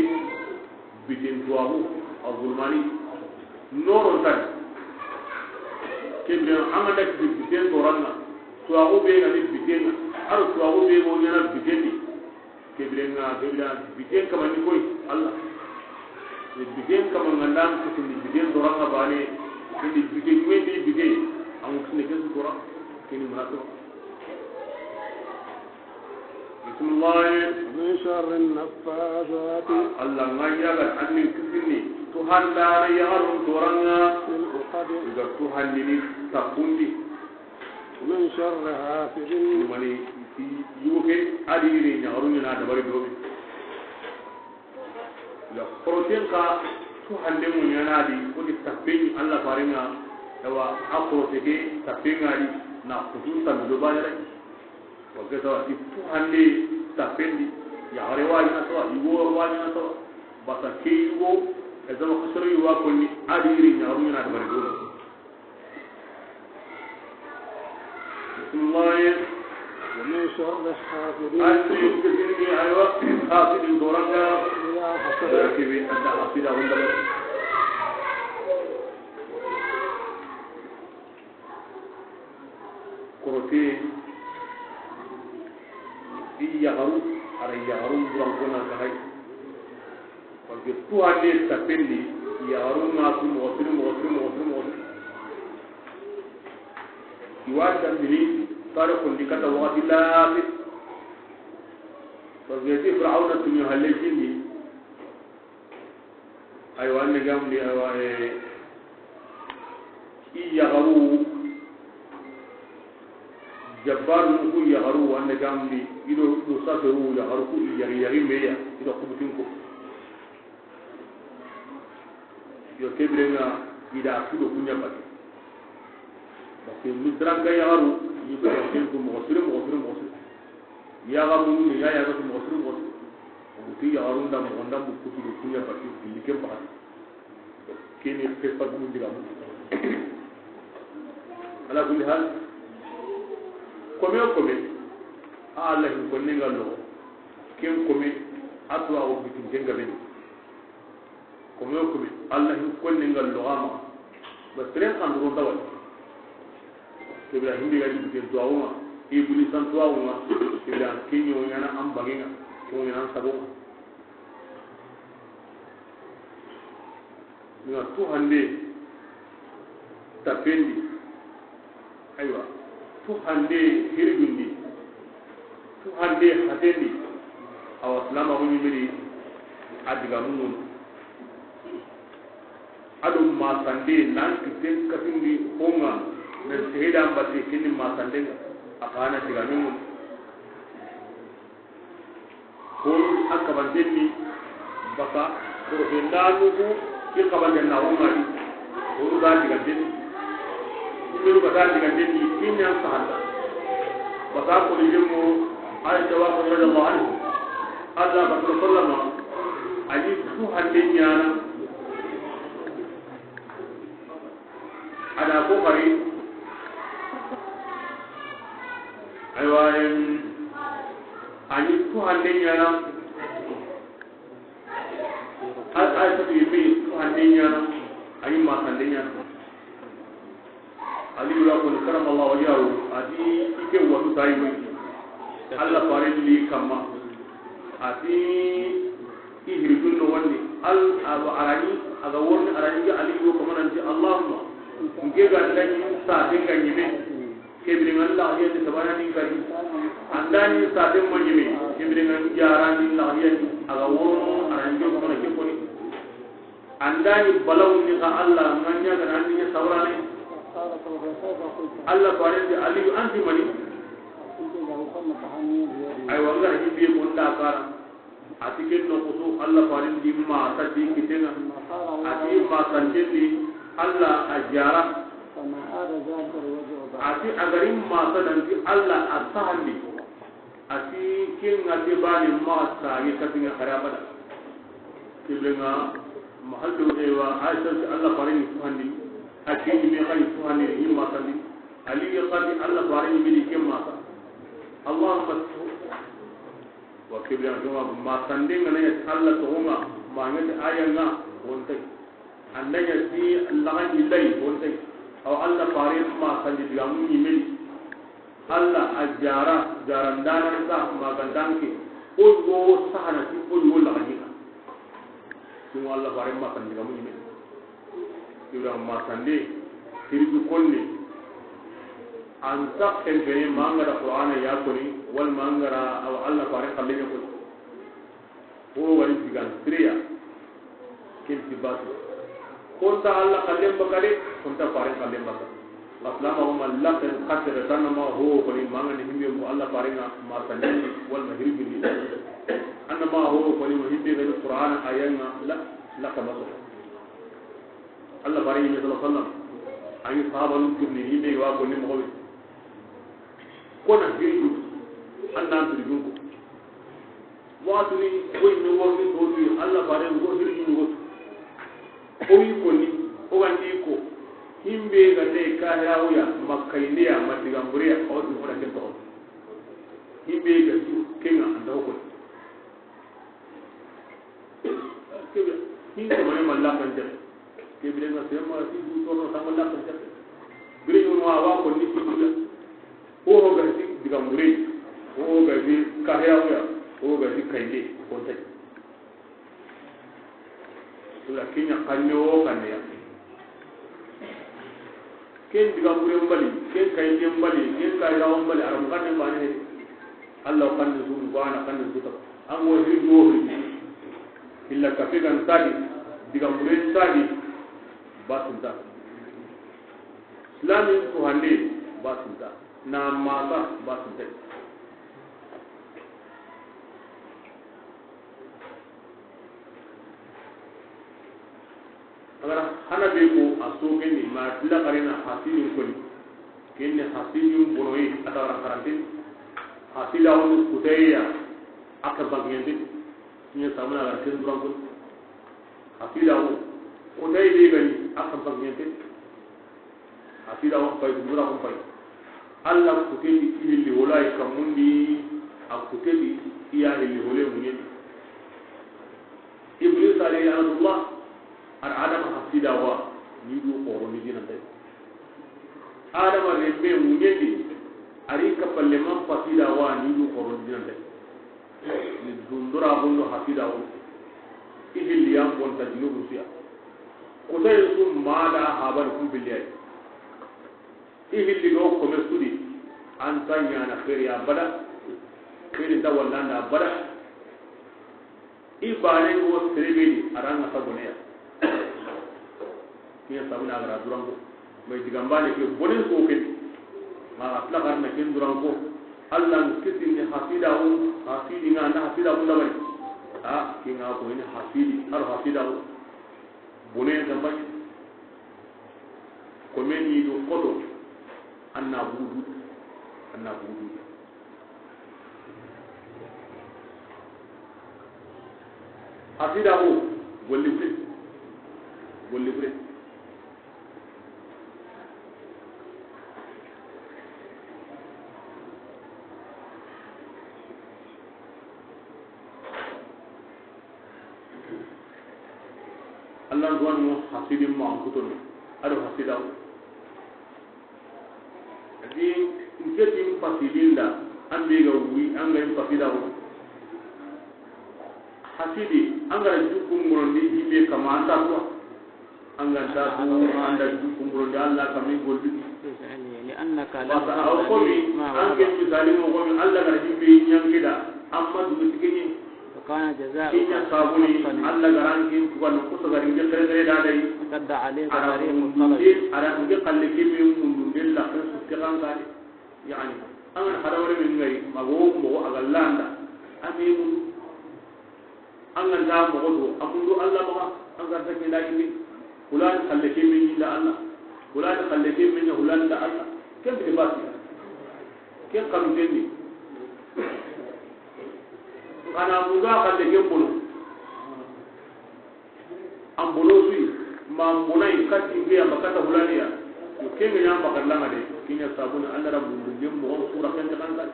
Biten tuwaxu, a zulmani, noron tani. Kebire an ga da kiti biten toran ŋa, tuwaxu be ga ni biten ŋa, aro tuwaxu be go ɲana biten di. Kebire ŋa, kebire biten kama ni koy, Allah. Biten kama ŋa ndan kisindi biten toran ŋa bane, indi biten ɲumen di biten, an kisindi kesu toran, kini muna toran. Bismillah. ومن شر النفاثات Allah ŋa yaga an ni kisindi, tuhandana yaxarun toran ŋa, في العقد i ga tuhandini tappun di. ومن شر حاسد Mani, i yugo ke, a di ri yaxarun ɲa na dabari dobe. Ya koroten xa, tuhande mu ɲana di, o di tappen ŋa Allah faren ŋa, ewa, a korote ke tappen ŋa di, na kutu tammi do bane rai. Wa ke sawa, i tuhande tappen di, yaxare wa ɲana sawa, yugo wa ɲana sawa, basa ke yugo, e zama xasoro yugo wa konni, a di ri yaxarun ɲa na dabari do. Bismillah. ومن شر حاسد An ni kisindi, aywa, hasidin toran ŋa. إذا حسد Bira kebe an da hasida hunda. Korote, i yaxaru, a ra yaxaru buran kona ga hay. Parce que tuhande tappen di, yaxarun ŋa su moxo siri, moxo siri, moxo siri, moxo siri. I wa dambini, tare kondi kata waxati lafi. Parce que ti Firawuna tumi halle jindi. Aywa, an ne gamdi, aywa, eh, i yaxaru, jabbaru ku yaxaru, an ne gamdi, i do, do saseru yaxaru ku i yaxi, yaxi meya, i do kubutin ko. Yo, kebire ŋa, i da kudo kunya baki. Parce que Misranka yaxaru, i ko ken ko moxo sire, moxo sire, moxo sire. Yaxaru ni, ya yaxaru moxo sire, moxo sire. O ti yaxarun da moxo nda mu kutu do kunya baki, gilli ken paxati. Keni xefa gumu diga mu. Ala kulli hal, kome o kome, a Allah hin konne ŋa lo, ken kome, a tuwa o bitin ken gabeni. Kome o kome, Allah hin konne ŋa lo ga ma. Ba tren kan ron tawal. Kebira hindi ga di biten tuwa ŋa, Iblisan tuwa ŋa, kebira kenyo ɲana an bange ŋa, kenyo ɲana an sago ŋa. Nga tuhande tapendi, aywa, tuhande hirigundi, tuhande hatendi, awa silama ko ɲimiri a diga munun. A do masande nan kitten katindi honga, men seheda mbati kini masande nga, a kana digamen ŋa. Ko a kabanten ni baka, ko ke ndanu ku ke kabanten na honga di. Ko ga digamen ni, ko ga digamen ni, kinya sahanda. Baka ko ni jemo, Aisha wa radiyallahu anha. Allah ba sallama, ani su hande nyana. A da ko xari. Aywa, em, ani ku hande nyana. Al, ay, sabu yimbe ku hande nyana. Ani ma hande nyana. Ali ya ko, karamallahu wajhahu, a ti i ke watu tayi mo. Allah fare li kamma. A ti i hirijun no wandi. Al, a ga arani, a ga worni arani ga Ali yo kamana nti, Allahumma, nke ga ndani sa de ga nyime. Ke biren ŋa lahiya ni sabana ni kadi. An da ni sa de ma nyime. Ke biren ŋa jara ni lahiya ni. A ga worno arani yo kamana ke koni. An da ni balawu ni ga Allah, nga ɲa ga nan ni sawrane. Allah fare nti, Aliyu, an ti mani? Aywa, nga himbe ko nda kara. A ti ken no kusu, Allah fare ndi ma sa di kitten ŋa. A ti ma sanden di, Allah a jara. A ti a ga ri ma sa dan ti, Allah a sahandi. A ti ken ŋa ke bani ma sa ye katin ŋa hari abada. Ke biren ŋa mahallu de wa Aisha ti Allah fare ni fuhandi. A ke ni me xali fuhandi ni ma sandi. Ali ya xali Allah fare ni mini ke ma sa. Allahumma. Wa ke biren ŋa ma sande ŋa ne Allah to ŋa ma ŋa ti aya ŋa wonte. An da ɲa ti laga ni lay wonte. Aw Allah fare ma sandi digamu ni mini. Allah a jara, jara ndana sa magandanke. O go sahana ti o go laga ni ka. Sun Allah fare ma sandi digamu ni mini. Ibra ma sande, hirju konne. An sa ken fene ma nga da Qur'ana ya koni, wal ma nga da aw Allah fare xalle ya koni. Ko wari digan siriya. Ken ti basu. Konta Allah xallen baka de, konta faren xallen baka. Aslama o ma laken xasere tanna ma ho koni ma nga ni himbe mo Allah faren ŋa ma sande wal ma hirju ni. Anna ma ho koni ma himbe ga ni Qur'ana aya ŋa la, la ka maso. Allah fare ni sallallahu alaihi wasallam. Ani sahabanun kirni ni be wa ko ni mo be. Ko na hirju. Annan hirju ko. Mo atuni ko ni wo ni to ni Allah fare ko hirju ko. Ko yi ko ni, o ga ni ko. Himbe ga te ka ya wuya, Makka inde ya, ma digan bure ya, o ti ko na ken to. Himbe ga tu, ken ŋa anda ko. Kebe, kin ko mane malla kan jere. Kebe de na sema si du to no sama la kan jere. Bire yo wa wa ko ni si du. O ho ga si digan bure. O ho ga si ka ya wuya. O ho ga si kayde ko tay. Sura kinya kanne o kanne ya. Ken digan bure mbali, ken kayde mbali, ken kayda mbali, aram kanne mbane he. Allah kanne su, bana kanne su ta. An go hirju wo hirju. Illa kafe gan sadi, digan bure sadi, basunta. Islamin su hande, basunta. Na masa, basunta. Agara hana be ko a so kendi ma tila karina hasini koni. Kenne hasini bonoyi a ta gara karante. Hasila on kutaya a ka bagiyante. Nya samuna gara ken duran ko. Hasila on kutaya be gani a ka bagiyante. A tida on pay, dura on pay. Allah kutedi i hilli wolayi kammundi, a kutedi i ya hilli wole muñeni. Iblis alayhi laanatullah, ar Adama hasida wa, ni du xoro ni dinante. Adama remme muñeni, ari kapalle man pasida wa, ni du xoro ni dinante. Ni dundura gondo hasida wo. I hilli yan bonta junubu siya. Kutay su mada haban kun biliyay. I hilli go kome sudi. An ta ñana xeeri abada. Xeeri nta wallanda abada. I bane go serebedi aranga saboneya. Ken ya sabu na a ga ra duranko. May digan baane ke bonen so ken. Ma a tila ga ra na ken duranko. Alla n kisindi hasidaxu, hasidi ŋa na hasidaxu dabari. A, ken ŋa ko ni hasidi, a do hasidaxu. Bonen kan baane. Ko men ni do xoto, an na bugu du, an na bugu du. Hasidaxu, golli bure, golli bure. Alla n duwanu mo hasidin ma an kutono, a do hasidaxu. Adi, n ke ti n pasidin da, an be ga wi, an ga n pasida wo. Hasidi, an ga ra jukun burondi, hibe kama an ta tuwa. An ga ta tuwa, an da jukun burondi, Alla kami golli. لأنك لم Wasa aw komi, تقتدي ما an ke وجب. Misali mo komi, Alla ga ra hibe nyankida, amma du sikini. فكان جزاؤك Ken ya sabuni, حقا. Alla ga ra n kin tuwa no kusa ga ringe kere kere da dai. اشتد عليك Ara حريق mundu الطلب. Ara nge kalle ke me mundu ndella ko su ke kan gani. Yani, an ga na hada wore min ŋa yi, mago mogo a ga landa. An ga yi mundu. An ga nta mogo do, a mundu Alla maxa, an ga nta ke da yini. Fulan kalle ke min da Alla. Fulan kalle ke min da Fulan da Alla. Ken bi basi. Ken kanu ken ni. Kana mundu a kalle ken bono. An bono su yi, ma an bona yi kati be an bakata hulaniya. Yo, ken ga ɲa an bakar langa de, ken ɲa sabuni Alla ra mundu de mo on sura ken ta kan ta.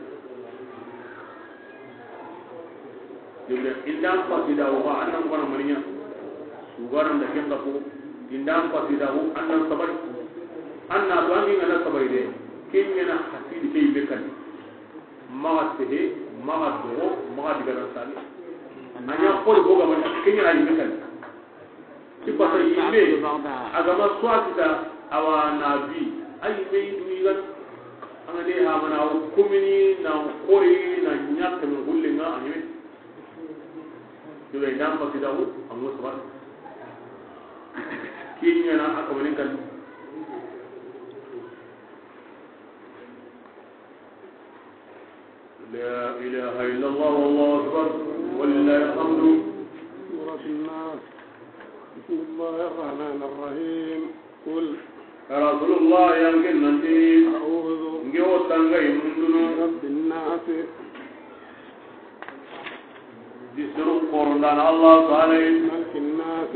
Yo, inda an pasida wo ba, an na ko na maniya. Sugara nda ken da ko, inda an pasida wo, an na sabari. An na to an ga na sabari de, ken ɲa na hasidi ke be kan. Maxa sehe, maxa dogo, maxa diganan sage. A ɲa xori ko ga ma ɲa, ke ɲa na yime kan. Ti basa yime, a ga ma suwa kita, awa na bi, a yime yi du yigan. An ga de ha mana o komini, na xori, na ɲa kan gulle ŋa a yime. Diga idan basidaxu, a ŋo saba. Ke ɲa na a kamanin kan. لا إله إلا الله والله أكبر ولله الحمد. سورة الناس. بسم الله الرحمن الرحيم. قل. يا رسول الله، yan ken nanti, أعوذ. Nge wo tanga yi mundunu. برب الناس. Ti seru xorondaana Allah Taala yi. ملك الناس.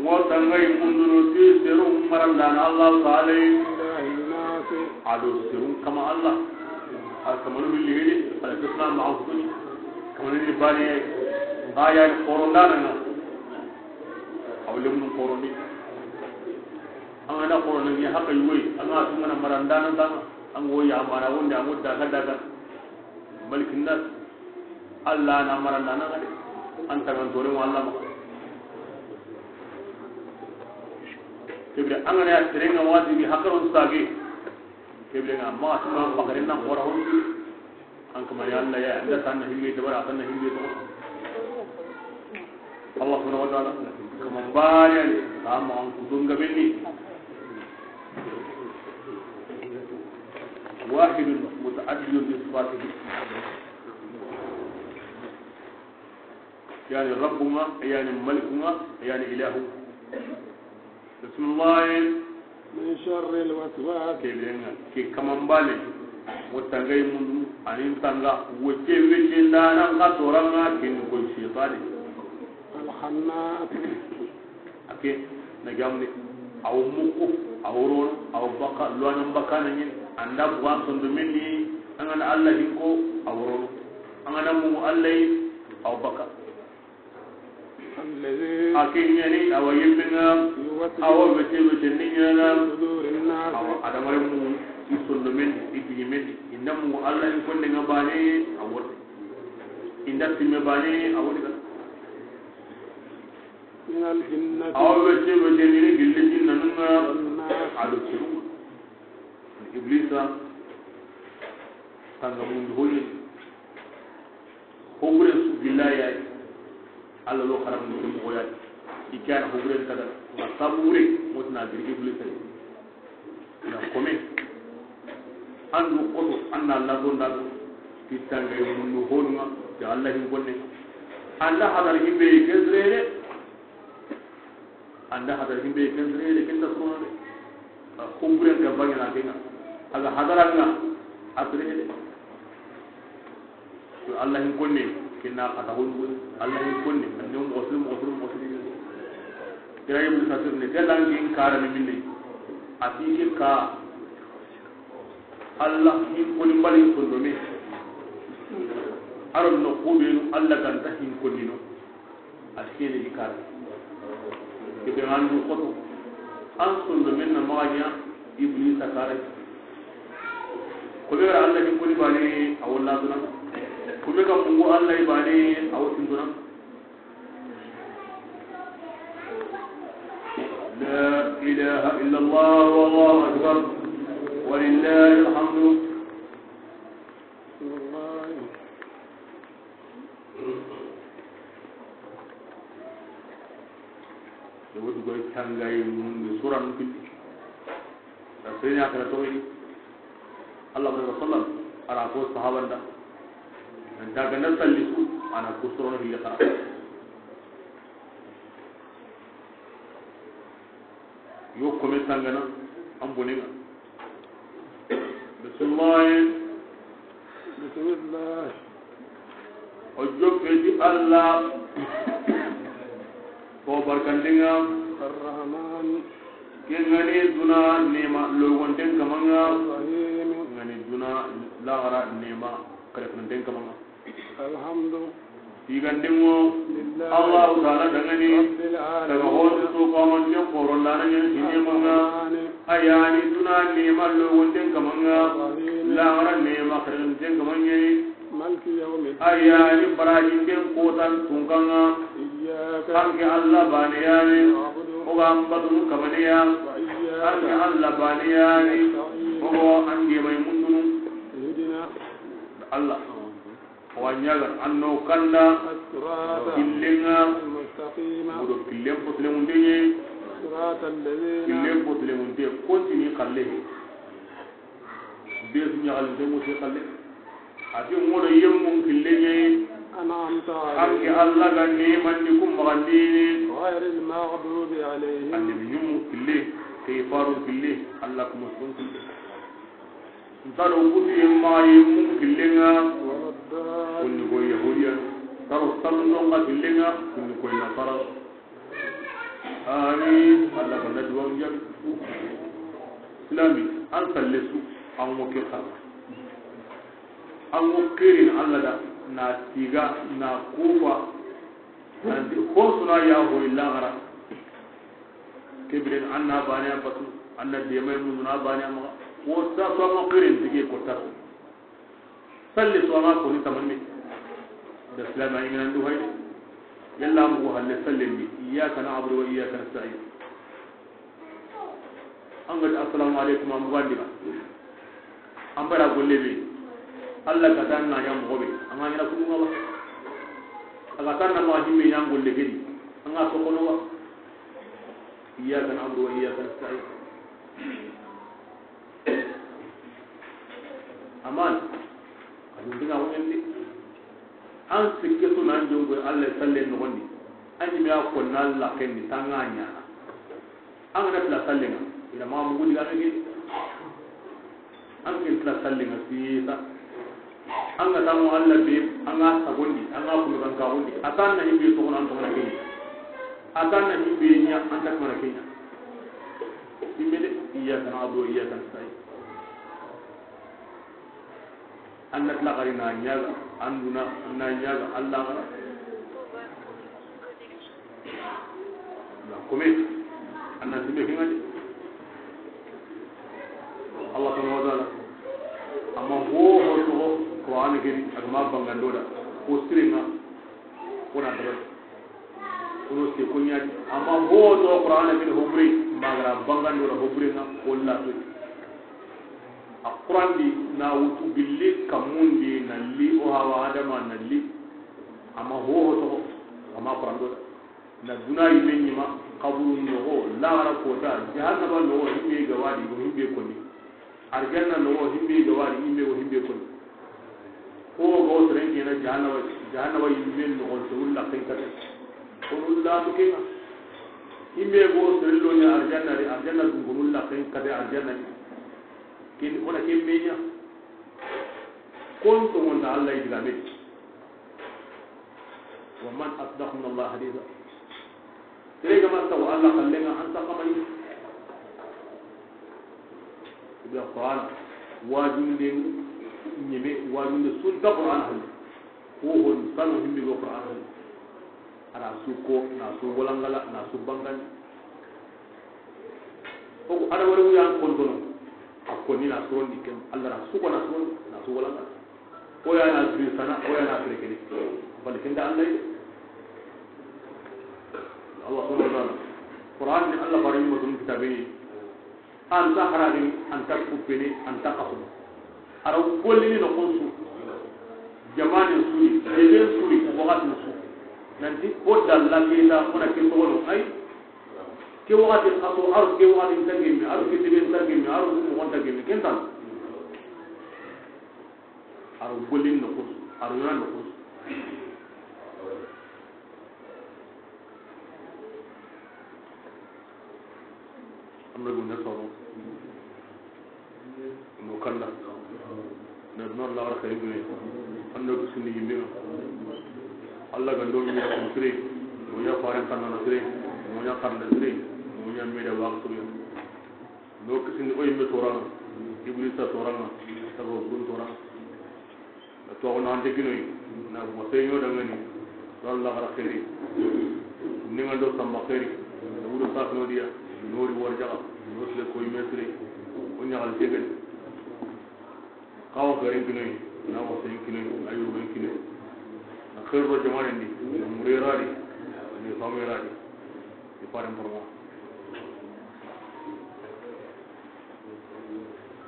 Ŋo tanga yi mundunu ti seru marandaana Allah Taala yi. إله الناس. A do seru kama Allah. Al kamanu bil lihidi, al kisna ma afuni. Kamanu ni bani, aya xorondaana na. Awle mun xorondi. An ga na xorondi haka yuwe, an ga tun ga na marandaana tanga. An go ya mara wonde, an go daga daga. Malikin nas. Allah na marandaana ga de. An tagan tore wa Allah ma. Kebire an ga na ya terenga wati bi hakaron sage. Kebire nga ma tuma bakarin nan xora hon. An kama ya Allah ya, an da tan himbe da bara tan himbe to. Allah subhanahu wa ta'ala, kama bari an, kama an kudun gabenni. واحد متعدد بصفاته. Yani Rabbunga, yani Malikunga, yani Ilahunga. Bismillah. من شر الوسواس. Kebirenga, ke kamambane, wo tangay mundu, anin tanga, wo ke wecce ndana nga toranga, ken ko shaytani. الخناس. Ake, na gamni, aw muku, aw ron, aw baka, luana baka na nyin, anda buan sondo minni, angana Allah hinko, aw ron, angana mu Allah, aw baka. الذي A ke ɲani, awa yimminga, يوسوس awa wete wete ni ɲana, في صدور الناس. Awa adamare mu, i sondomen, i digimen, inda mu Allah in konde nga bane, awa. Inda timme bane, awa diga. من الجنة Awa wete wete ni gille jinna nunga, والناس. Ado tiru. Iblisa, tanga mundu hoye. Hobure su billahi yayi. Allah lo xaramu ni moxo yayi. I ke na hoburen taga, na sabu wure, moti na giri Iblisa yi. Na kome. An du xoto, an na lato nda do. Kittanga yi mundu honunga, ya Allah hin konne. An da hadar himbe ken sirere. An da hadar himbe ken sirere, ken ta sirere. A hoburen ga bangana kenga. A ga hadaranga, a sirere. To Allah hin konne, kinna kata hondu, Allah hin konne, anne mo sulu, mo sulu, mo sulu. Kira Ibn Kasir ne, telan kin kara ni minne. A ti ke ka Allah hin koni mbali sondome. Aron no kubenu Allah ganta hin koni no. A kene i kara. Kebe andu xoto. An sondomen na maxa ɲa Iblisa kara. Kome ga ra Allah hin koni bane, a walla duna. Kome ga mungu Allah bane, a wotin duna. لا إله إلا الله والله أكبر ولله الحمد. Yogo dugoy tangayi mundu suran pilli. A senya kala toxoyi. Allah baraka sallam, a ra ko sahabanda. An ta ganda salli su, a na ko sorono hilli xara. Yo kome tangana, an bonenga. Bismillah. Bismillah. O joppe ti Allah. Ko barkandenga. Arrahman. Ke ngani duna nema logonten kamanga. Arrahim. Ngani duna laxara nema kalefananten kamanga. Alhamdu. Tigandingo. Lillahi. Allahu taala dangani. Rabbil alamin. Daga hon su ko man ne koro lana ɲen sine manga. Arrahmani. Ayani duna nema logonten kamanga. Arrahim. Laxara nema kalefananten kamanga. Maliki yawmi ddin. Ayani barajinden kotan tunkanga. Iyyaka. Anke Allah bane yani. Na'budu. O ga ambatunu kamane ya. Wa iyyaka. Anke Allah bane yani. Nasta'in. O ga andi mai mundunu. Ihdina. Allah. Wa ɲaga anno kanda. As-sirata. Killenga. Al-mustaqima. Mudo killen potlemundenye. Sirata alladhina. Killen potlemunde kontini kalle. Be su ɲaxalinte musi xalle. A ti ŋono yemmun kille ɲeyi. An'amta alayhim. Anke Allah ga nemandi kun maxandini. Ghayril maghdubi alayhim. Annabi ɲummu kille, ke faru kille, Allah kuma sun kille. Nta do kutu yemma yemmun killenga. Waladdallin. Kunni ko yahudiya. Taro samnon ga killenga, kunni ko nasara. Amin. Allah banda duwan jam. Islami, an salle su, an wo ke xara. An wo kerin Allah da, na tiga, na kufa, nanti ko suna ya ho illa gara. Kebiren an na bane a batu, an na demai mun na bane a maxa. Ko sa so an wo kerin dige ko ta. Salle su a ma koni tamanne. Da silama i ŋanan du hayde. Yalla mugu halle sallen di. Iyyaka na'budu wa iyyaka nasta'in. An ga ti assalamu alaikum, an bugandi ba. An bara golle be. Allah ga tan na ya moxo be. An ga ɲana kunu ba. A ga tan na ma himme ya golle gedi. An ga to kono ba. Iyyaka na'budu wa iyyaka nasta'in. Aman, a dun diga wonen de. An sikke su nan jongo Allah sallen no gondi. An ni me a ko na Allah ken ni tanga ɲana. An ga na tila sallen ŋa, ina ma mugu diga me ke. An ken tila sallen ŋa sisa. An ga tamu Allah be, an ga sagondi, an ga kuma kan kagondi. A tan na himbe to an to na kenya. A tan na himbe nya, an ta kuma kenya. Himbe de, iyyaka na'budu wa iyyaka nasta'in. An na tila gari na ɲaga, an duna na ɲaga, Allah gara. Na kome, an na timme kinga de. Allah subhanahu wa ta'ala. Amma ho ho to Qur'an ke di, a ga ma bangando da. Ko siringa, ko na da. Kono se ko ɲaadi. Amma ho do Qur'ana bil hubri, magara bangando da hubri na walla to. A Qur'an di na wutu gilli kamundi na li o hawa Adama na li. Amma ho ho to, amma Qur'an do da. Na duna yinme ɲima, xaburu noxo, laxara kota, jahannaba noxo, himbe ga wadi, go himbe koni. Arjanna noxo, himbe ga wadi, himbe go himbe koni. Ko go seren kena jahannaba, jahannaba yinme noxo, to ulla ken kate. Ko ulla to kenga. Himbe go seren lo ni arjanna di, arjanna dun ko ulla ken kate arjanna di. Ken, ona ken menya. Kon to wonda Allah idiga me. ومن أصدق من الله حديثا. Tere ga ma tawo Allah kallenga an ta kamani. Ida Qur'an wajunde ɲeme wajunde sunta Qur'an halle. Ko hon sanu himbi go Qur'an halle. Ana su ko na su walangala na su bangani. O ko ada wala wuyan kontono. A ko ni na surondi kem Allah na su ko na su na su walangala. Ko ya na dun sana, ko ya na fere kene. Bal kenda Allah yi. Allah subhanahu wa ta'ala. Qur'an ni Allah bari mo dun kitabe. An ta harani, an ta kupene, an ta kafu. Ara golli no konsu. Jamane suri, ebe suri, wakati su. Nanti ko dalla ke da kona ke to no ai. Ke wakati kaso ar ke wakati tagemme, ar ke debe tagemme, ar ko mo tagemme. Kentan. Aro golin no kus, aro yana no kus. Amna gunna sono. No kanda. Na no la war kay gune. Ando ko sini yimbe. Allah ga ndo mi ko sire. No ya faran kan na sire. No ya kan na sire. No ya me da wa sire. No kisindi o yimme toranga, Iblisa toranga, sabo gun toranga. Na to na ante kinoy, na mo sey nyo dangani, walla gara khairi. Ni ngando samba khairi, na wudo saf no dia, no ri war jaga, no sile koy mesri, o nyagal tegen. Kawa khairi kinoy, na mo sey kinoy, ayu ben kinoy. Na khairo jamane ndi, na murerari, ni famerari, ni faran porma.